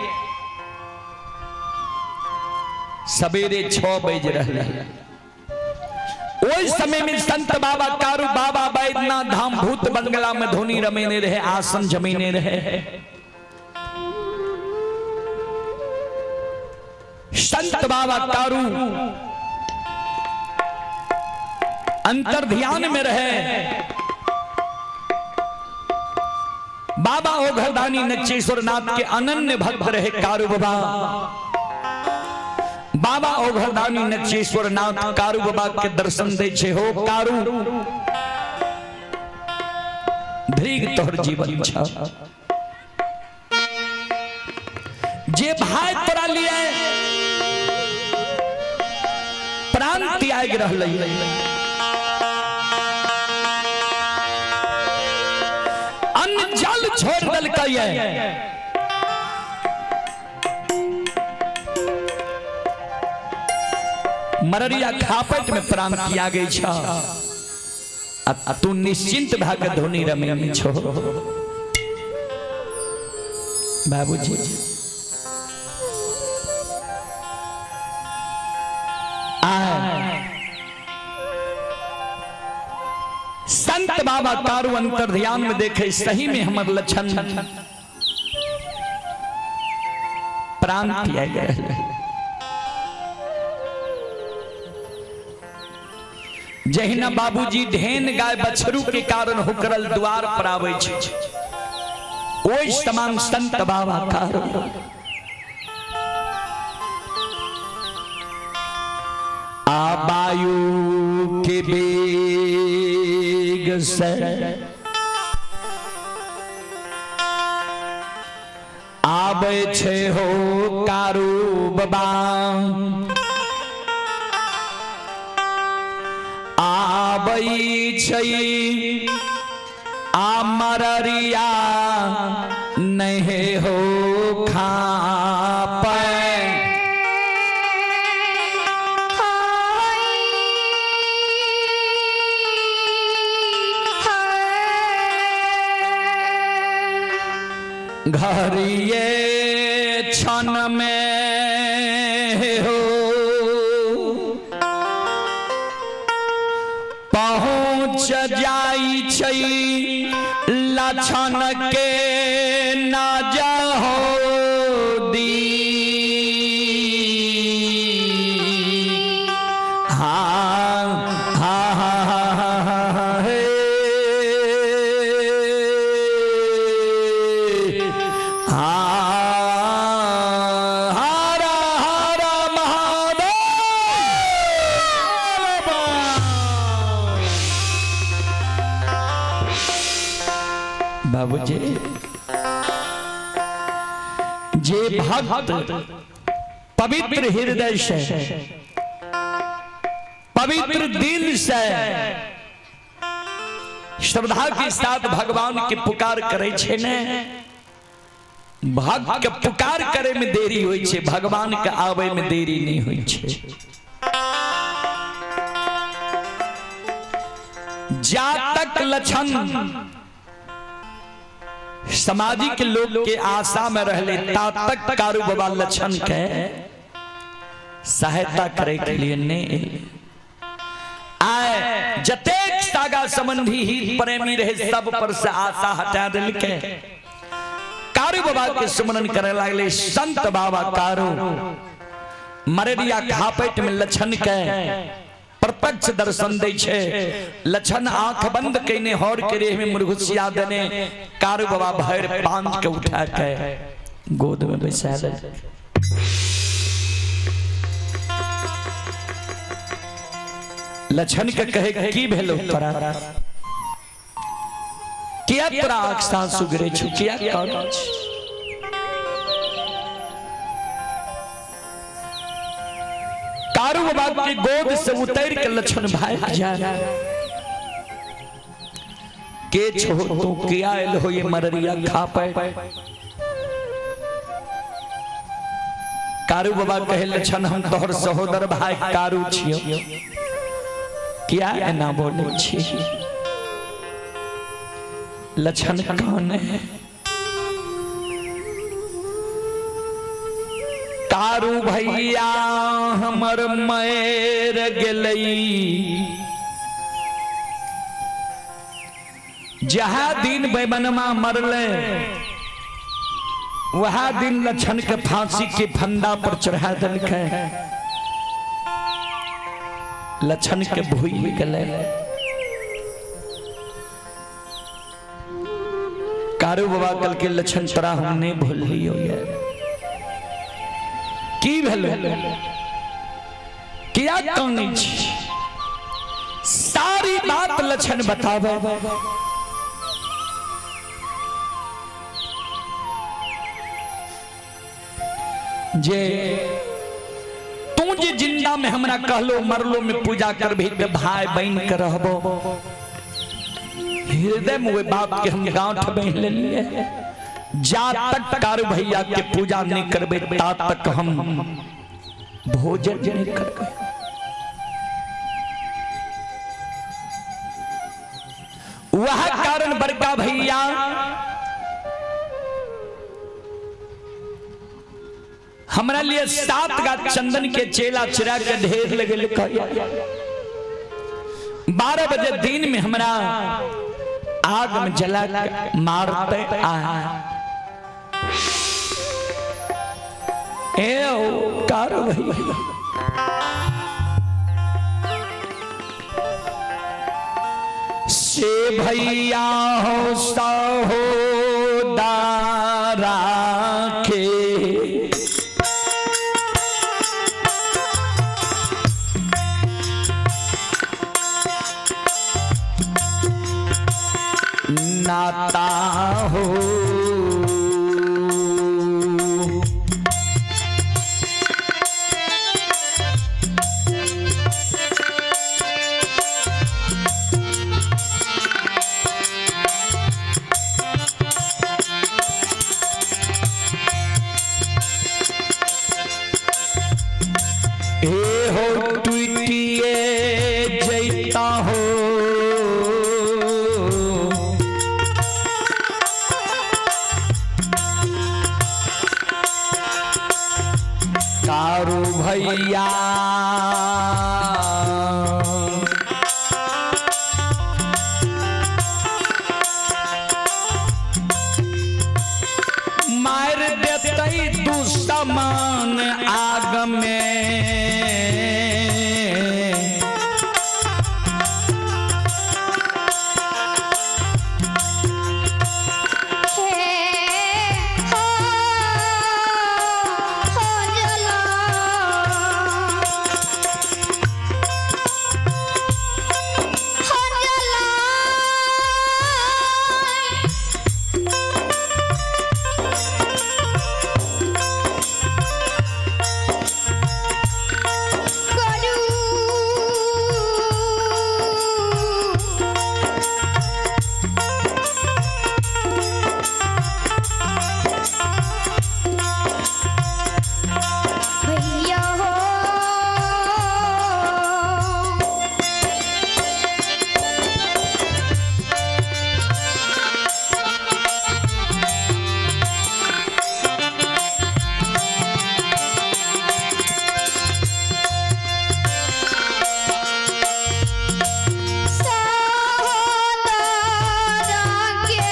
सवेरे 6 बज रहे ओहि समय में संत बाबा कारू बाबा बैद्यनाथ धाम भूत बंगला में धुनी रमेने रहे, आसन जमीने रहे। संत बाबा कारू अंतर ध्यान में रहे। बाबा ओघरदानी नचेश्वर नाथ के अनन्य भक्त रहे कारू बाबा। बाबा ओघरदानी नचेश्वर नाथ कारू बाबा के दर्शन दे छे। हो कारू धीग तोहर जीवन छ, जे भाई तोरा लिए प्राण त्याग रहलै, अन्न जल छोड़ देलकै, मररिया खापट में प्राण त्यागै छ, आ तू निश्चिंत भए के धुनी रमेने छो। बाबूजी संत बाबा तारू अंतर ध्यान में देखे सही में हमर लक्षण प्राण त्याग गए। जहिना बाबूजी ढेन गाय बछरू के कारण हुकरल द्वार पर आवे छे, ओहि समान संत बाबा तारू बेग से आबै छै हो कारू बाबा, आबै छै आ मररिया नहीं हो खाप। घरिये क्षण में हो पहुँच जाई छै लक्षण के ना हो दी। हाँ हाँ हाँ हाँ हाँ हाँ हे हाँ, हर हर महादेव। बाबूजी जे भक्त पवित्र हृदय से, पवित्र दिल से, श्रद्धा के साथ भगवान के पुकार करे छे ने, भक्त के पुकार करे में देरी होई छे, भगवान के आवे में देरी नहीं होई छे। जा तक लक्षण सामाजिक लोग के आशा में रहले ता तक कारू बाबा लक्षण के सहायता करे के लिए नहीं आए। जतेक सागा संबंधी ही प्रेमी रहे सब पर से आशा हटा दिल के कारू बाबा के सुमरन करे लागले। संत बाबा कारू मरेरिया खापेट में लक्षण के प्रत्यक्ष दर्शन दै छे। लक्षण आंख बंद कइने हर के रेह में मुरघुसिया देने कारू बाबा भर पांच के उठा के गोद में बैसा दे। लक्षण के कहे की भेलो तोरा, किया तोरा आंख सासु गिरे छु, किया करै छी? कारू बाबा के गोद से उतर के लक्षण भाग जा के छो तू, किया आयल हो ये मररिया खा पाए? कारू बाबा कहे लक्षण हम तोहर सहोदर भाई कारू छियो, किया एना बोले छी? लक्षण कौन है? कारू भैया हमर मर गेलई, जहाँ दिन बैमनमा मरले वहाँ दिन लक्षण के फांसी के फंदा पर चढ़ा दिलकै, लक्षण के भूल गेलै। कारू बाबा कल के लक्षण तोरा हम नहीं भूल लियो, ये की भेलो, किया कानै छी? सारी बात लक्षण बतावे। जे तू जे जिंदा में हमरा कहलो मरलो में पूजा करबी ते भाई बन के रहबो, हृदय में वे बाप के हम गांठ बहन लेलिए, जा तक कारू भैया के पूजा नहीं करबे ता तक हम भोजन नहीं करबे। वह कारण बड़का भैया हमरा लिए 7 गा चंदन के चेला चिरा के ढेर लगे। 12 बजे दिन में हमरा आग में जला के मारते आ ए ओ कारू भैया से भैया हो सहोदारा के नाता हो। हे हो टूटिए जैता हो, कारू भैया मार देतै दुश्मन आग में। हे हो हो जला हो जला। भैया हो सहोदरा के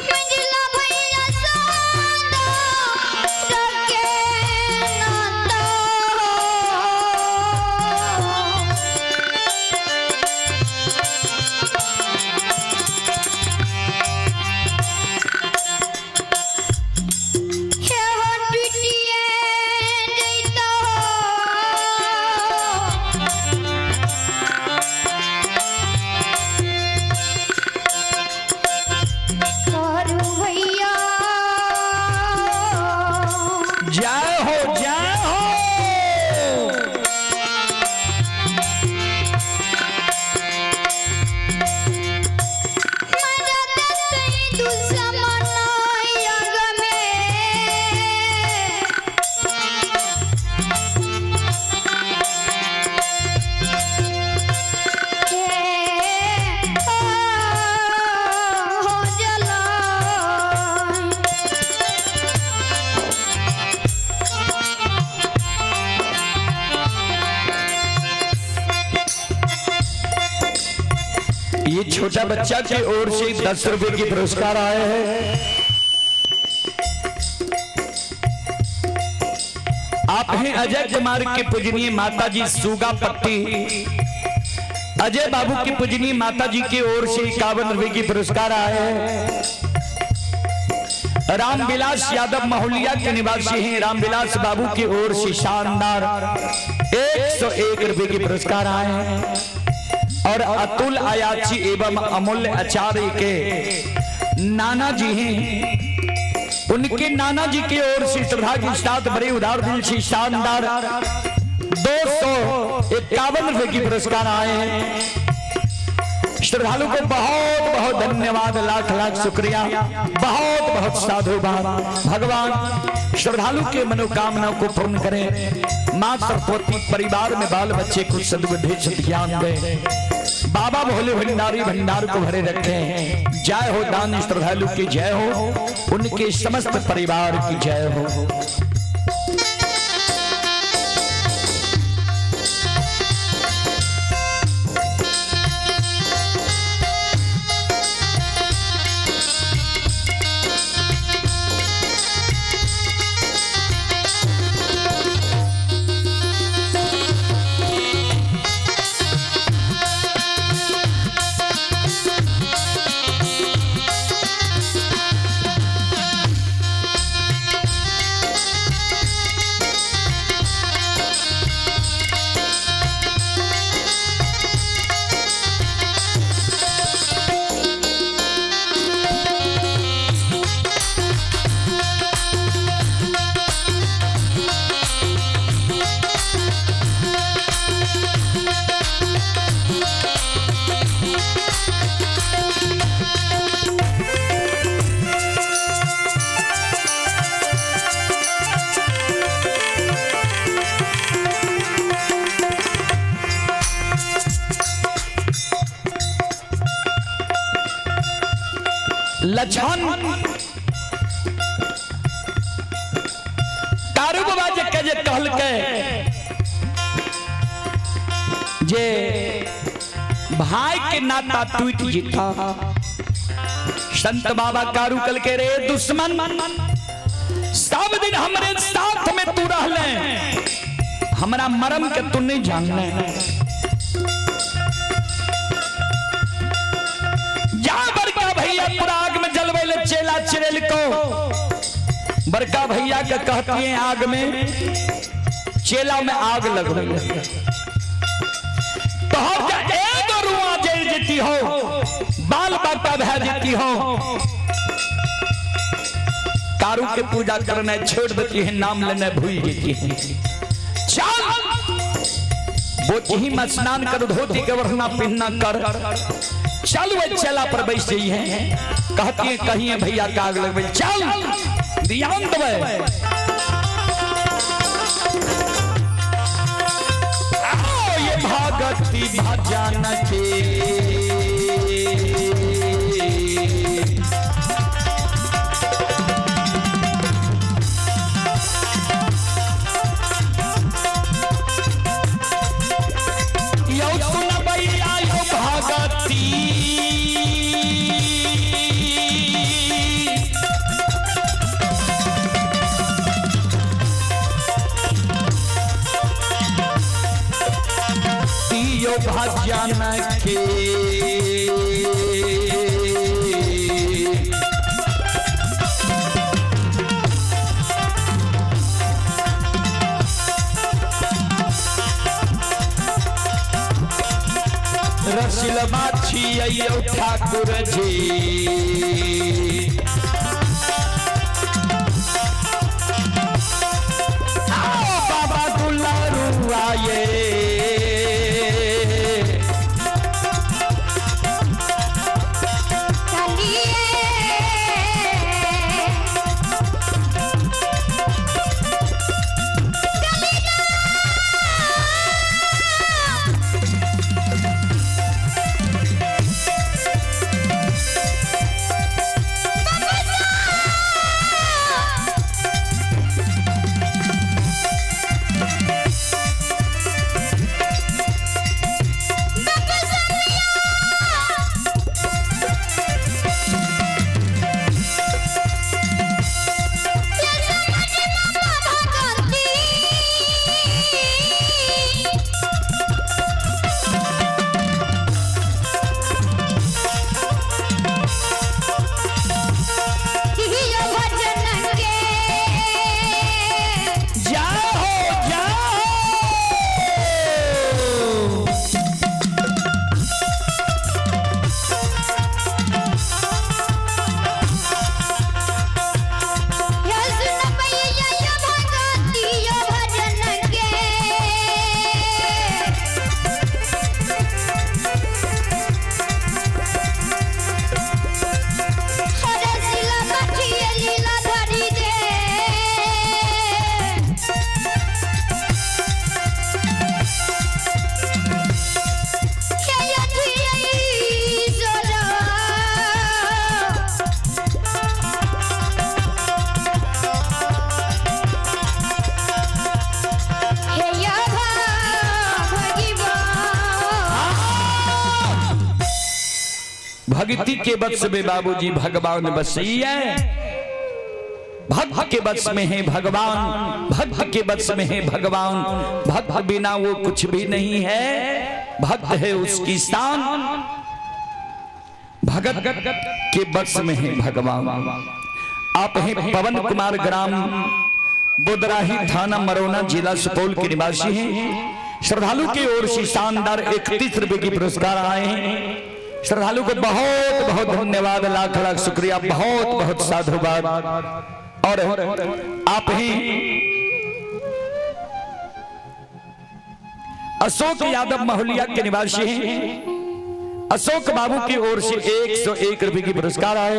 मंजिला भैया सहोदरा के नाता हो। हे हो टूटिए जैता करू भैया। जय हो जय हो। मरद तई दुश्मन अंग में। हे हो हो जला। ये छोटा बच्चा की ओर से 10 रुपए के पुरस्कार आए हैं। आप हैं अजय कुमार के पूजनीय माता जी सुगा पट्टी, अजय बाबू की पूजनीय माता जी की ओर से 51 रुपए की पुरस्कार आए हैं। रामविलास यादव महुलिया के निवासी हैं, रामविलास बाबू की ओर से शानदार 101 रुपए के पुरस्कार आए हैं। और अतुल आयाची एवं अमूल्य आचार्य के नाना जी हैं, उनके नाना जी की ओर से श्रद्धा के साथ बड़े उदार दिल से शानदार 251 रुपए की पुरस्कार आए हैं। श्रद्धालु को बहुत बहुत धन्यवाद, लाख लाख शुक्रिया, बहुत बहुत साधुवाद। भगवान श्रद्धालु के मनोकामना को पूर्ण करें। मां सरस्वती परिवार में बाल बच्चे को सद्बुद्धि सद्ज्ञान दे। बाबा भोले भंडारी भंडार को भरे रखें। जय हो दान श्रद्धालु की जय हो, उनके समस्त परिवार की जय हो। हे लक्षण तारू बाबा जे के जे कहलकै जे भाई के नाता टूट जीता। संत बाबा कारू कल के रे दुश्मन, सब दिन हमरे साथ में तू रहले, हमरा मरम के तू नहीं जानले। जा बड़का भैया पूरा आग में जलवे ले चेला चिड़ेल को, बड़का भैया के कहती है आग में चेला में आग लगवे तोहर जे एगो रुआ जल जेती हो, बाल बाका भै जेती हो। कारू के पूजा करने छोड़ देती है, नाम लेने भूल जेती है। चल बोचही में स्नान कर, धोती के वरना पहनना कर, चल वो चेला पर बैठ जाई है। कहती है कहिए भैया का आग लगवे, चल ध्यान देवे। आओ ये भगती भजन के यौ सुनबैया यौ भगती, यो भजन के। रसिलबा छियै यौ ठाकुर जी, आओ बाबा दुलारू आये। जाओ जाओ। भक्ति के वश में बाबूजी भगवान बसैया, भक्त के वश में है भगवान, भक्त के वश में है भगवान। भक्त बिना वो कुछ भी नहीं है, भक्त है उसकी शान, भगत के वश में है भगवान। आप हैं पवन कुमार, ग्राम बोदराही, थाना मरौना, जिला सुपौल के निवासी हैं। श्रद्धालु की ओर से शानदार 31 रुपए की पुरस्कार आए हैं। श्रद्धालु को बहुत बहुत धन्यवाद, लाख लाख शुक्रिया, बहुत बहुत साधुवाद। और आप ही अशोक यादव महुलिया के निवासी हैं। अशोक बाबू की ओर से 101 रुपए की पुरस्कार आए।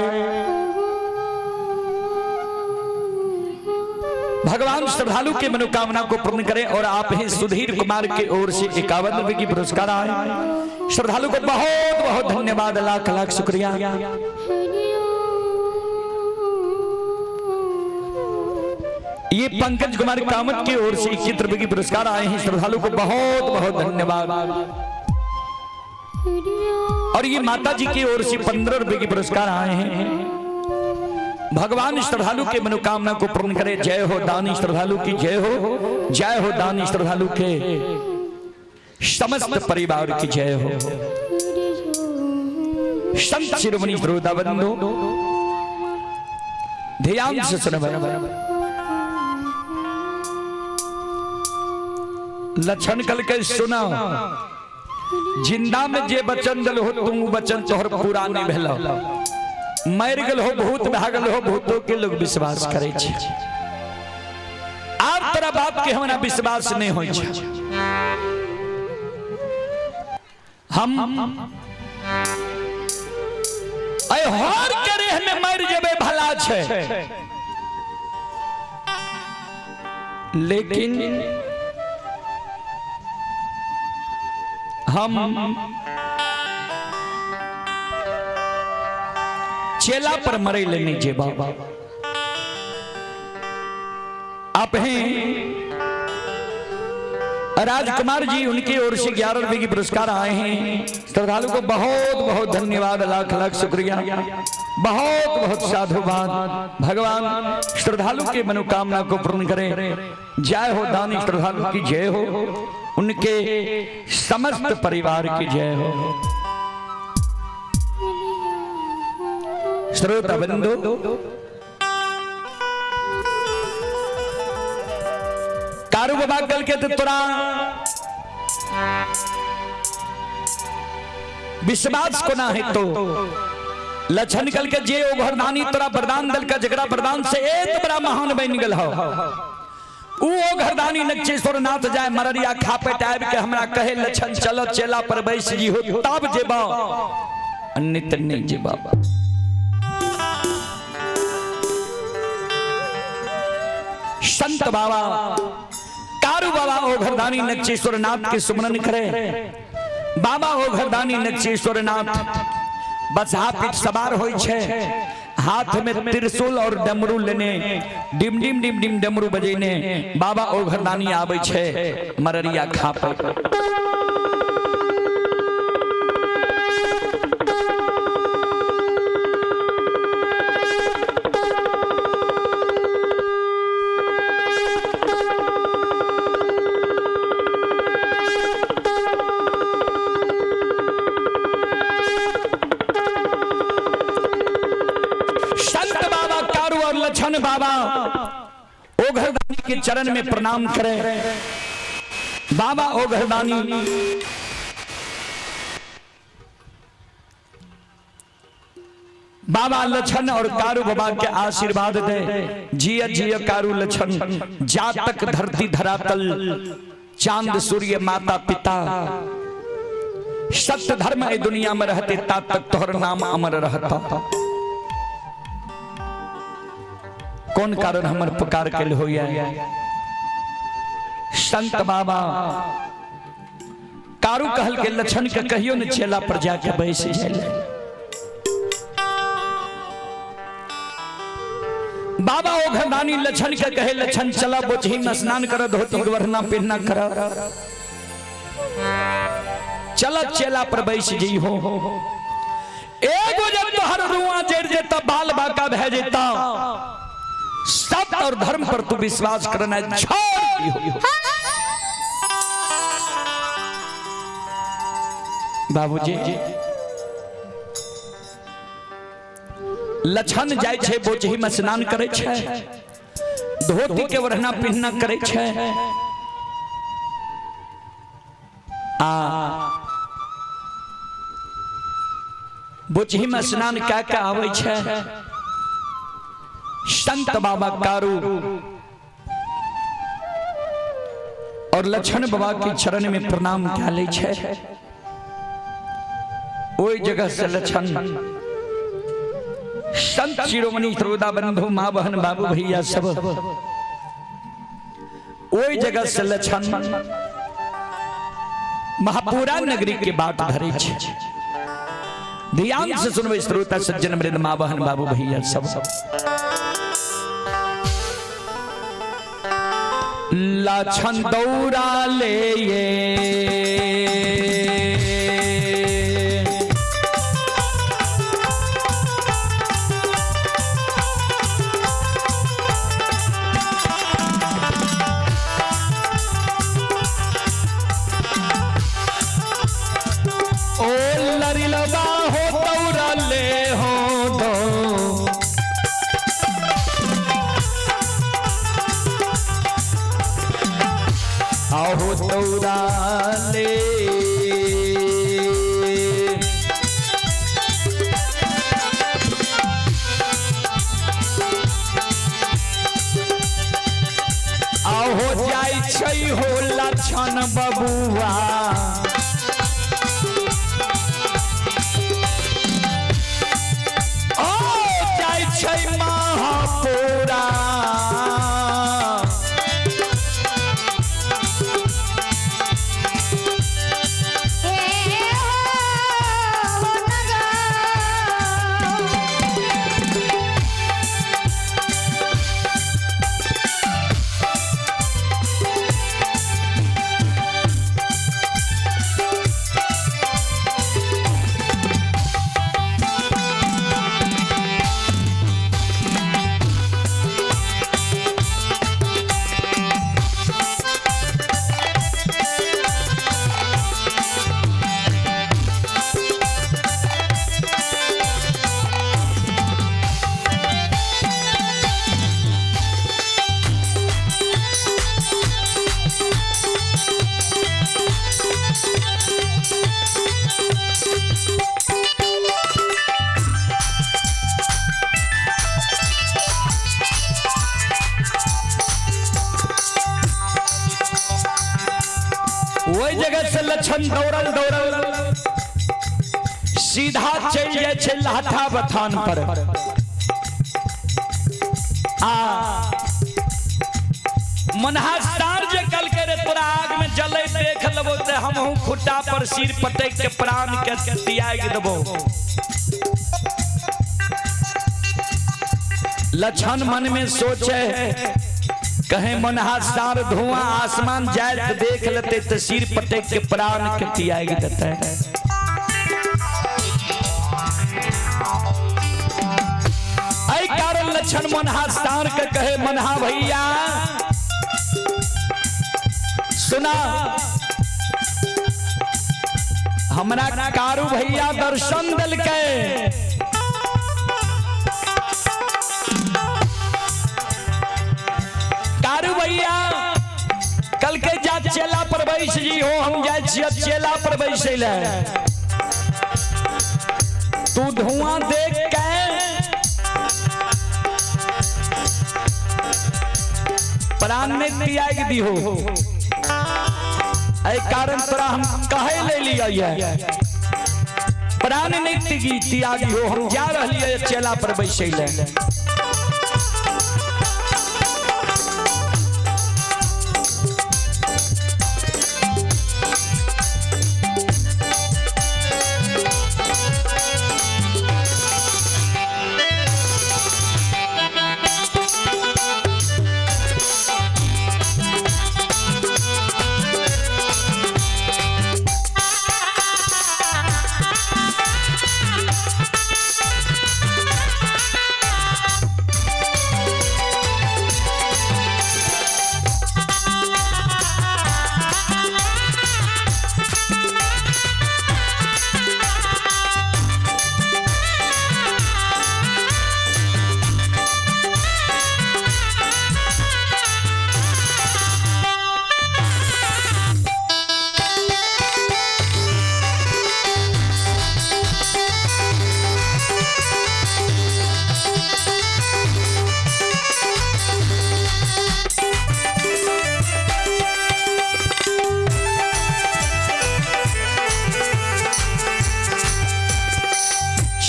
भगवान श्रद्धालु की मनोकामना को पूर्ण करें। और आप ही सुधीर कुमार की ओर से 51 रुपए की पुरस्कार आए। श्रद्धालु को बहुत बहुत धन्यवाद, लाख लाख शुक्रिया। ये पंकज कुमार कामत की ओर से 21 रुपए की पुरस्कार आए हैं। श्रद्धालु को बहुत बहुत धन्यवाद। और ये माता जी की ओर से 15 रुपए की पुरस्कार आए हैं। भगवान श्रद्धालु के मनोकामना को पूर्ण करे। जय हो दानी श्रद्धालु की जय हो, जय हो दानी श्रद्धालु के समस्त परिवार की जय हो। संत शिरोमणि श्रोता बंधु ध्यान से सुनो। लक्षण कल के सुना, जिंदा में जे वचन दिल हो तुम वचन तोहर पूरा नहीं भेल। मर गेल हो, भूत भागल हो, भूतों के लोग विश्वास करे छे। आब तोरा बाप के हमरा विश्वास नहीं होई छे। हम अय हर के रेह में मर जेबे भला छे, लेकिन हम चेला पर मरे ले नहीं जेबा। आप हैं राजकुमार जी, उनकी ओर से 11 रुपए की पुरस्कार आए हैं। श्रद्धालु को बहुत बहुत धन्यवाद, लाख लाख शुक्रिया, बहुत बहुत साधुवाद। भगवान श्रद्धालु के मनोकामना को पूर्ण करें। जय हो दानी श्रद्धालु की जय हो, उनके समस्त परिवार की जय हो। श्रोता बंधु कारू बाबा कल के तो तोरा विश्वास को ना है तो लक्षण कल के जे ओ घरदानी तोरा वरदान दल का जगरा वरदान से एक बड़ा महान बन गेल हो। ऊ ओ घरदानी नक्षेश्वर नाथ जाए मररिया खा पेट आबि के हमरा कहे लक्षण चलो चेला पर बैस जी हो तब जेबा, अन्य नहीं जेबा। संत बाबा कारू बाबा ओ घरदानी नक्षेश्वर नाथ के सुमरन करे। बाबा ओ घरदानी नक्षेश्वर नाथ बसहा पीठ सवार होई छे, हाथ में त्रिशूल और डमरू लेने डिम डिम डिम डिम डमरू बजेने बाबा ओ घरदानी आवे छे मररिया खा पर। संत बाबा कारू और लक्षण बाबा ओघरदानी के चरण में प्रणाम करें। बाबा ओघरदानी बाबा लक्षण और कारू बाबा के आशीर्वाद दे। जिय जिय कारू लक्षण, जा तक धरती धरातल चांद सूर्य माता पिता सत्य धर्म ए दुनिया में रहते ता तक तोहर नाम अमर रहता। कौन कारण हमर पुकार के होया? संत बाबा कारू कहल के लक्षण के कहियो न चेला पर जाके बैस जाए। बाबा ओ घरदानी लक्षण के कहे लक्षण चला बोचही में स्नान कर, धोती वरना पहनना कर, चल चेला पर बैस जी हो। एगो जब तोहर रुआ जड़ जेता बाल बाका भै जेता, सत्य और धर्म पर तू विश्वास करना छोड़ दी हो। बाबूजी लक्षण जाय छे बोचही में स्नान करे छे, धोती के वरना पहनना करे छे, आ बोचही में स्नान क्या क्या आवे छे। संत बाबा कारू और लक्षण बाबा के चरण में प्रणाम क्या ले छे। ओई जगह से लक्षण संत शिरोमणि श्रोता बंधु माँ बहन बाबू भैया सब ओई जगह से लक्षण महापुरा नगरी के बाट धरे छे। ध्यान से सुनबे श्रोता सज्जन वृंद माँ बहन बाबू भैया सब। लछन दौड़ा ले ये। ओ लरिलबा हो दौड़ा ले हो दो। आहो दौड़ा ले। आहो जाइ छै हो लछन बबुआ। ओ जाइ छै महापुरा। हे हो नगर। वही जगह से लछन दौड़ल दौड़ल सीधा चल जाए छै लाठा बथान पर। आ मनहा सार जे कल के रे तोरा आग में जले देख लेबो ते हमहू खुट्टा पर सिर पटक के प्राण के त्याग देबो। लछन मन में सोचे, कहे मनहा सार धुआं आसमान जाए देख लेते तो सिर पटक के प्राण के त्याग देते। ऐ कारण लछन मनहा सार के कहे, मनहा भैया सुना, हमरा कारू भैया दर्शन दिलकै। कारू भैया कल के जा चेला पर बैस जी हो, हम जाय छियै चेला पर बैसै ले। तू धुआं देख के प्राण में त्याग दिहो। ऐ कारण तोरा हम कहे ले लियै, प्राण नहीं त्यागी हो, हम जा रहलियै चेला पर बैसै ले।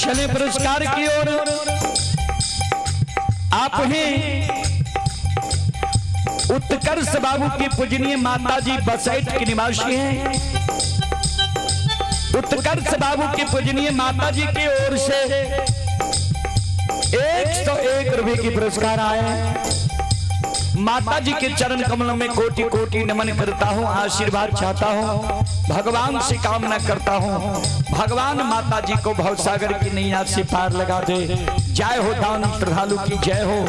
चले पुरस्कार की ओर। आप ही उत्कर्ष बाबू की पूजनीय माता जी बसैठ के निवासी हैं। उत्कर्ष बाबू की पूजनीय माता जी की ओर से 101 रुपए की पुरस्कार आए। माता जी के चरण कमलों में कोटि कोटि नमन करता हूँ, आशीर्वाद चाहता हूँ, भगवान से कामना करता हूँ, भगवान माता जी को भवसागर की नैया से पार लगा दे। जय हो दानी श्रद्धालु की जय हो,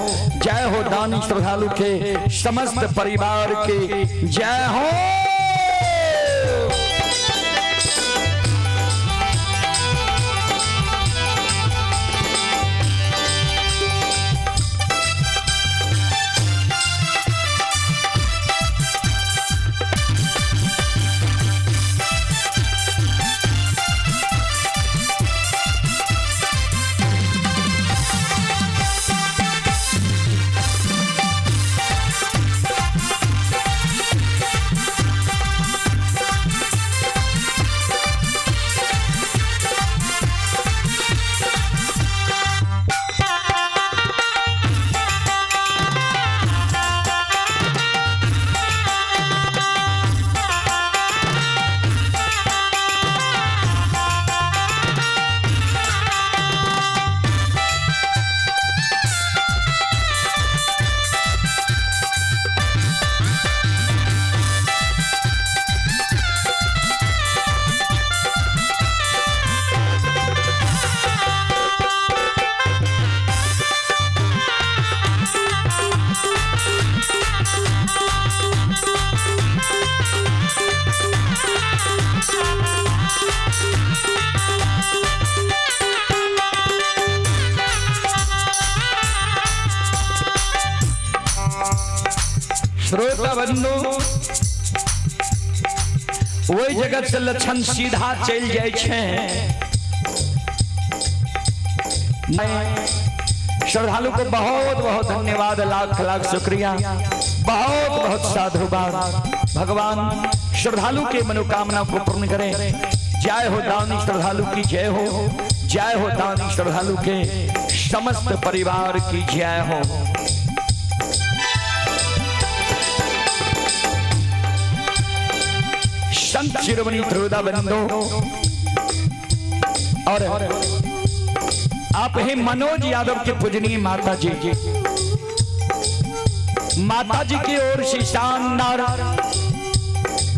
जय हो दानी श्रद्धालु के समस्त परिवार के जय हो। श्रोता बंधु, वही जगत से लक्षण सीधा चल जाए छे। श्रद्धालु को बहुत बहुत धन्यवाद, लाख लाख शुक्रिया, बहुत बहुत साधुवाद। भगवान श्रद्धालु के मनोकामना को पूर्ण करें। जय हो दानी श्रद्धालु की जय हो, जय हो दानी श्रद्धालु के समस्त परिवार की जय हो। संत शिरोमणि ध्रुवदा बंधु और आप हैं मनोज यादव के पूजनीय माता जी, माता जी की ओर से शानदार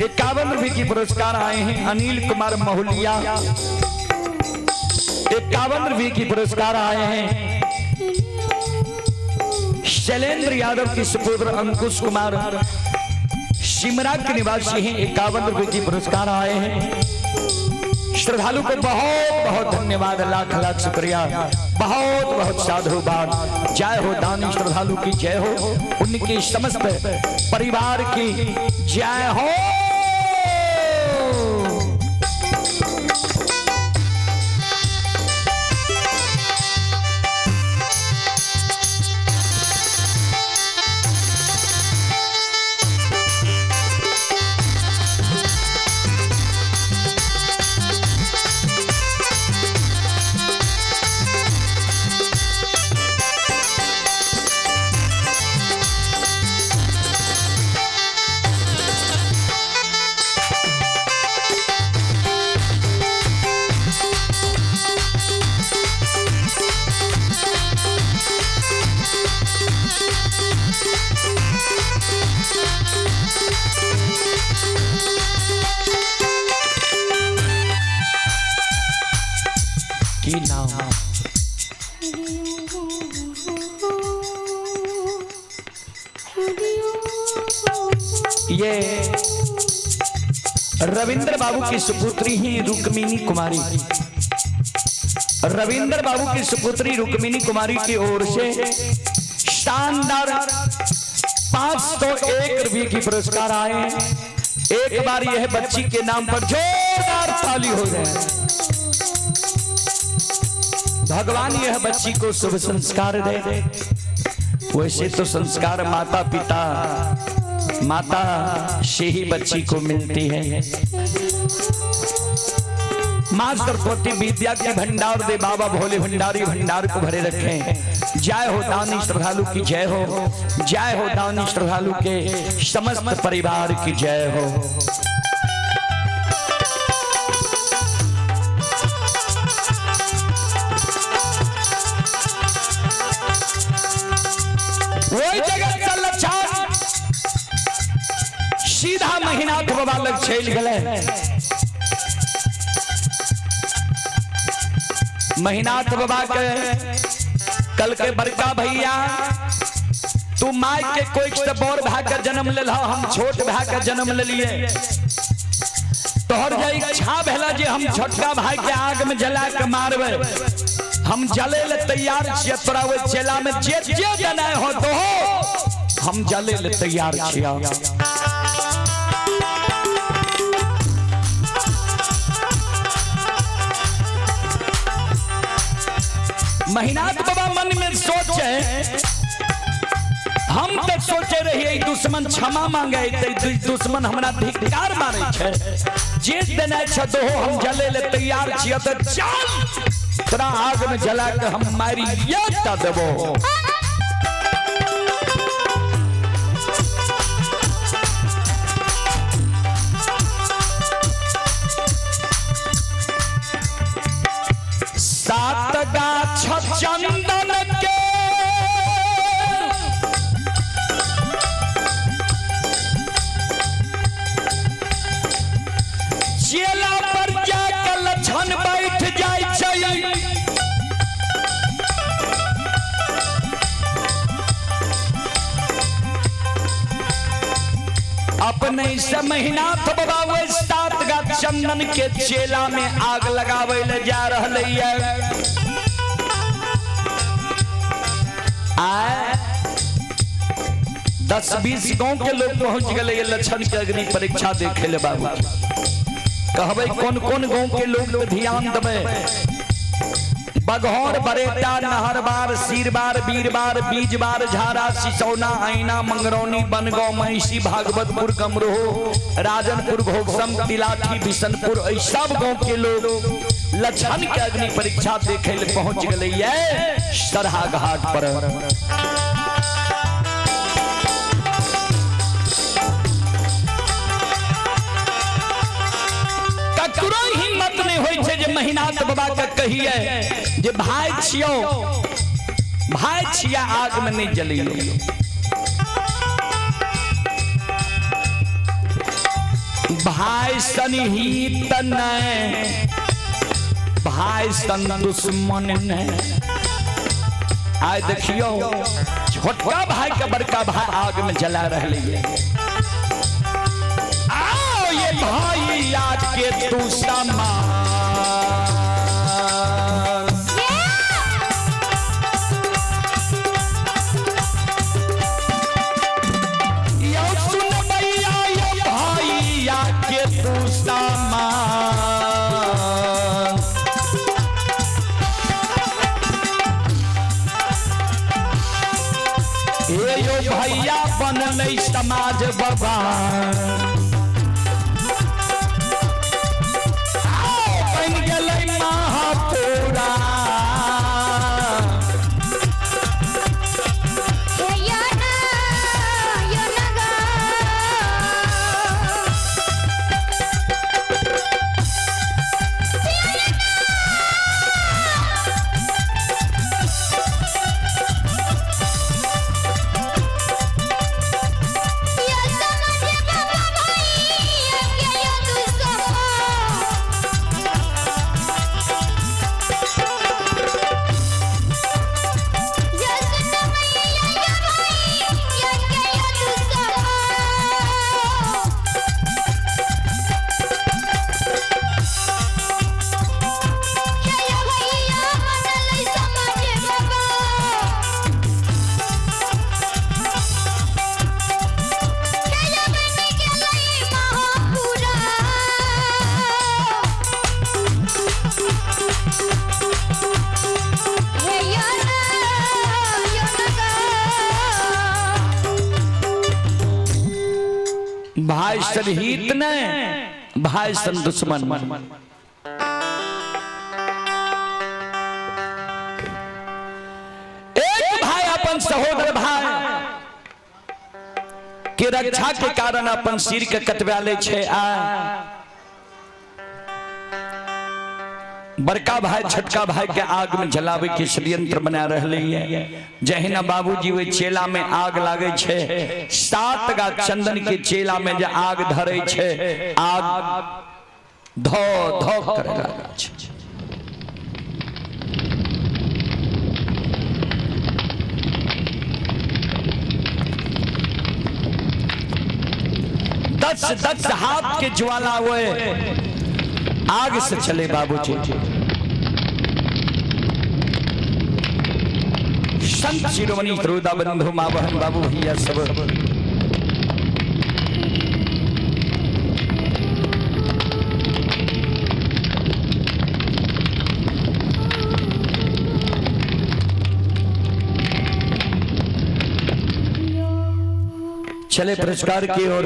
51 रुपए की पुरस्कार आए हैं। अनिल कुमार महुलिया 51 रुपए की पुरस्कार आए हैं। शैलेंद्र यादव के सुपुत्र अंकुश कुमार सिमरा के निवासी हैं, 51 रुपए की पुरस्कार आए हैं। श्रद्धालु को बहुत बहुत धन्यवाद, लाख लाख शुक्रिया, बहुत बहुत साधुवाद। जय हो दानी श्रद्धालु की जय हो, उनके समस्त परिवार की जय हो। की नाम ये रविंद्र बाबू की सुपुत्री ही रुक्मिणी कुमारी। रविंद्र बाबू की सुपुत्री रुक्मिणी कुमारी की ओर से शानदार 501 रुपये की पुरस्कार आए। एक बार यह बच्ची के नाम पर जोरदार ताली हो जाए। भगवान यह बच्ची को शुभ संस्कार दे। वैसे तो संस्कार माता पिता, माता से ही बच्ची को मिलती है। मां सरस्वती विद्या के भंडार दे, बाबा भोले भंडारी भंडार को भरे रखें। जय हो दानी श्रद्धालु की जय हो, जय हो दानी श्रद्धालु के समस्त परिवार की जय हो। वही जगत का लक्षण महिनाथ बाबा लग चलि गेलै। महिनाथ बाबा के कल के बड़का भैया, तू माय के कोई से बड़ भाई के जन्म लेल, हम छोट भाई के जन्म लेलिए। तोहर जे इच्छा भेला जे हम छोटका भाई के आग में जला के मारबे, हम जले ले तैयार छियै। तोरा ओहि चेला में जे जे देनाइ हो तो हो, हम जले ले तैयार छियै। महिनाथ बाबा मन में सोचे, हम तो सोचे रहिए दुश्मन क्षमा मांगे, दुश्मन हमरा धिक्कार मारे छै। जे देनाइ छै दो, हम जले ले तैयार छियै। तऽ चल, तोरा आग में जला के हम मारी ता देबो। सात गाछ चंदन के चेला पर जाके लक्षण बैठ जाइ छै। अपने से महिनाथ बाबा ओहि सात गाछ चंदन के चेला में आग लगावे ले जा रहलै ये। आय 10-20 गांव के लोग पहुंच गए लक्षण के अग्नि परीक्षा देखे ले। बाबू, कहबै कोन कोन गांव के लोग पे ध्यान देबै। बघौर, बरेटा, नहरबार, सीरबार, बीरबार, बीजबार, झारा, सिसौना, आईना, मंगरौनी, बनगांव, महिषी, भागवतपुर, गमरोह, राजनपुर, घोगसम, तिलाठी, बिशनपुर, एहि सब गांव के लोग लक्षण के अग्नि परीक्षा देखे ले पहुंच गए ये सरहा घाट पर। ककरो हिम्मत नहीं होइ छै जे महिनाथ बाबा के कहिए जे भाई छियो, भाई छिया, आग में नहीं जलियो। भाई सन हित नहीं, भाई सन दुश्मन नहीं। आय देखियो, छोटका भाई के बड़का भाई आग में जला रहे है। आओ ये भाई के तू समान। यो सुन भैया, ये भैया के तू समान। ए यो भैया बनलै समाज बाबा, आओ बन गेलै महापुरा। यो ना, यो ना गा। यो समाज बाबा भैया के यो दुश्मन। यो सुन मैया, यो भैया के यो दुश्मन। यो भैया बनलै समाज बाबा। यो बनि गेलै महापुरा। हे यो ना, यो ना गा। भाई सन हित ने, भाई सन दुश्मन। एक भाई अपन सहोदर भाई के रक्षा के कारण अपन सिर के कटवा ले छै। आ बड़का भाई छोटका भाई के आग में जलावे के षड्यंत्र बना रहले है। जहिना बाबूजी ओहि चेला में आग लागे छै, 7 गा चंदन के चेला में जे आग धरे छै, आग धो धो करे लागे छै। दस दस हाथ के ज्वाला हुए आग से चले बाबूजी। संत शिरोमणि त्रोदा बंधु माँ बहन बाबू भैया सब चले पुरस्कार की ओर।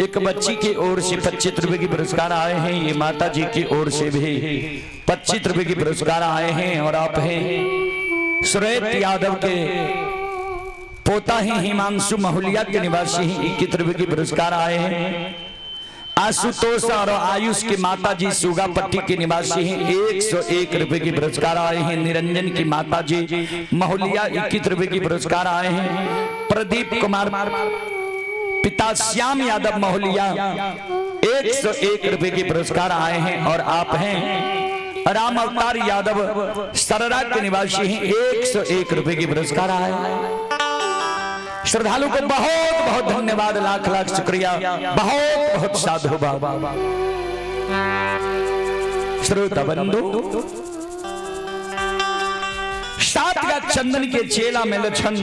एक बच्ची की ओर से 25 रुपए की पुरस्कार आए हैं। ये माता जी की ओर से भी 25 रुपए की पुरस्कार आए हैं। और आप हैं सुरेश यादव के पोता ही हिमांशु महुलिया के निवासी हैं, 21 रुपए की पुरस्कार आए हैं। आशुतोष और आयुष के माता जी सुगापट्टी के निवासी हैं, 101 रुपए की पुरस्कार आए हैं। निरंजन की माता जी महुलिया 21 रुपए की पुरस्कार आए हैं। प्रदीप कुमार पिता श्याम यादव महुलिया 101 रुपए के पुरस्कार आए हैं। और आप हैं राम अवतार यादव सररा के निवासी हैं, 101 रुपए के पुरस्कार आए। श्रद्धालु को बहुत बहुत धन्यवाद, लाख लाख शुक्रिया, बहुत बहुत साधुवाद। श्रोता बंधु, 7 का चंदन के चेला में लक्षण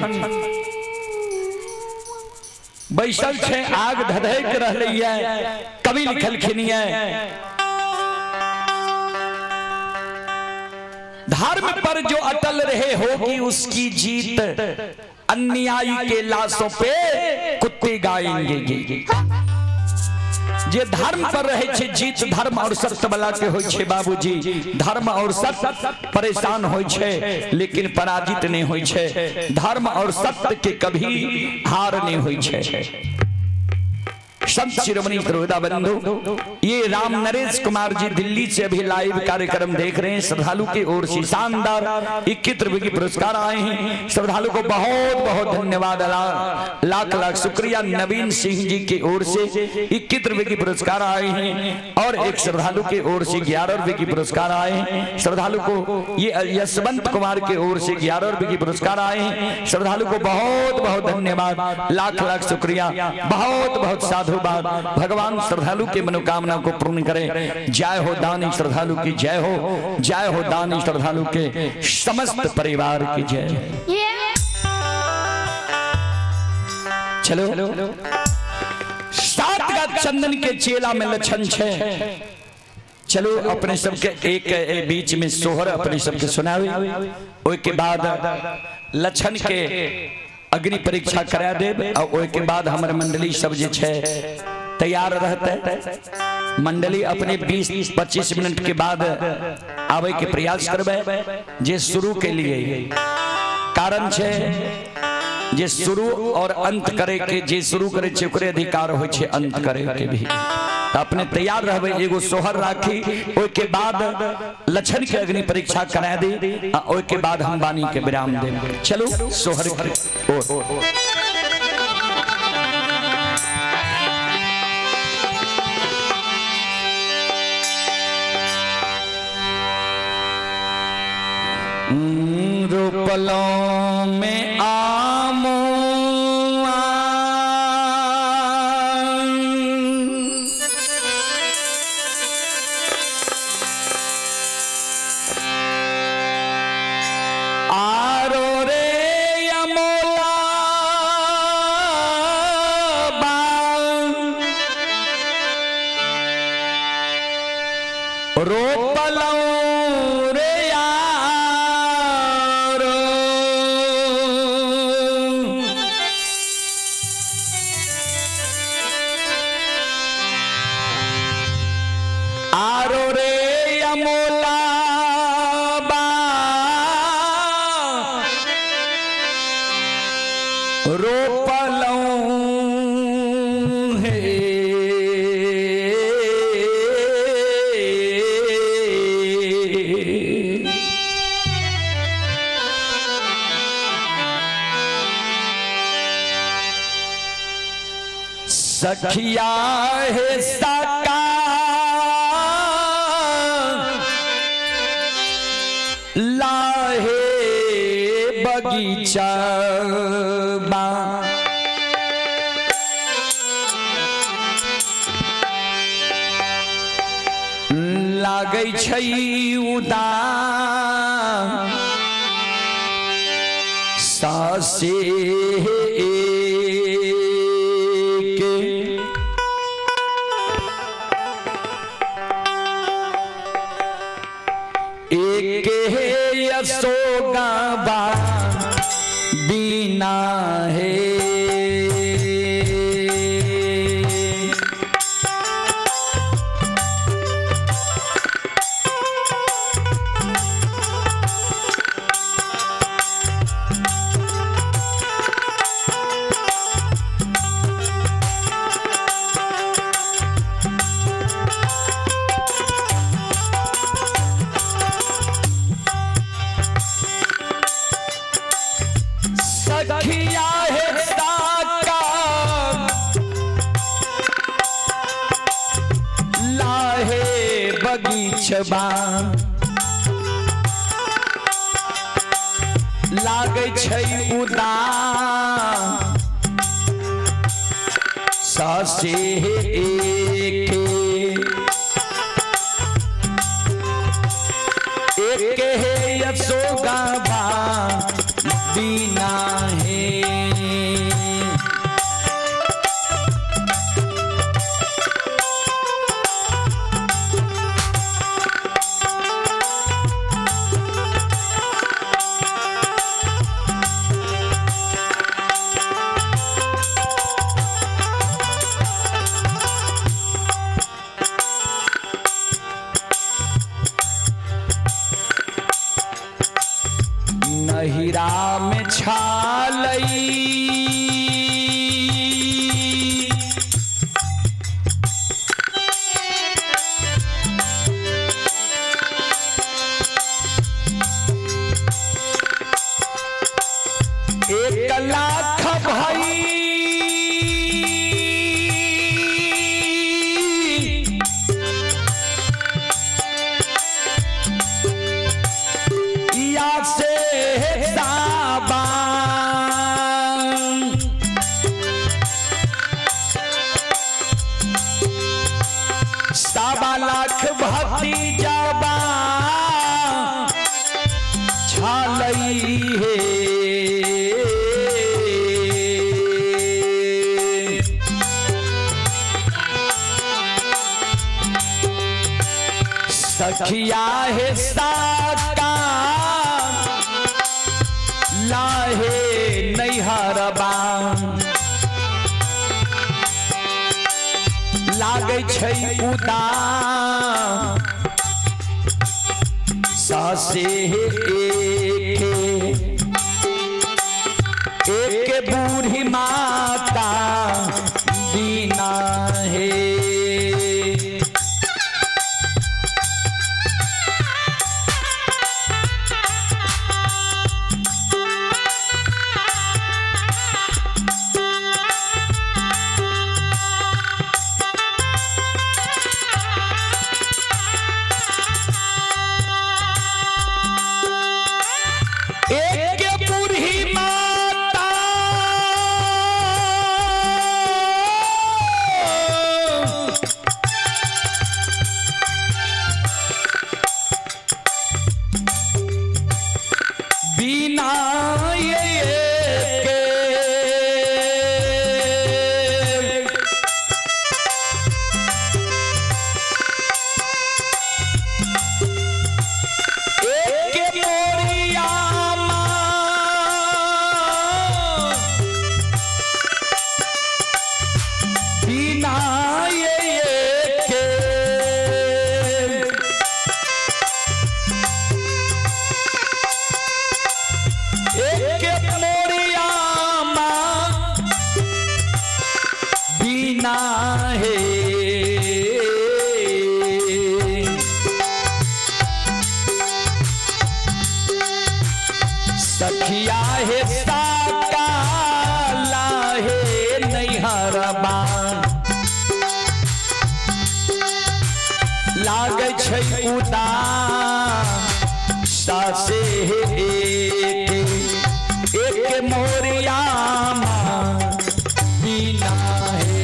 बैसल छे, आग धधक रहलै है। कवि लिखलखिन है, धर्म पर जो अटल रहे होगी उसकी जीत, अन्यायी के लाशों पे कुत्ते गाएंगे। जे धर्म पर रहे छे जीत धर्म और सत्य वाला के होई छे बाबूजी। धर्म और सत्य परेशान होई छे लेकिन पराजित नहीं होई छे। धर्म और सत्य के कभी हार नहीं होई छे। संत शिरोमणि त्रोदा बंधु, ये राम नरेश कुमार जी दिल्ली से अभी लाइव कार्यक्रम देख रहे हैं। श्रद्धालु की ओर से शानदार 21 रुपए की पुरस्कार आए हैं। श्रद्धालु को बहुत बहुत धन्यवाद, लाख लाख शुक्रिया। नवीन सिंह जी की ओर से 21 रुपए की पुरस्कार आए हैं। और एक श्रद्धालु की ओर से 11 रुपए की पुरस्कार आए हैं। श्रद्धालु को ये यशवंत कुमार की ओर से 11 रुपए की पुरस्कार आए हैं। श्रद्धालु को बहुत बहुत धन्यवाद, लाख लाख शुक्रिया, बहुत बहुत साधुवाद। भगवान श्रद्धालु के मनोकामना को पूर्ण करे। जय हो दानी श्रद्धालु की जय हो, जय हो दानी श्रद्धालु के समस्त परिवार की जय। चलो 7 का चंदन के चेला में लक्षण छे। चलो अपने सबके एक बीच में सोहर अपने सबके सुनावे, ओई के बाद लक्षण के अग्नि परीक्षा करा देब और ओई के बाद हमर मंडली सब जे छे तैयार रहते। मंडली अपने 20-25 मिनट के बाद आवे के प्रयास करबे जे शुरू के लिए। कारण छे जे शुरू और अंत करे के, जे शुरू करे छे ओकरे अधिकार होय छे अंत करे के भी। तो अपने तैयार रहबे, एगो सोहर राखी, ओई के बाद लक्षण के अग्नि परीक्षा करा दी आ ओई के बाद हम वाणी के विराम देब। चलो सोहर के ओर। रोपलों में आमो आरो रे अमोला रोपलों रे यारो। सखिया हे सका लाहे बगीचा बा। लागै छै उदास सासे के एक हे अशोकबा बिना हे। सखिया हे साका लाहे बगीचबा लागै छै उदास सासे एके एक हे यशोगाबा बिना हे। नहिरा में छालई एक लाख भाई या से साबान सवा लाख भतीजाबा छालई हे। सखिया हे साका लाहे नैहरबा लागै छै उदास सासे एके एक बूढ़ी माता दीना हे। एक बूढ़ी माता बिना ये के एक मोरिया माँ बिना ये के एक मोरिया माँ बिना है। सखिया हे साका लाहे नैहरबा सासे एक एक मोरिया माँ बिना है।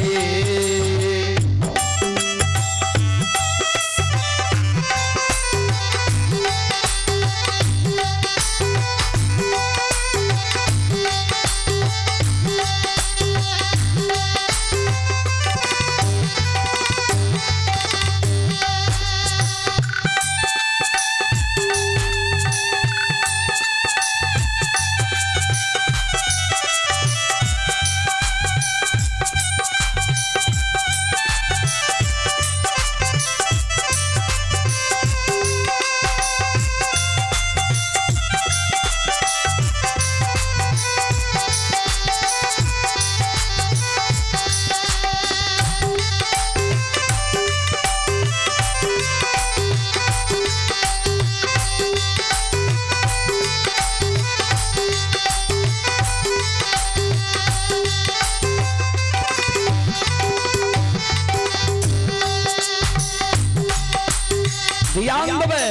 ध्यान देबै,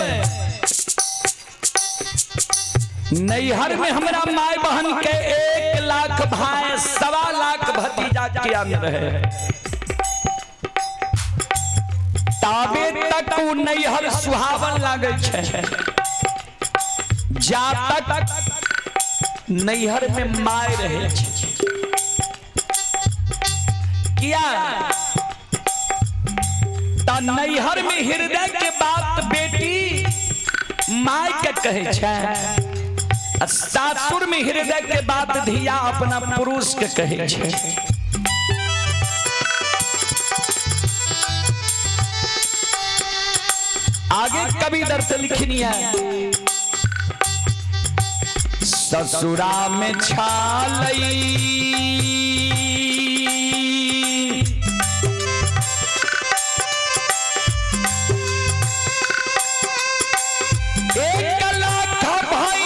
नैहर में हमरा माय बहन के 1 लाख भाई, 1.25 लाख भतीजा के अंदर रहे, ताबे तक उ नैहर सुहावन लागै छै जा तक नैहर में माय रहे छै। किया त नैहर में हृदय के बात बेटी माय के कहे छै आ सासुर में हृदय के बात धिया अपना पुरुष के कहे छै। आगे कवि दर्द लिखनी है, ससुरा में छालई 1 लाख भाई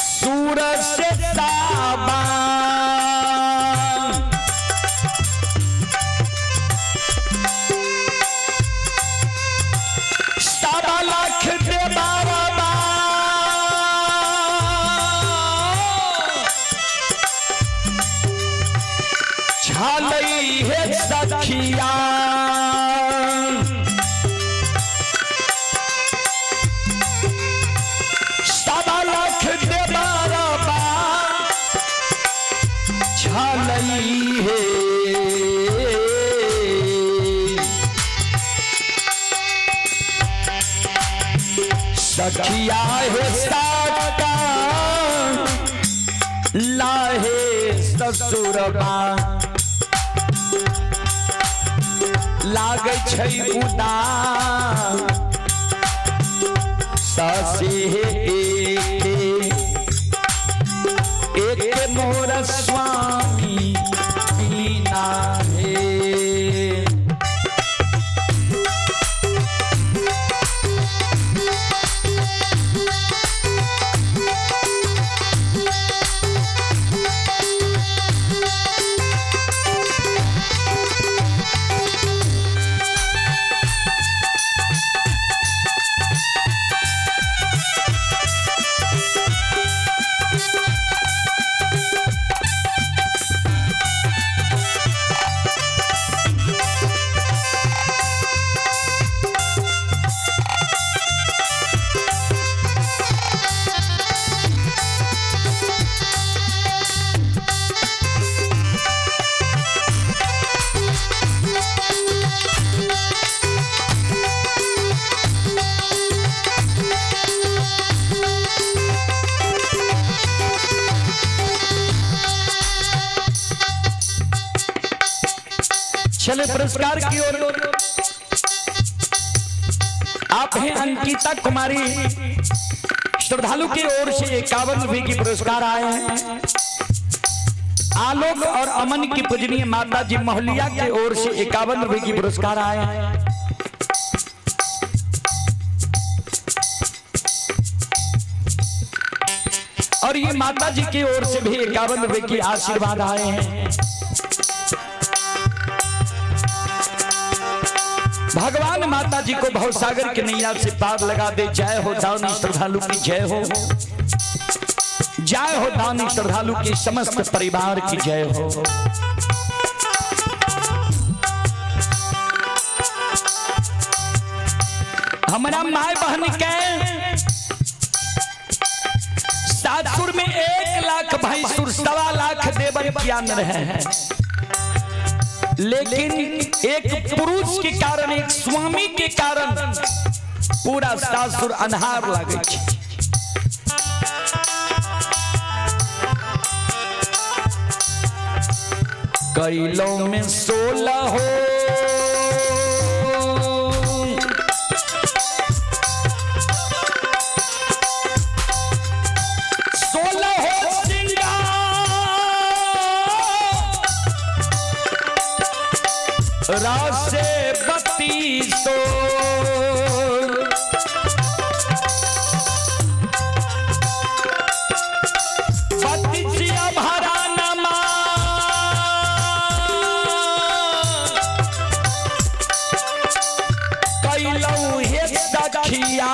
सूरज से साबा 1.25 लाख दे बाबा छालई हे सखिया, 1.25 लाख दे बाबा छालई हे सखिया हे साका लाहे ससुरबा लागै छै उदास ससे एक एक मोर स्वामी बिना हे। चले पुरस्कार की ओर। आप हैं अंकिता कुमारी, श्रद्धालु की ओर से 51 रुपए की पुरस्कार आए हैं। आलोक और अमन की पूजनीय माता जी मोहलिया की ओर से 51 रुपए की पुरस्कार आए हैं। और ये माता जी की ओर से भी 51 रुपए की आशीर्वाद आए हैं। माता जी को भवसागर के नैया से पार लगा दे। जय हो दानी श्रद्धालु की जय हो, जय हो दानी श्रद्धालु के समस्त परिवार की जय हो। हमारा my बहन के सासुर में 1 लाख भैंसुर 1.25 लाख देवर ज्ञान रहे हैं, लेकिन एक पुरुष के कारण, एक स्वामी के कारण पूरा सासुर अन्हार लागे छै। कैलो में 16 हो 16 हो सिंगार रासे 32। बत्तीसिया भरा नमा कैलौ हे सखिया,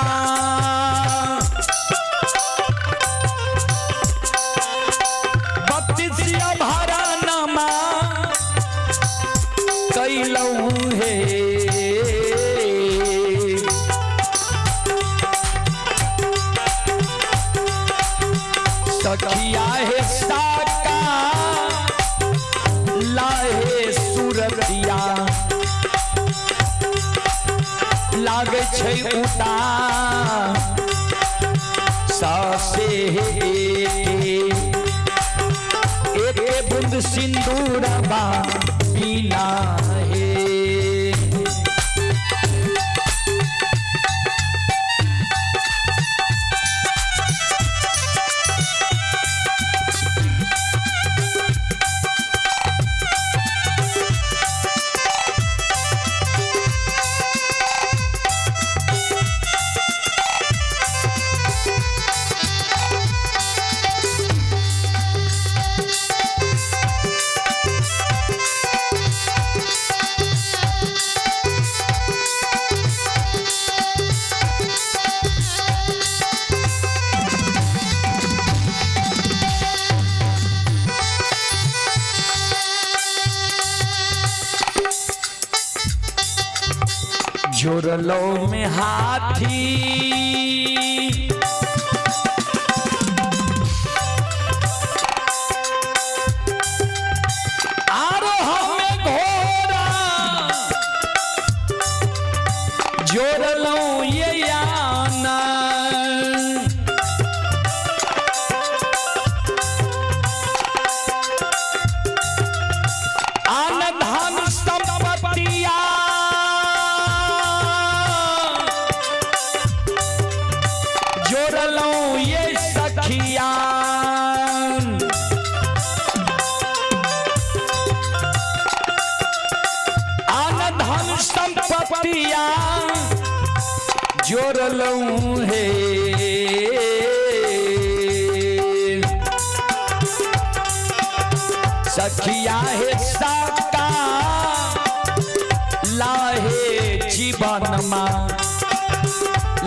बत्तीसिया भरा नमा कैलौ हे। सखिया हे साका लाहे सूरतिया लागे छै उतार सासे हे एक बूंद सिंदूरबा बिना हे। जोरलो में हाथी आरो हमें घोड़ा जोरलो ये याना आन धन संपत्तिया जोड़लो ये सखिया आन धन संपत्तिया जोड़लो हे। सखिया हे साका लाहे जीवन मा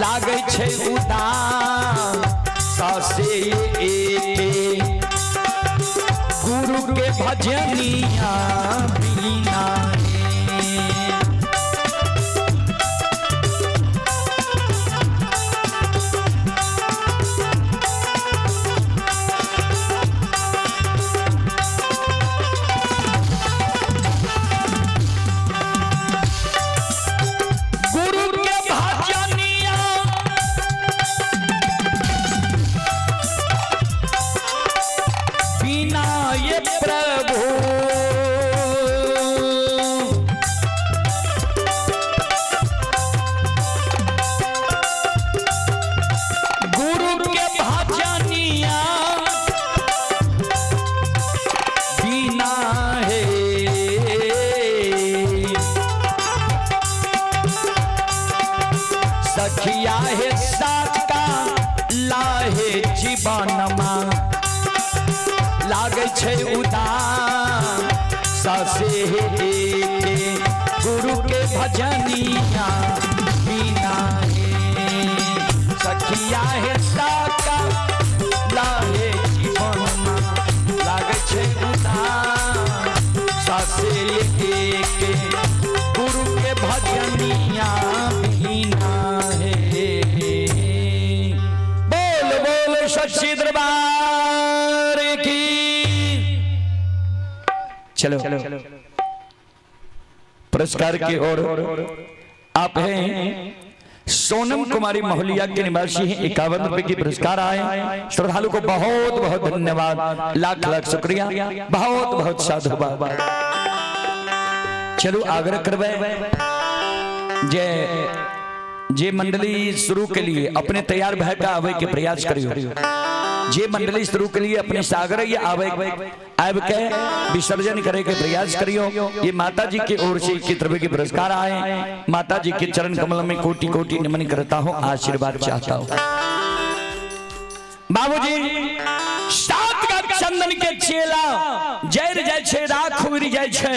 लागै छै उदास सासे एके गुरु के भजनिया बिना हे। गुरु के भजनिया बिना ये प्रभु गुरु के भजनिया बिना है। सखिया हे साका लाहे जीवनमा लागै छै उदास सासे हे एके। गुरु के भजनिया बिना हे सखिया हे साका लाहे जीवन लागै छै उदास सासे के गुरु के भजनिया बिना हे। बोल बोल सच्ची दरबार की। चलो पुरस्कार की ओर आप हैं सोनम कुमारी महुलिया के निवासी हैं, 51 रुपए की पुरस्कार आए। श्रद्धालु को बहुत बहुत धन्यवाद, लाख लाख शुक्रिया, बहुत बहुत साधुवाद। चलो आग्रह करबै जे जे मंडली शुरू के लिए अपने तैयार भय का आवे के प्रयास करियो। जे मंडली शुरू के लिए अपने सागर या आवे आब के विसर्जन करे के प्रयास करियो। ये माता जी की ओर से 21 रुपए के पुरस्कार आए। माता जी के चरण कमल में कोटि कोटि नमन करता हूँ, आशीर्वाद चाहता हूँ। बाबूजी सात का चंदन के चेला जर जाय छै, राख उड़ जाय छै,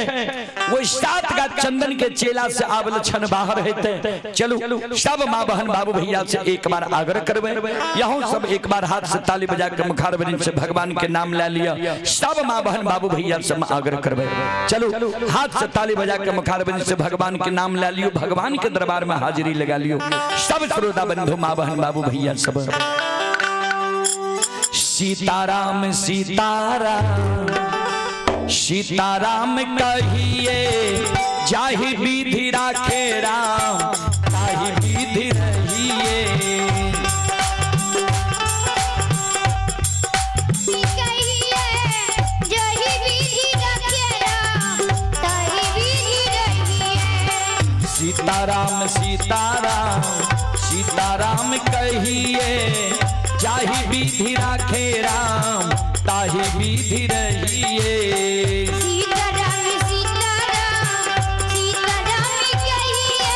वो सात का चंदन के चेला से आबल क्षण बाहर हेते। चलू सब माँ बहन बाबू भैया से एक बार आग्रह करबै, यहों सब एक बार हाथ से ताली बजा के मुखार से भगवान के नाम ले लिया। सब माँ बहन बाबू भैया से हम आग्रह करबै, चलू हाथ से ताली बजा के मुखार से भगवान के नाम ले लियो, भगवान के दरबार में हाजिरी लगा लियो। सब श्रोता बंधु माँ बहन बाबू भैया सब सीताराम सीताराम सीताराम कहिए, जाहि विधि राखे राम ताहि विधि रहिए। कहिए जहि विधि रखे राम ताहि विधि रहिए। सीताराम सीताराम सीताराम कहिए, जाहि विधि राखे राम ताहि विधि रहिए। सीताराम सीताराम सीताराम कहिए,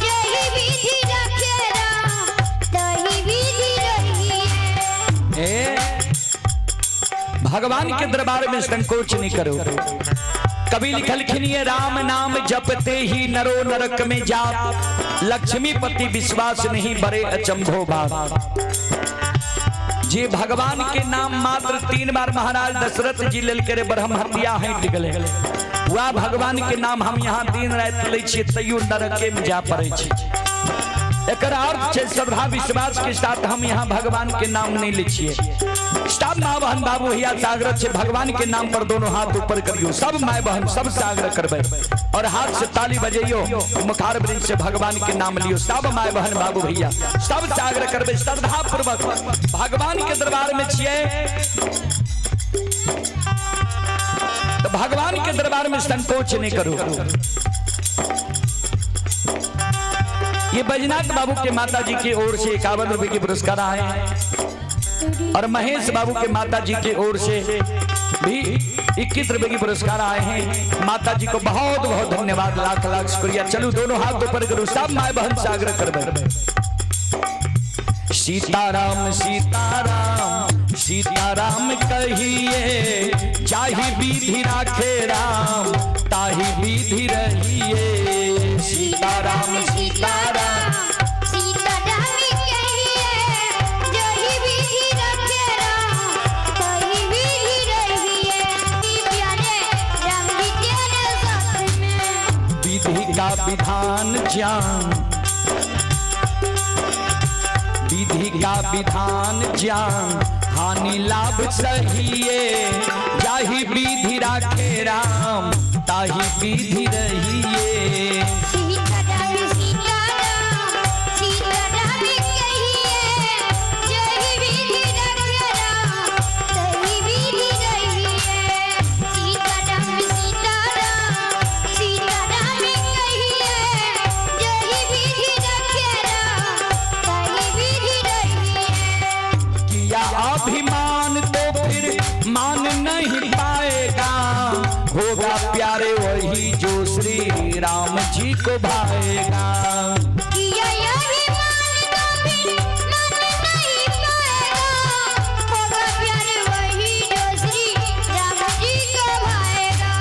जहि विधि रखे राम ताहि विधि रहिए। ए, भगवान के दरबार में संकोच नहीं करो। कभी लिखलखिन ये राम नाम जपते ही नरो नरक में जाप, लक्ष्मीपति विश्वास नहीं बड़े अचंभो बाप। जे भगवान के नाम मात्र 3 बार महाराज दशरथ जी लेल के रे ब्रह्म हत्या हटि गेलै, वह भगवान के नाम हम यहाँ दिन राति लै छियै तैयो नरके में जा पड़ै छै। एकर अर्थ छै श्रद्धा विश्वास के साथ हम यहाँ भगवान के नाम नहीं लै छियै। सब माँ बहन बाबू भैया से आग्रह छै भगवान के नाम पर दोनों हाथ ऊपर करियो। सब my बहन सबसे आग्रह करबै और हाथ से ताली बजैयो, मुखार वृंद से भगवान के नाम लियो। सब my बहन बाबू भैया सबसे आग्रह करबै श्रद्धा पूर्वक भगवान के दरबार में छियै तो भगवान के दरबार में संकोच नहीं करो। ये बैजनाथ बाबू के माता जी की ओर से 51 रुपए के पुरस्कार आए और महेश बाबू के माता जी की ओर से भी 21 रुपए की पुरस्कार आए हैं। माता जी को बहुत बहुत धन्यवाद, लाख लाख शुक्रिया। चलो दोनों हाथ ऊपर करो, सब my बहन से आग्रह करबै। सीताराम सीताराम सीताराम कहिए, जाहि विधि राखे राम ताहि विधि रहिए। सीताराम सीताराम सीताराम कहिए, जहि विधि रखे राम ताहि विधि रहिए। प्यारे राम जी तेरे साथ में विधि का विधान ज्ञान, विधि का विधान ज्ञान हानि लाभ सहिए, जाहि विधि राखे राम ताहि विधि रहिए। सीताराम सीताराम सीताराम कहिए, जहि विधि रखे राम ताहि विधि रहिए। सीताराम सीताराम सीताराम कहिए, जहि विधि रखे राम ताहि विधि रहिए। किया अभिमान तो फिर मान नहीं पाएगा, होगा प्यारे वही जो श्री राम जी को भाएगा। किया अभिमान तो फिर मन नहीं पाएगा, होगा प्यार वही जो श्री राम जी को भाएगा।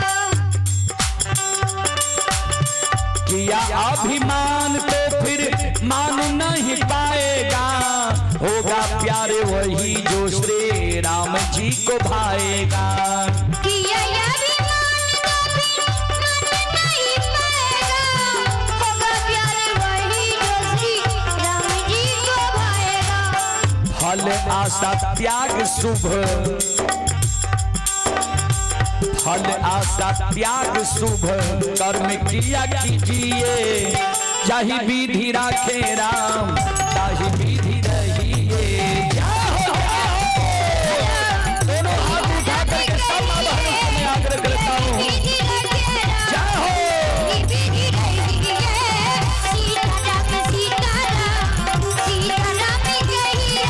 किया अभिमान तो फिर मान नहीं पाएगा, होगा प्यार वही जो श्री राम जी को भाएगा। किया अभिमान तो फिर मान नहीं पाएगा, होगा प्यार वही जो श्री राम जी को भाएगा। फल आशा त्याग शुभ, फल आशा त्याग शुभ कर्म किया कीजिए, जाहि विधि राखे राम ताहि विधि रहिए। जय हो, जय हो। दोनों हाथ उठा करके सब माँ बहनों से मैं आग्रह करता हूँ, विधि रखे राम जय हो। विधि रहिए, सीता राम सीता राम सीता राम कहिए,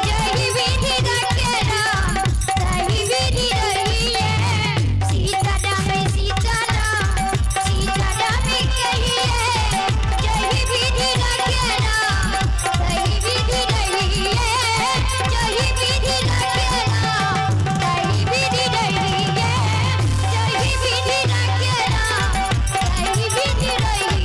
जय विधि रखे राम ताहि विधि रहिए, सीता राम सीता राम सीता राम कहिए, जय विधि रखे राम ताहि विधि रहिए, जय विधि रखे राम ताहि विधि रहिए, जय विधि रखे राम ताहि विधि रहिए,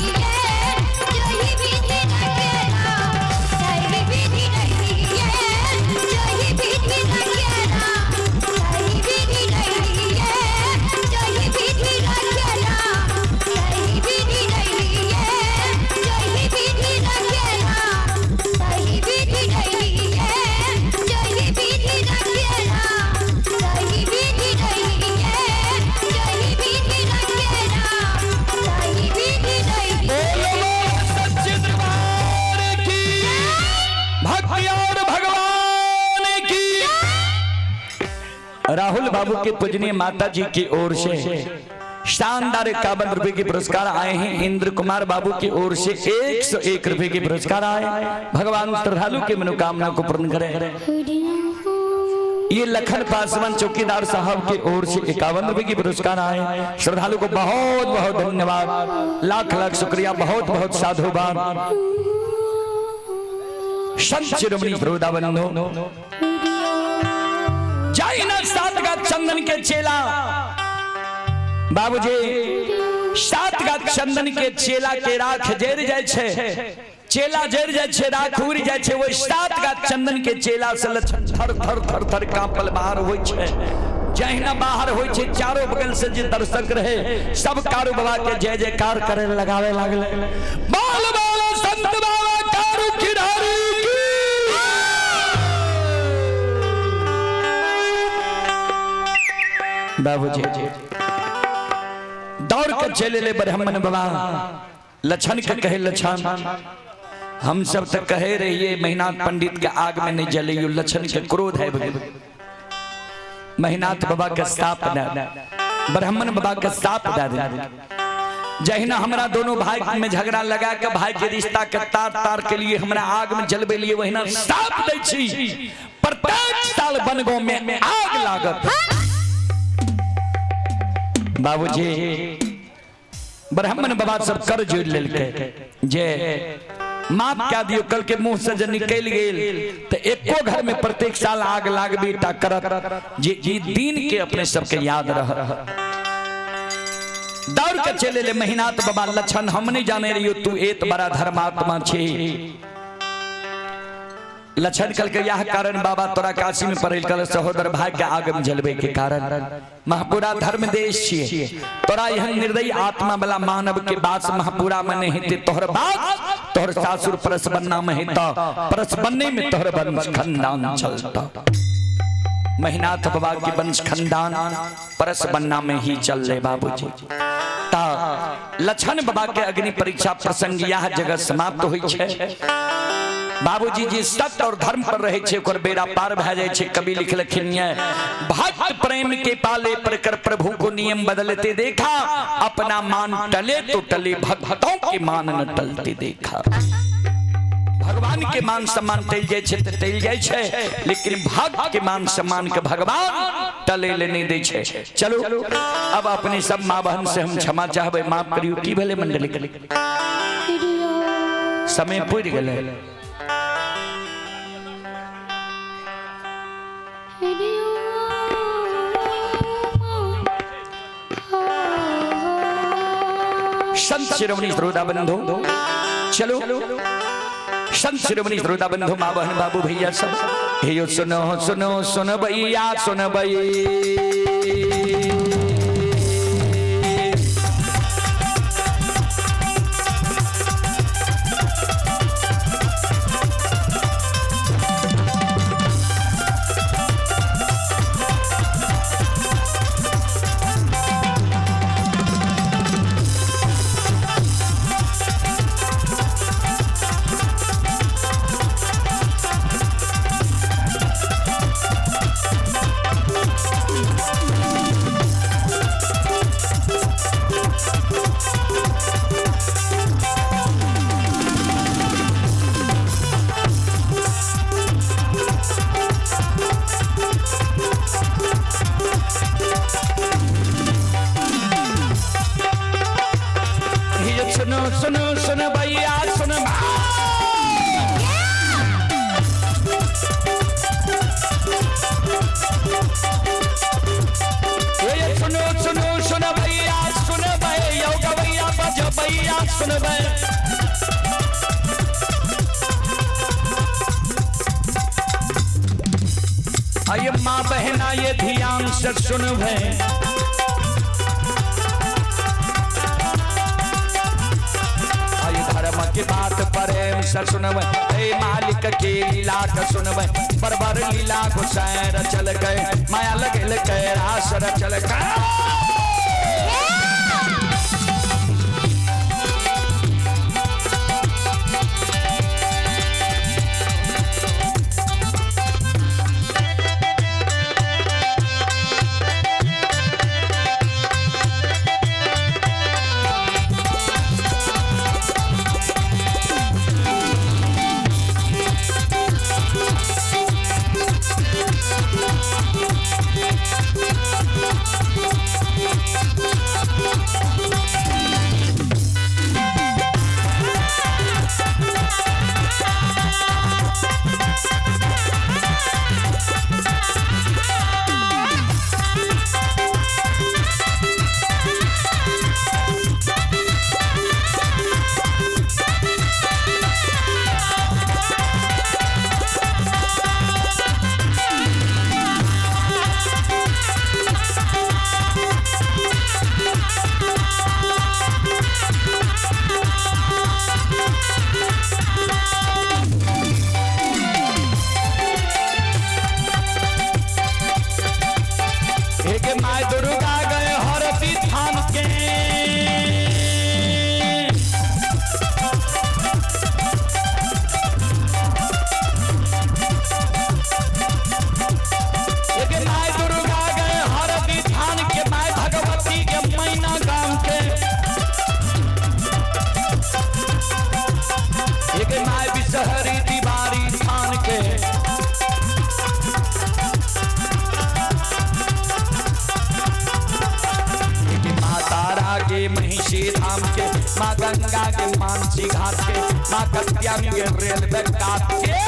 जय विधि रखे राम ताहि विधि रहिए, जय विधि रखे राम ताहि विधि रहिए, जय विधि रखे राम ताहि विधि रहिए, जय विधि रखे राम ताहि विधि रहिए, जय विधि रखे राम ताहि विधि रहिए, जय विधि रखे राम ताहि विधि रहिए। बोलो सच्चे दरबार की, भक्ति और भगवान की। राहुल बाबू के पूजनीय माता जी की ओर से शानदार 51 रुपए के पुरस्कार आए हैं। इंद्र कुमार बाबू की ओर से 101 रुपए के पुरस्कार आए। भगवान श्रद्धालु की मनोकामना को पूर्ण करें। ये लखन पासवान चौकीदार साहब की ओर से 51 रुपए की पुरस्कार आए। श्रद्धालु को बहुत बहुत धन्यवाद, लाख लाख शुक्रिया, बहुत बहुत साधुवाद। संत शिरोमणि श्रोता बंधु, जाई ना सात का चंदन के चेला बाबूजी, सात का चंदन के चेला के राख जर जाय छै, चेला जर जाय छै, राख उड़ जाय छै। ओहि सात का चंदन के चेला से लक्षण थर थर थर थर कांपल बाहर होइ छै। जहिना बाहर होइ छै, चारों बगल से जे दर्शक रहे सब कारू बाबा के जय जयकार करे लगावे लागले। बोल बोल संत बाबा कारू खिलाड़ी की। बाबूजी दौड़ के चले ले ब्राह्मण बाबा लक्षण के कहे, लक्षण हम सब तो कहे रहिए महिनाथ पंडित के आग में नहीं जले, लक्षण के क्रोध है। महिनाथ बाबा के साप दे, ब्राह्मण बाबा के साप दे दे। जहिना हमरा दोनों भाई में झगड़ा लगा के भाई के रिश्ता के तार तार के लिए हमरा आग में जलबे लिए वहिना साप दै छी, प्रत्येक साल बनगांव में आग लागत। बाबूजी ब्राह्मण बाबा सब कर जोड़ लेलकै जे माफ क्या दियो, कल के मुंह से जे निकल गेल तो एको घर में प्रत्येक साल आग लागबे टा करत, जे ई दिन के अपने सबके याद रह। दौड़ के चले ले महिनाथ बाबा, लक्षण हम नहीं जाने रहियो तू एत बड़ा धर्मात्मा छे। लक्षण कल के यह कारण बाबा तोरा काशी में पड़ल कल सहोदर भाई के आग में जलबे के कारण महापुरा धर्म देश छिए, तोरा एहन निर्दयी आत्मा वाला मानव के बास महापुरा में नहीं हेतै, तोहर बास तोहर सासुर परसबन्ना में हेता, परसबन्ने में तोहर वंश खानदान चलता। महिनाथ बाबा के वंश खानदान परसबन्ना में ही चल रहे बाबूजी। ता लक्षण बाबा के अग्नि परीक्षा प्रसंग यह जगह समाप्त हुई छे। बाबूजी जी सत्य और धर्म पर रहे छे, ओकर बेड़ा पार भए जाय छे। कवि लिखलखिन ये भक्त प्रेम के पाले पर कर प्रभु को नियम बदलते देखा, अपना मान टले तो टले भक्तों के मान न टलते देखा। भगवान के मान सम्मान टल जाय छे तो टल जाय छे, लेकिन भक्त के मान सम्मान के भगवान टले ले नहीं दे छे। चलो अब अपने सब माँ बहन से हम क्षमा चाहबे, माफ करियो। की भेले मंडली, समय पुरि गेलै। संत शिरोमणि श्रोता बंधु, चलो संत शिरोमणि श्रोता बंधु, माँ बहन बाबू भैया सब, हे यो सुनो सुनो सुन भैया सुन भई। ये सुनो सुनो सुन भैया सुन। ये सुनो सुनो सुन भैया सुन भैया गवैया बज भैया सुन भैया। आइए माँ बहना ये ध्यान से सुन भे। धर्म की बात प्रेम से सुनब, हे मालिक के लीला का सुनब। बरबर लीला गुसैर चल गए, माया लगल के रास चल गए। माय दुर्गा गए हरती थान के, एक my Durga गए हरती थान के, my Bhagwati के मैना गांव के, एक my Bishahari दीवारी थान के। के महिषी धाम के, माँ गंगा के मानसी घाट के, माँ कत्यानी के रेलवे काट के।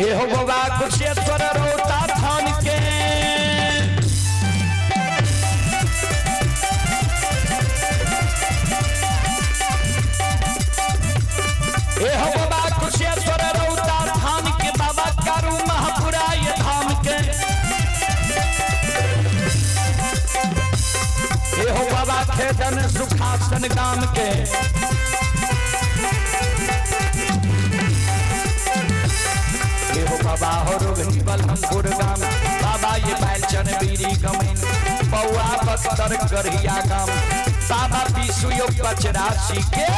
हे हो बाबा कुशेश्वर रोता थान के। हे हो बाबा कुशेश्वर रोता थान के, बाबा कारू महापुराय धाम के। हे हो बाबा खेदन सुखासन गाम के। हे हो बाबा हो रोगनी बलहमपुर गाम, बाबा ये बैलचन बीरी गमीन, पौआ बख्तर गढ़िया गाम, बाबा विशुयो पचरासी के।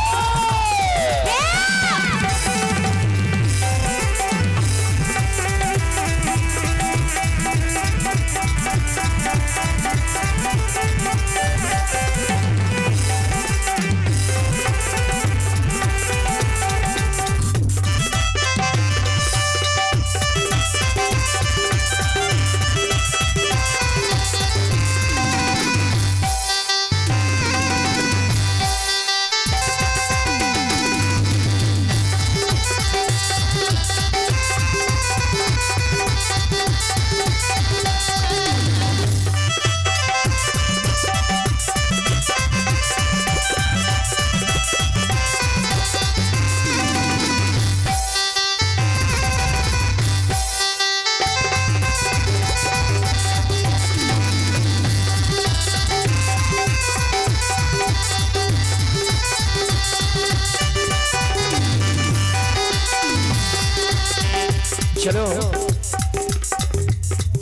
चलो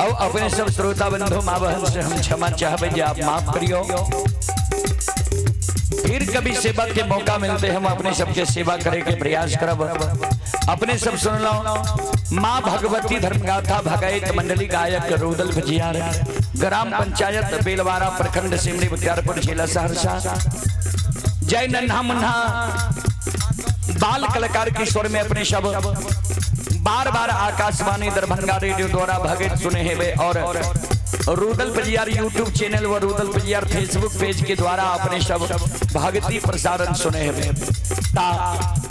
अब अपने सब श्रोता बंधु माँ बहन से हम क्षमा चाहबे जे आप माफ करियो। फिर कभी सेवा के मौका मिलते हम अपने सबके सेवा करे के प्रयास करब। अपने सब सुन लो माँ भगवती धर्मगाथा भगैत मंडली गायक रुदल भजियार, ग्राम पंचायत बेलवारा, प्रखंड सिमरी बख्तियारपुर, जिला सहरसा। जय नन्हा मुन्हा बाल कलाकार के स्वर में अपने शब्द बार बार आकाशवाणी दरभंगा रेडियो द्वारा भगत सुने हेवे और रुदल पजियार यूट्यूब चैनल व रुदल पजियार फेसबुक पेज के द्वारा अपने सब भगती प्रसारण सुने हेवे। ता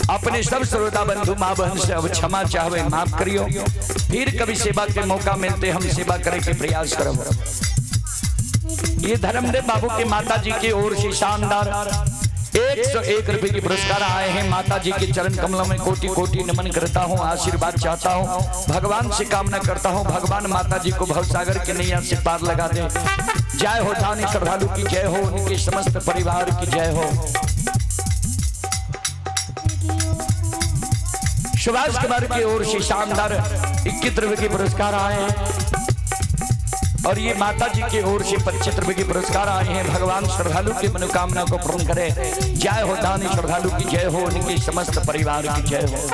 अपने सब श्रोता बंधु माँ बहन से अब क्षमा चाहवे, माफ करियो। फिर कभी सेवा के मौका मिलते हम सेवा करे के प्रयास करब। ये धर्मदेव बाबू के माता जी की ओर से शानदार 101 रुपए के पुरस्कार आए हैं। माता जी के चरण कमलों में कोटि कोटि नमन करता हूँ, आशीर्वाद चाहता हूँ, भगवान से कामना करता हूँ भगवान माता जी को भवसागर के नैया से पार लगा दे। जय हो दानी श्रद्धालु की जय हो, उनके समस्त परिवार की जय हो। सुभाष कुमार की ओर से शानदार 21 रुपए के पुरस्कार आए हैं और ये माता जी की ओर से 25 रुपए के पुरस्कार आए हैं। भगवान श्रद्धालु की मनोकामना को पूर्ण करे। जय हो दानी श्रद्धालु की जय हो, उनके समस्त परिवार की जय हो।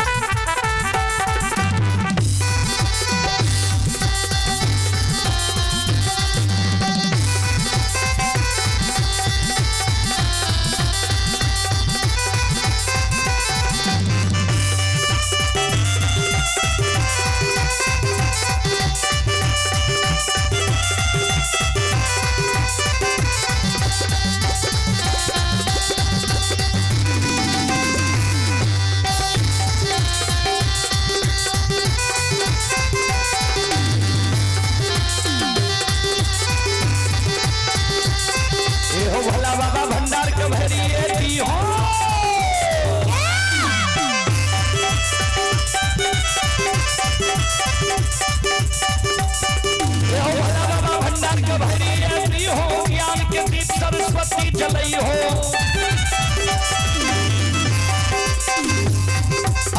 सरस्वती जलई हो,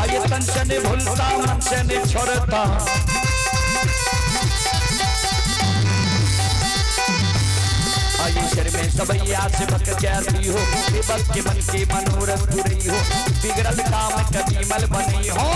आये तन से नहीं भूलता मन से नहीं छोड़ता। आये शर में सबैया से बक जाती हो, बेबस के मन के मनोरथ पुरई हो, बिगड़ल काम कभी मल बनी हो।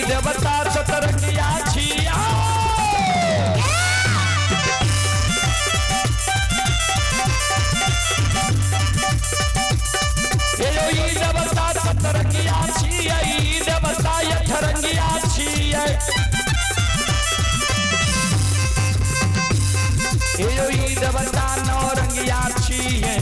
देवता सतरंगिया छिया। हे यो ई देवता सतरंगिया छियै, ई देवता अठरंगिया छियै। हे यो ई देवता नौरंगिया छियै।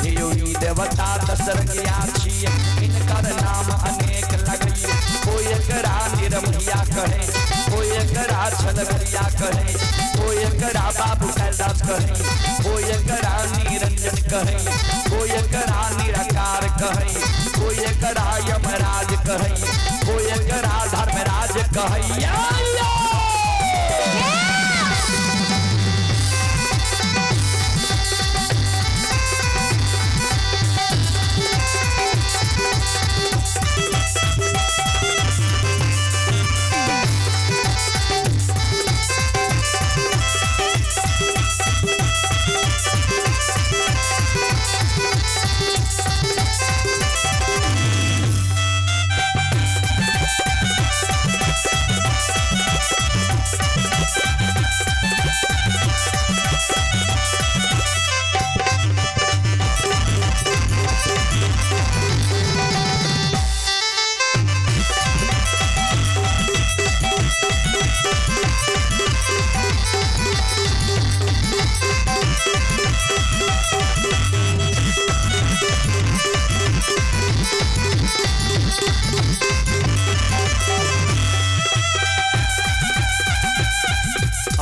हे यो ई देवता दशरंगिया छियै। इनकर नाम अनेक लगैये, कोई एकरा निरमहिया कहे, कोई एकरा छलगरिया कहे, कोई एकरा बाबू कैलाश कहे, कोई एकरा निरंजन कहे, कोई एकरा निराकार कहे, कोई एकरा यमराज कहे, कोई एकरा धर्मराज कहे।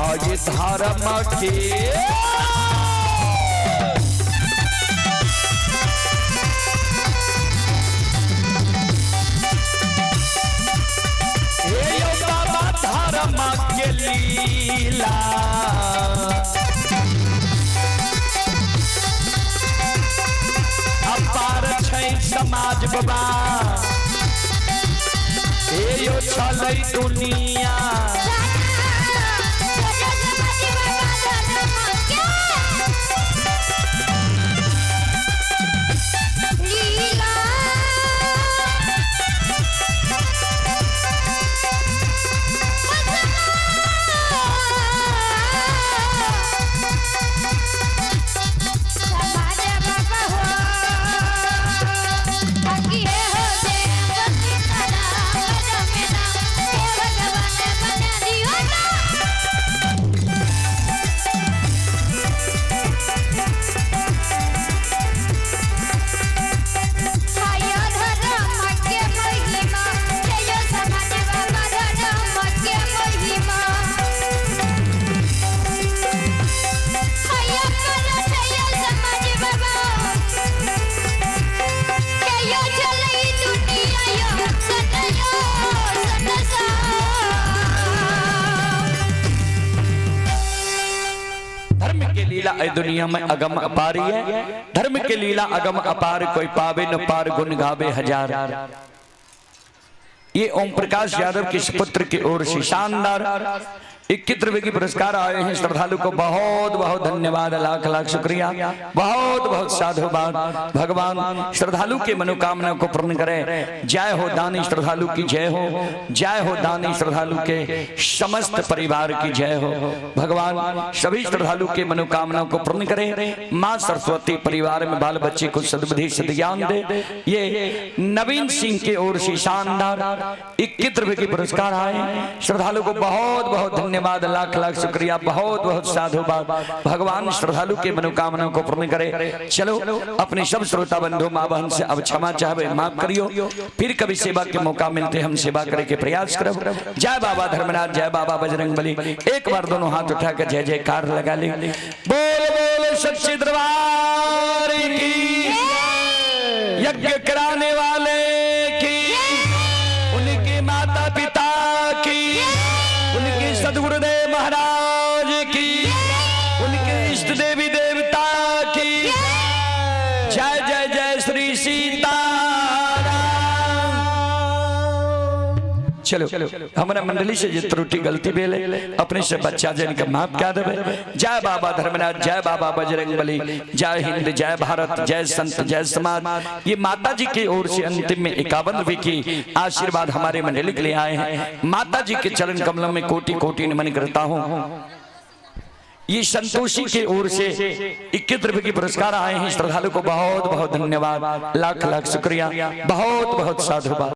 आज धर्म के हे यो बाबा धर्म के लीला, अपार छै समाज बाबा, हे यो छलै दुनिया। लीला समाज बाबा हो बाकी है हो देव सीताराम रमेना, हे भगवान बना दियो ना। हाय धर्म के महिमा, जय समाज बाबा धर्म के महिमा। हाय कर जय समाज बाबा, जय चलई दुनिया यो सनयो सनसा। धर्म के लीला ए दुनिया में अगम अपारी है। धर्म के लीला अगम अपार, कोई पावे न पार, गुण गावे हजार। ये ओम प्रकाश यादव के पुत्र की ओर से शानदार 21 रुपए की पुरस्कार आए हैं। श्रद्धालु को बहुत बहुत धन्यवाद, लाख लाख शुक्रिया, बहुत बहुत साधुवाद। भगवान श्रद्धालु के मनोकामना को पूर्ण करे। जय हो दानी श्रद्धालु की जय हो, जय हो दानी श्रद्धालु के समस्त परिवार की जय हो। भगवान सभी श्रद्धालु के मनोकामना को पूर्ण करे। माँ सरस्वती परिवार में बाल बच्चे को सद्बुद्धि सद्ज्ञान दे। ये नवीन सिंह के ओर से शानदार 21 रुपए की पुरस्कार आए। श्रद्धालु को बहुत बहुत धन्यवाद, लाख लाख शुक्रिया, बहुत बहुत साधुवाद। भगवान श्रद्धालु के मनोकामना को पूर्ण करे। चलो अपने सब श्रोता बंधु माँ बहन से अब क्षमा चाहबे, माफ करियो। फिर कभी सेवा के मौका मिलते हम सेवा करे के प्रयास करब। जय बाबा धर्मराज, जय बाबा बजरंगबली। एक बार दोनों हाथ उठाकर जय जयकार लगा ले। बोल बोल सच्चे दरबार की, यज्ञ कराने वाले की, उनके माता पिता की, उनके सदगुरुदेव महाराज की, उनके इष्ट देवी देवता की जय जय जय श्री सीताराम। चलो हमारा मंडली से जे त्रुटि गलती भेल अपने से बच्चा जन के माफ कर देवे। जय बाबा धर्मनाथ, जय बाबा बजरंग बली, जय हिंद, जय भारत, जय संत, जय समाज। ये माता जी की ओर से अंतिम में 51 रुपए की आशीर्वाद हमारे मंडली के लिए आए हैं। माता जी के चरण कमलों में कोटि कोटि नमन करता हूँ। ये संतोषी के ओर से 21 रुपए की पुरस्कार आए हैं। श्रद्धालु को बहुत बहुत धन्यवाद, लाख लाख शुक्रिया, बहुत बहुत साधुवाद।